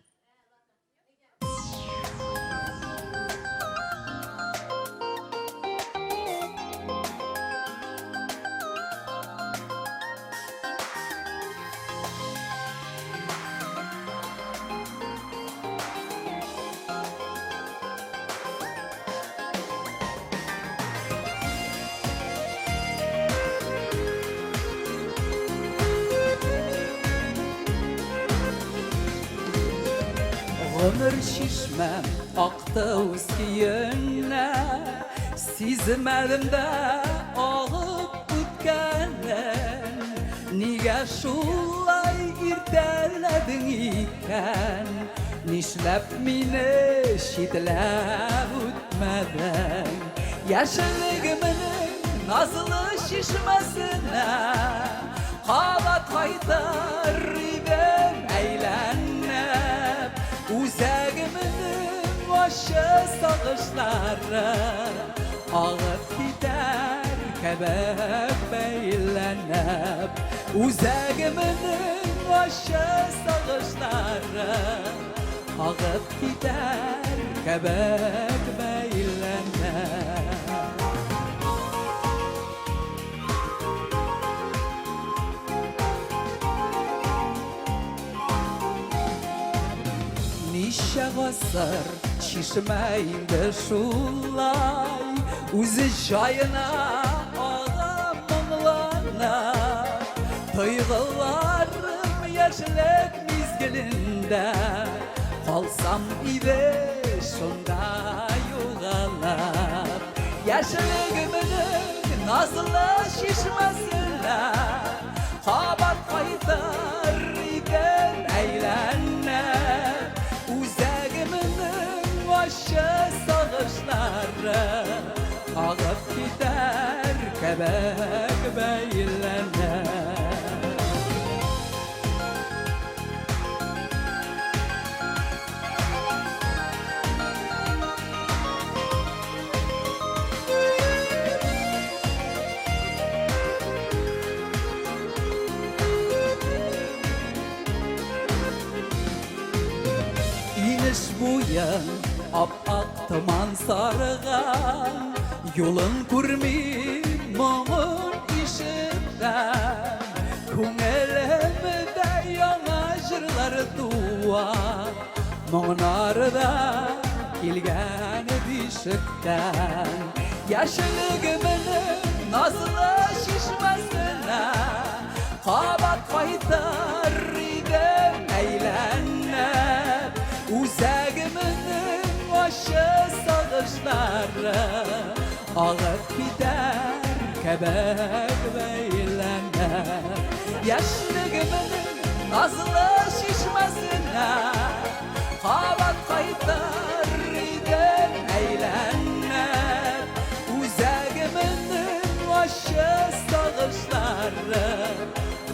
Гомер чишмәм акты үз көенә, Сизмәдем дә агып үткәнен. Нигә шулай иртәләдең икән? Нишләп мине читләп үтмәдең? Яшьлегемнең назлы чишмәсенә Кабат кайтыр идем әйләнеп. Үзәгемнең ачы сагышлары Агып китәр кебек бәйләнеп. Үзәгемнең ачы сагышлары Агып китәр кебек бәйләнеп. Ничә гасыр чишмә инде шулай. Үзе җаена ага моңлана. Тойгыларым яшьлек мизгелендә калсам иде шунда югалып. Яшьлегемнең назлы чишмәсенә кабат кайтыр идем әйләнеп. Үзәгемнең ачы сагышлары агып китәр кебек бәйләнеп. Инеш буен ап-ак томан сарыган, Юлын күрмим, моңын ишетәм. Күңелемдә яңа җырлар туа, Моңнары да килгән бишектән. Яшьлегемнең назлы чишмәсенә кабат кайтыр идем әйләнеп. Үзәгемнең ачы сагышлары агып китәр кебек бәйләнеп. Яшьлегемнең назлы чишмәсенә кабат кайтыр идем әйләнеп. Үзәгемнең ачы сагышлары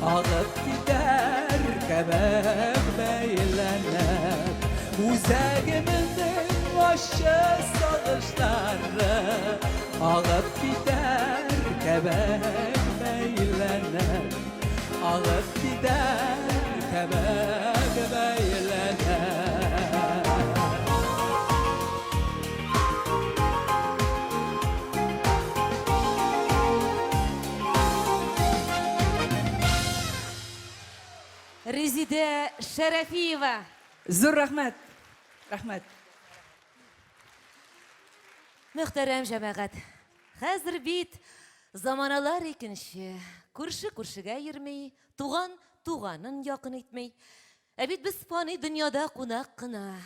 агып китәр кебек бәйләнеп. Үзәгемнең ачы сагышлары агып китәр кебек бәйләнеп. Агып китәр кебек бәйләнеп. Резидә Шәрәфиева. Зур рәхмәт. Рәхмәт. Мөхтәрәм җәмәгать, хәзер бит заманалар икенче. Күрше күршегә йөрми, туган туганын якын итми. Ә бит без фани дөньяда кунак кына.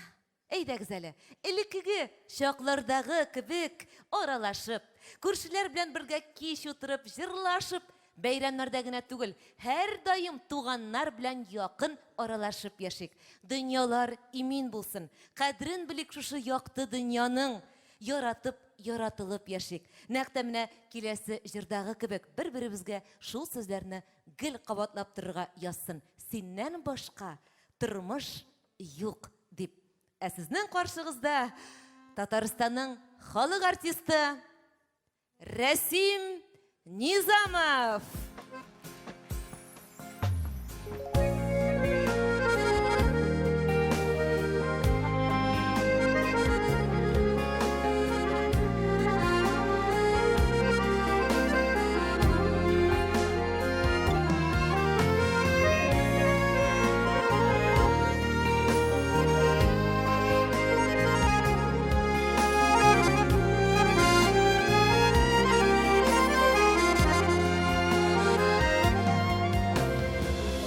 Әйдәгез әле, элеккеге чаклардагы кебек аралашып, күршеләр белән бергә кич утырып, җырлашып, бәйрәмнәрдә генә түгел, һәрдаим туганнар белән якын аралашып яшик. Дөньялар имин булсын, кадерен белик шушы якты дөньяның, яратып, яратылып яшик. Нәкъ тә менә киләсе җырдагы кебек бер-беребезгә шул сүзләрне гел кабатлап торырга язсын. Синнән башка тормыш юк, дип. Ә сезнең каршыгызда Татарстанның халык артисты Рәсим Низамов.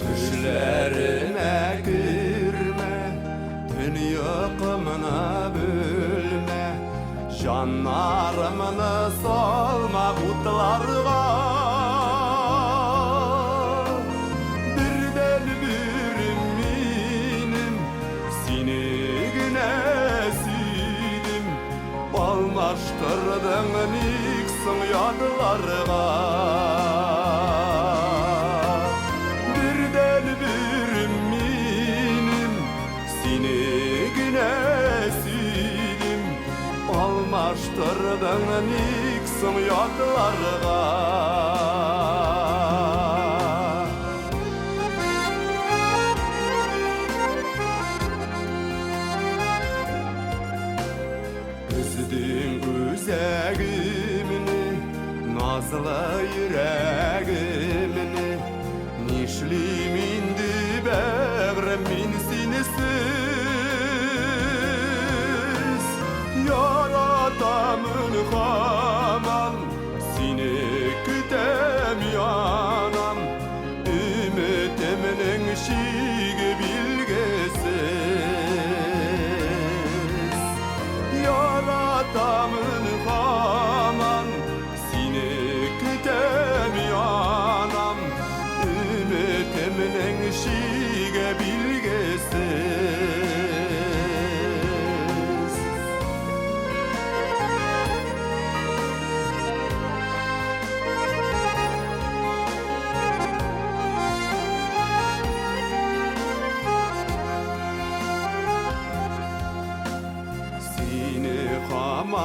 Төшләремә кермә, төн йокымны бүлмә, җаннарымны салма утларга. Бердәнберем минем, сине генә сөйдем, алмаштырдың ник соң ятларга? Бердәнберем минем, сине генә сөйдем, алмаштырдың ник соң ятларга? Өздең үзәгемне, назлы йөрәгемне. Нишлим инде, бәгърем, мин синсез? Яратамын һаман.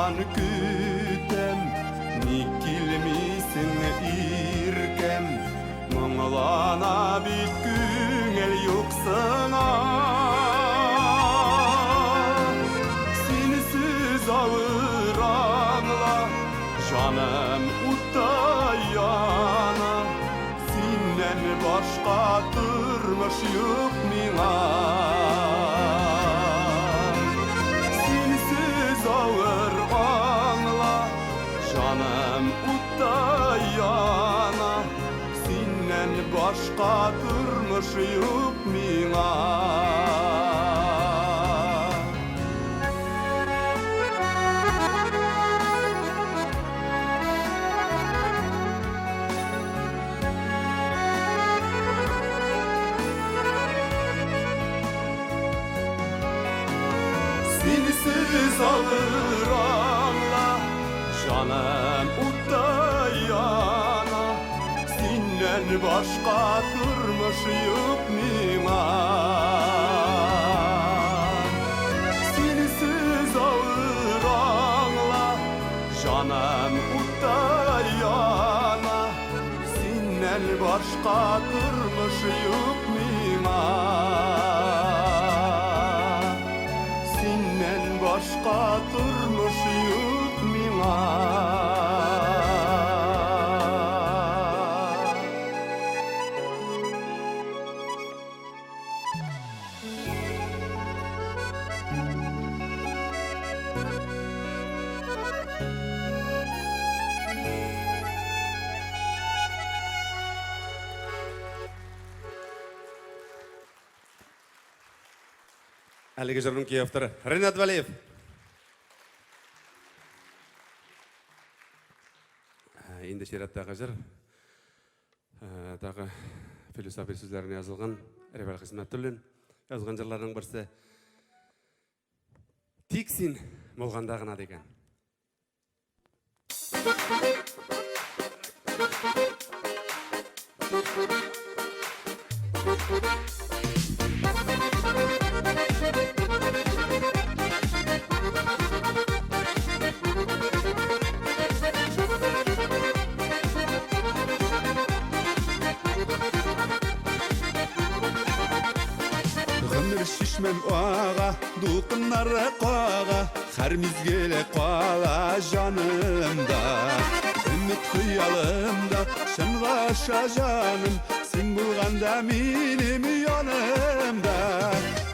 һаман көтәм, ник килмисең, иркәм? Моңлана бит күңел юксына. Синсез авыр аңла, җаным утта яна. Синнән башка тормыш юк миңа. Синсез авыр аңла, җаным утта яна. Синнән башка тормыш юк миңа. Синсез авыр аңла, җаным утта яна. Синнән башка тормыш юк миңа. Синсез авыр аңла, җаным утта яна. Синнән башка тормыш юк миңа. Синнән башка тормыш юк миңа. Әлеге җырның көй авторы Ренат Вәлиев. Инде чираттагы җыр тагы Филүс абый сүзләренә язылган Ревәл Хисмәтуллин язган җырларның берсе. Тик син булганда гына дигән. Гомер чишмәм ага, дулкыннары кага, Һәр мизгеле кала җанымда. Өмет хыялымда чынга аша җаным, Син булганда минем янымда.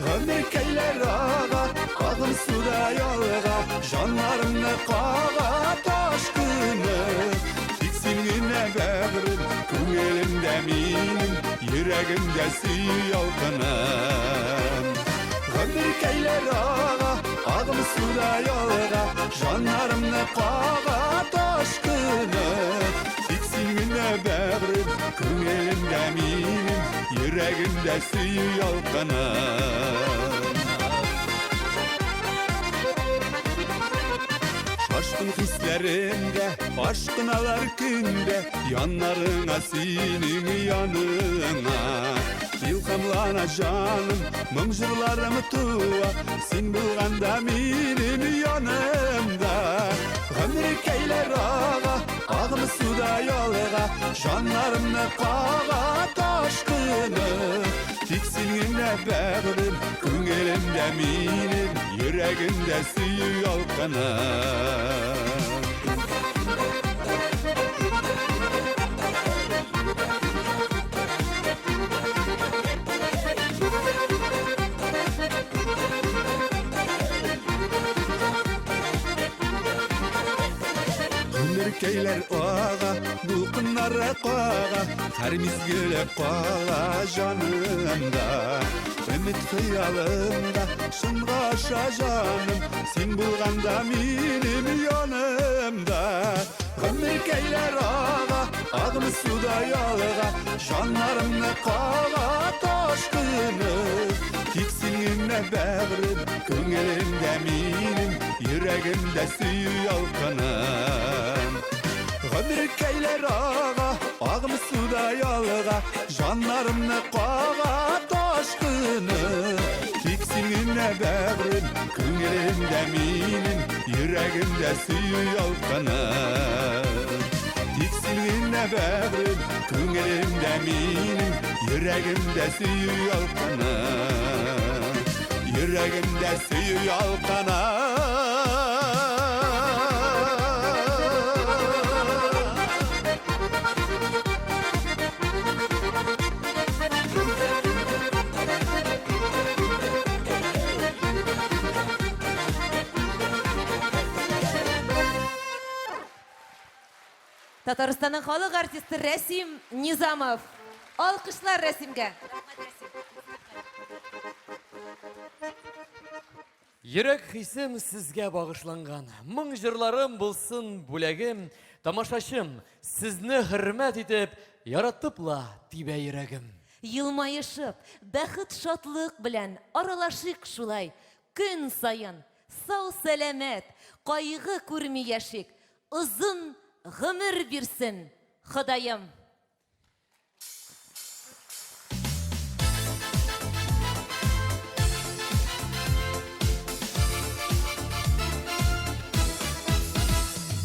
Гомеркәйләр ага, агым суда ялга, Җаннарымны кага ташкыны. Тик син генә бәгърем, күңелемдә минем, Йөрәгемдә сөю ялкыны. Гомеркәйләр ага, агым суда ялга, Җаннарымны кага ташкыны. Тик син генә бәгърем, күңелемдә минем, Йөрәгемдә сөю ялкыны. Шашкын хисләремдә, ашкыналар көндә, Яннарыңа синең яныңа. Илһамлана җаным, моң җырларым туа, Син булганда минем янымда. Гомеркәйләр ага, агым суда ялга, Җаннарымны кага ташкыны. Тик син генә бәгърем, күңелемдә минем, Йөрәгемдә сөю ялкыны. Гомеркәйләр ага, дулкыннары кага, Һәр мизгеле кала җанымда. Өмет хыялымда чынга аша җаным, Син булганда минем янымда. Гомеркәйләр ага, агым суда ялга, Җаннарымны кага ташкыны. Тик син генә бәгърем, күңелемдә минем, Йөрәгемдә сөю ялкыны. Гомеркәйләр ага, агым суда ялга, Җаннарымны кага ташкыны. Тик син генә бәгърем, күңелемдә минем, йөрәгемдә сөю ялкыны. Тик син генә бәгърем, күңелемдә минем, йөрәгемдә сөю ялкыны. Йөрәгемдә сөю ялкыны. Татарстанның халык артисты Рәсим Низамов. Алкышлар Рәсимгә. Йөрәк хисем сезгә багышланган. Моң җырларым булсын бүләгем. Тамашачым, сезне хөрмәт итеп, яратып ла тибә йөрәгем. Елмаешып, бәхет-шатлык белән аралашыйк шулай, көн саен, сау-сәламәт, кайгы күрми яшик. Озын гомер бирсен, Ходаем!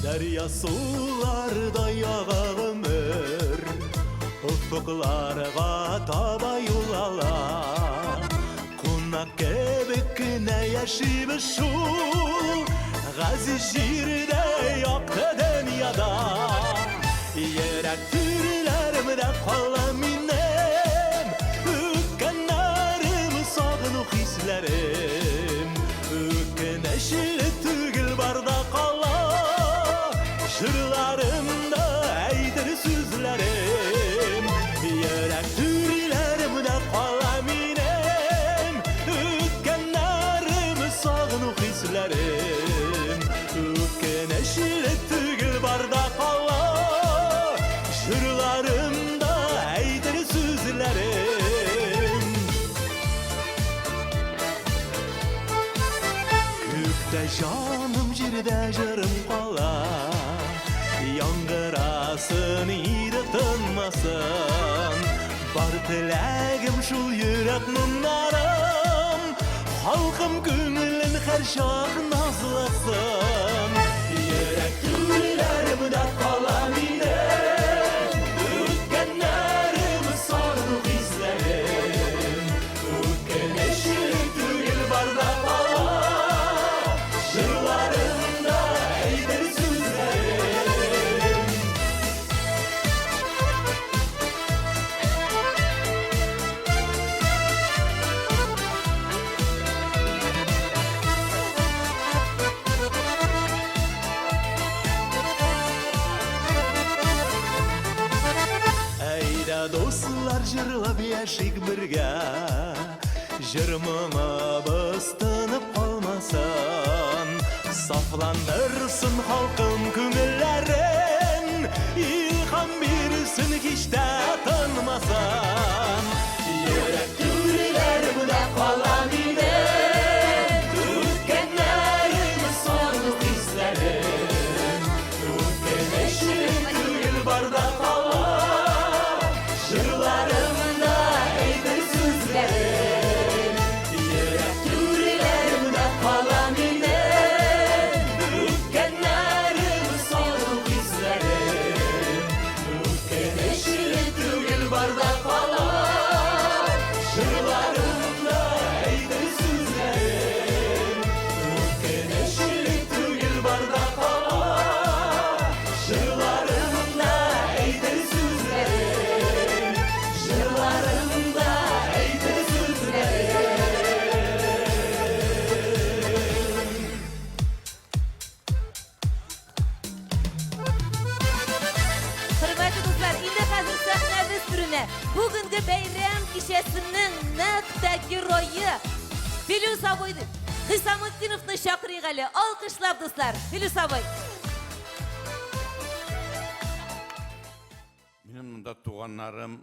Дәрья суларда яга гомер, Офыкларга таба юл ала. Кунак кебек кенә яшибез шул Газиз җирдә, якты дөньяда. Йөрәк түрләремдә кала минем Үткәннәрем, сагыну хисләрем. Үкенечле түгел бар да кала Җырларымда әйтер сүзләрем. Йөрәк түрләремдә кала минем Үткәннәрем, сагыну хисләрем. Үкенечле түгел бар да кала Җырларымда әйтер сүзләрем. Күктә җаным, җирдә җырым кала, Яңгырасын иде тынмасын. Бар теләгем шул йөрәк моңнарым Халкым күңелен һәрчак назласын. Йөрәк түрләремдә кала минем Үткәннәрем, сагыну хисләрем. Үкенечле түгел бар да кала Җырларымда әйтер сүзләрем. Әйдә, дуслар, җырлап яшик бергә, Җыр моңыбыз тынып калмасын. Сафландырсын халкым күңелләрен, Илһам бирсен һич тә тынмасын. Йөрәк түрләремдә кала минем Үткәннәрем, сагыну хисләрем. Үкенечле түгел бар да кала Җырларымда әйтер сүзләрем. Йөрәк түрләремдә кала минем Үткәннәрем, сагыну хисләрем. Үкенечле түгел бар да кала Җырларымда әйтер сүзләрем. Үкенечле түгел бар да кала Җырларымда әйтер сүзләрем. Җырларымда әйтер сүзләрем. Хөрмәтле дуслар, инде хәзер сәхнәбез түренә бүгенге бәйрәм кичәсенең нәкъ тә герое Филүс абый Хисамутдиновны чакырыйк әле. Алкышлап, дуслар. Филүс абый. Минем монда туганнарым,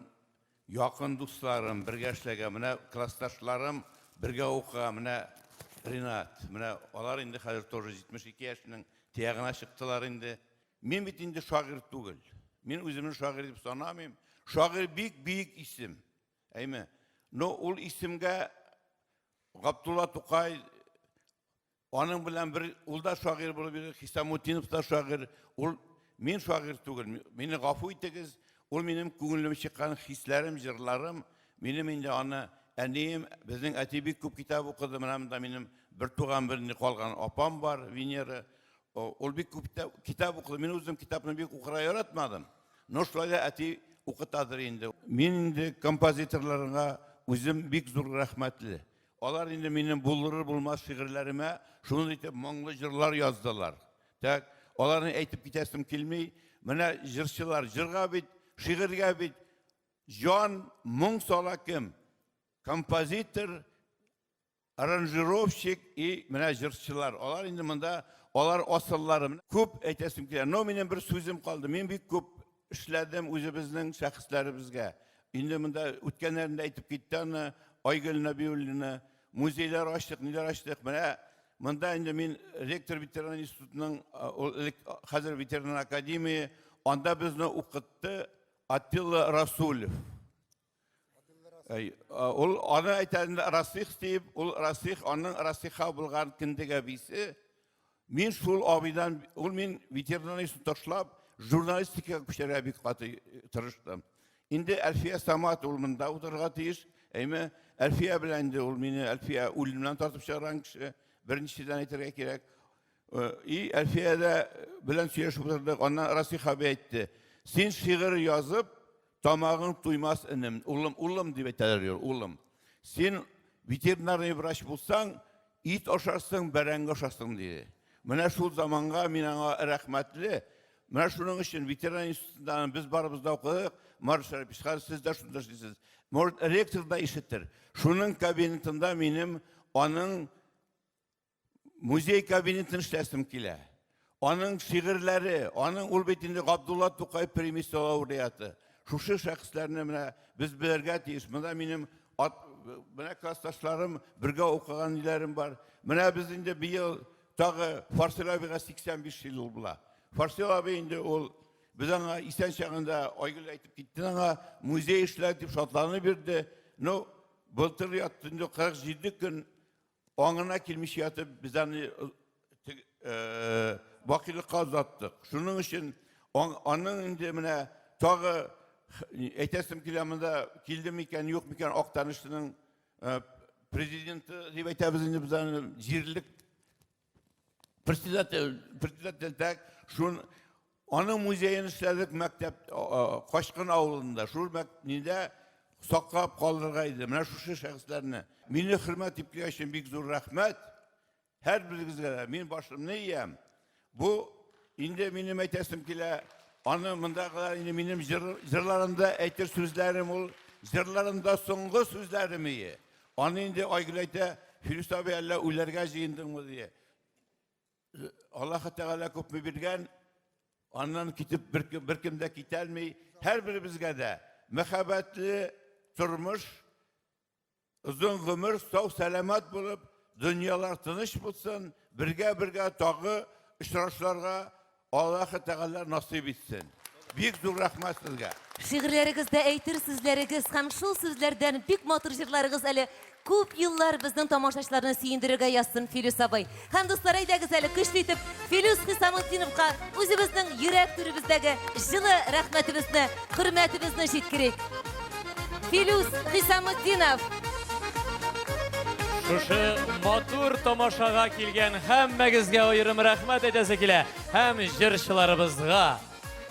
якын дусларым, бергә эшләгән, менә классташларым, бергә укыган, менә Ринат, менә алар инде хәзер тоже 72 яшьнең тиягына чыктылар инде. Мин бит инде шагыйрь түгел. Мин үземне шагыйрь дип санамыйм. Шагыйрь бик биек исем. Әйме? Но ул исемгә Габдулла Тукай аның белән бер ул да шагыйрь булып йөри, Хисамутдинов та шагыйрь. Ул мин шагыйрь түгел, мине гафу итегез. Ул минем күңелем чыккан хисләрем, җырларым. Минем инде аны әнием, безнең әти бик күп китап укыды. Менә монда минем бер туган бер калган апам бар, Венера. Ул бик күп китап укыды. Мин үзем китапны бик укырга яратмадым. Но шулай да әти укытадыр инде. Мин инде композиторларга үзем бик зур рәхмәтле. Алар инде минем булыр булмас шигырьләремә шундый итеп моңлы җырлар яздылар. Так, аларны әйтеп китәсем килми. Менә җырчылар, җырга бит, шигырьгә бит җан, моң сала кем? Композитор, аранжировщик и менә җырчылар. Алар инде монда, алар асыллары. Күп әйтәсем килә. Но минем бер сүзем калды. Мин бик күп эшләдем үзебезнең шәхесләребезгә. Инде монда үткәннәрендә әйтеп китте аны Айгөл Нәбиуллина. Музейлар ачтык, ниләр ачтык. Менә монда инде мин ректор ветеринар институтының, ул элек хәзер ветеринар академия, анда безне укытты Атилла Расулев. Ул аны әйтә инде Расих дип, ул Расих, аның Расиха булган кендек әбисе. Мин шул абыйдан, ул мин ветеринар институт ташлап, журналистикага күчәргә бик каты тырыштым. Инде Әлфия Самат ул монда утырырга тиеш. Әйме, Әлфия белән инде ул мине Әлфия үлемнән тартып чыгарган кеше, беренчедән әйтергә кирәк. И Әлфия дә белән сөйләшеп утырдык. Аннан Расих абый әйтте: "Син шигырь язып, Тамагың туймас, энем, улым, улым дип әйтәләр, юр, улым. Син ветеринарный врач булсаң, ит ашарсың, бәрәңге ашарсың, диде. Менә шул заманга мин аңа рәхмәтле. Менә шуның өчен ветеринар институтында без барыбыз да укыдык. Марат Шәрипович, хәзер сез дә шунда эшлисез. Может, ректор да ишетер. Шуның кабинетында минем аның Музей кабинетын эшләсем килә. Аның шигырьләре, аның ул бит инде Габдулла Тукай премиясе лауреаты. Шушы шәхесләрне менә без белергә тиеш. Монда минем ат, менә классташларым, бергә укыган ниләрем бар. Менә без инде быел тагы Фарсил абыйга 85 ел була. Фарсил абый инде ул без аңа исән чагында Айгөл әйтеп китте аңа музей эшләр дип шатланып бирде. Ну, былтыр ятты инде 47 көн Аңына килмичә ятып, без аны бакыйлыкка озаттык. Шуның өчен аның инде менә тагы әйтәсем килә монда килде микән, юк микән Актанышның президенты дип әйтәбез инде без аны җирлек председатель, председатель так, шун Аның музеен эшләдек мәктәп Качкын авылында. Шул нидә саклап калырга иде. Менә шушы шәхесләрне. Мине хөрмәт итеп килгән өчен бик зур рәхмәт. Һәрберегезгә дә мин башымны иям. Бу инде минем әйтәсем килә, аны мондагылар инде минем җырларымда әйтер сүзләрем ул җырларымда соңгы сүзләрем ие. Аны инде Айгөл әйтә, Филүс абый әллә үләргә җыендыңмы дие. Аллаһы Тәгалә күпме биргән, аннан китеп беркем дә китәлми. Һәрберебезгә дә мәхәббәтле тормыш, озын гомер, сау сәламәт булып, дөньялар тыныч булсын, бергә-бергә тагы очрашуларга Аллаһы Тәгалә насыйп итсен. Бик зур рәхмәт сезгә. Шигырьләрегездә әйтер сүзләрегез һәм шул сүзләрдән бик матур җырларыгыз әле күп еллар безнең тамашачыларны сөендерергә язсын, Филүс абый. Һәм, дуслар, әйдәгез әле көчле итеп Филүс Хисамутдиновка үзебезнең йөрәк түребездәге җылы рәхмәтебезне, хөрмәтебезне җиткерик. Филүс Хисамутдинов! Шушы матур тамашага килгән һәммәгезгә аерым рәхмәт әйтәсе килә. Һәм җырчыларыбызга,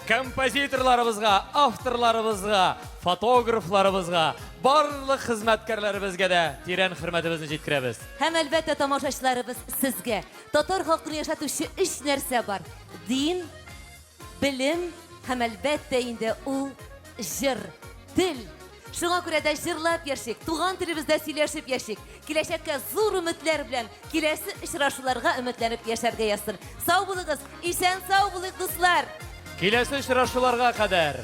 композиторларыбызга, авторларыбызга, фотографларыбызга, барлык хезмәткәрләребезгә дә тирән хөрмәтебезне җиткерәбез. Һәм әлбәттә, тамашачыларыбыз, сезгә татар халкын яшәтүче өч нәрсә бар. Дин, Белем һәм әлбәттә инде ул җыр, тел. Шуңа күрә дә җырлап яшик, туган телебездә сөйләшеп яшик. Киләчәккә зур өметләр белән киләсе очрашуларга өметләнеп яшәргә язсын. Сау булыгыз, исән сау булыйк, дуслар! Киләсе очрашуларга кадәр!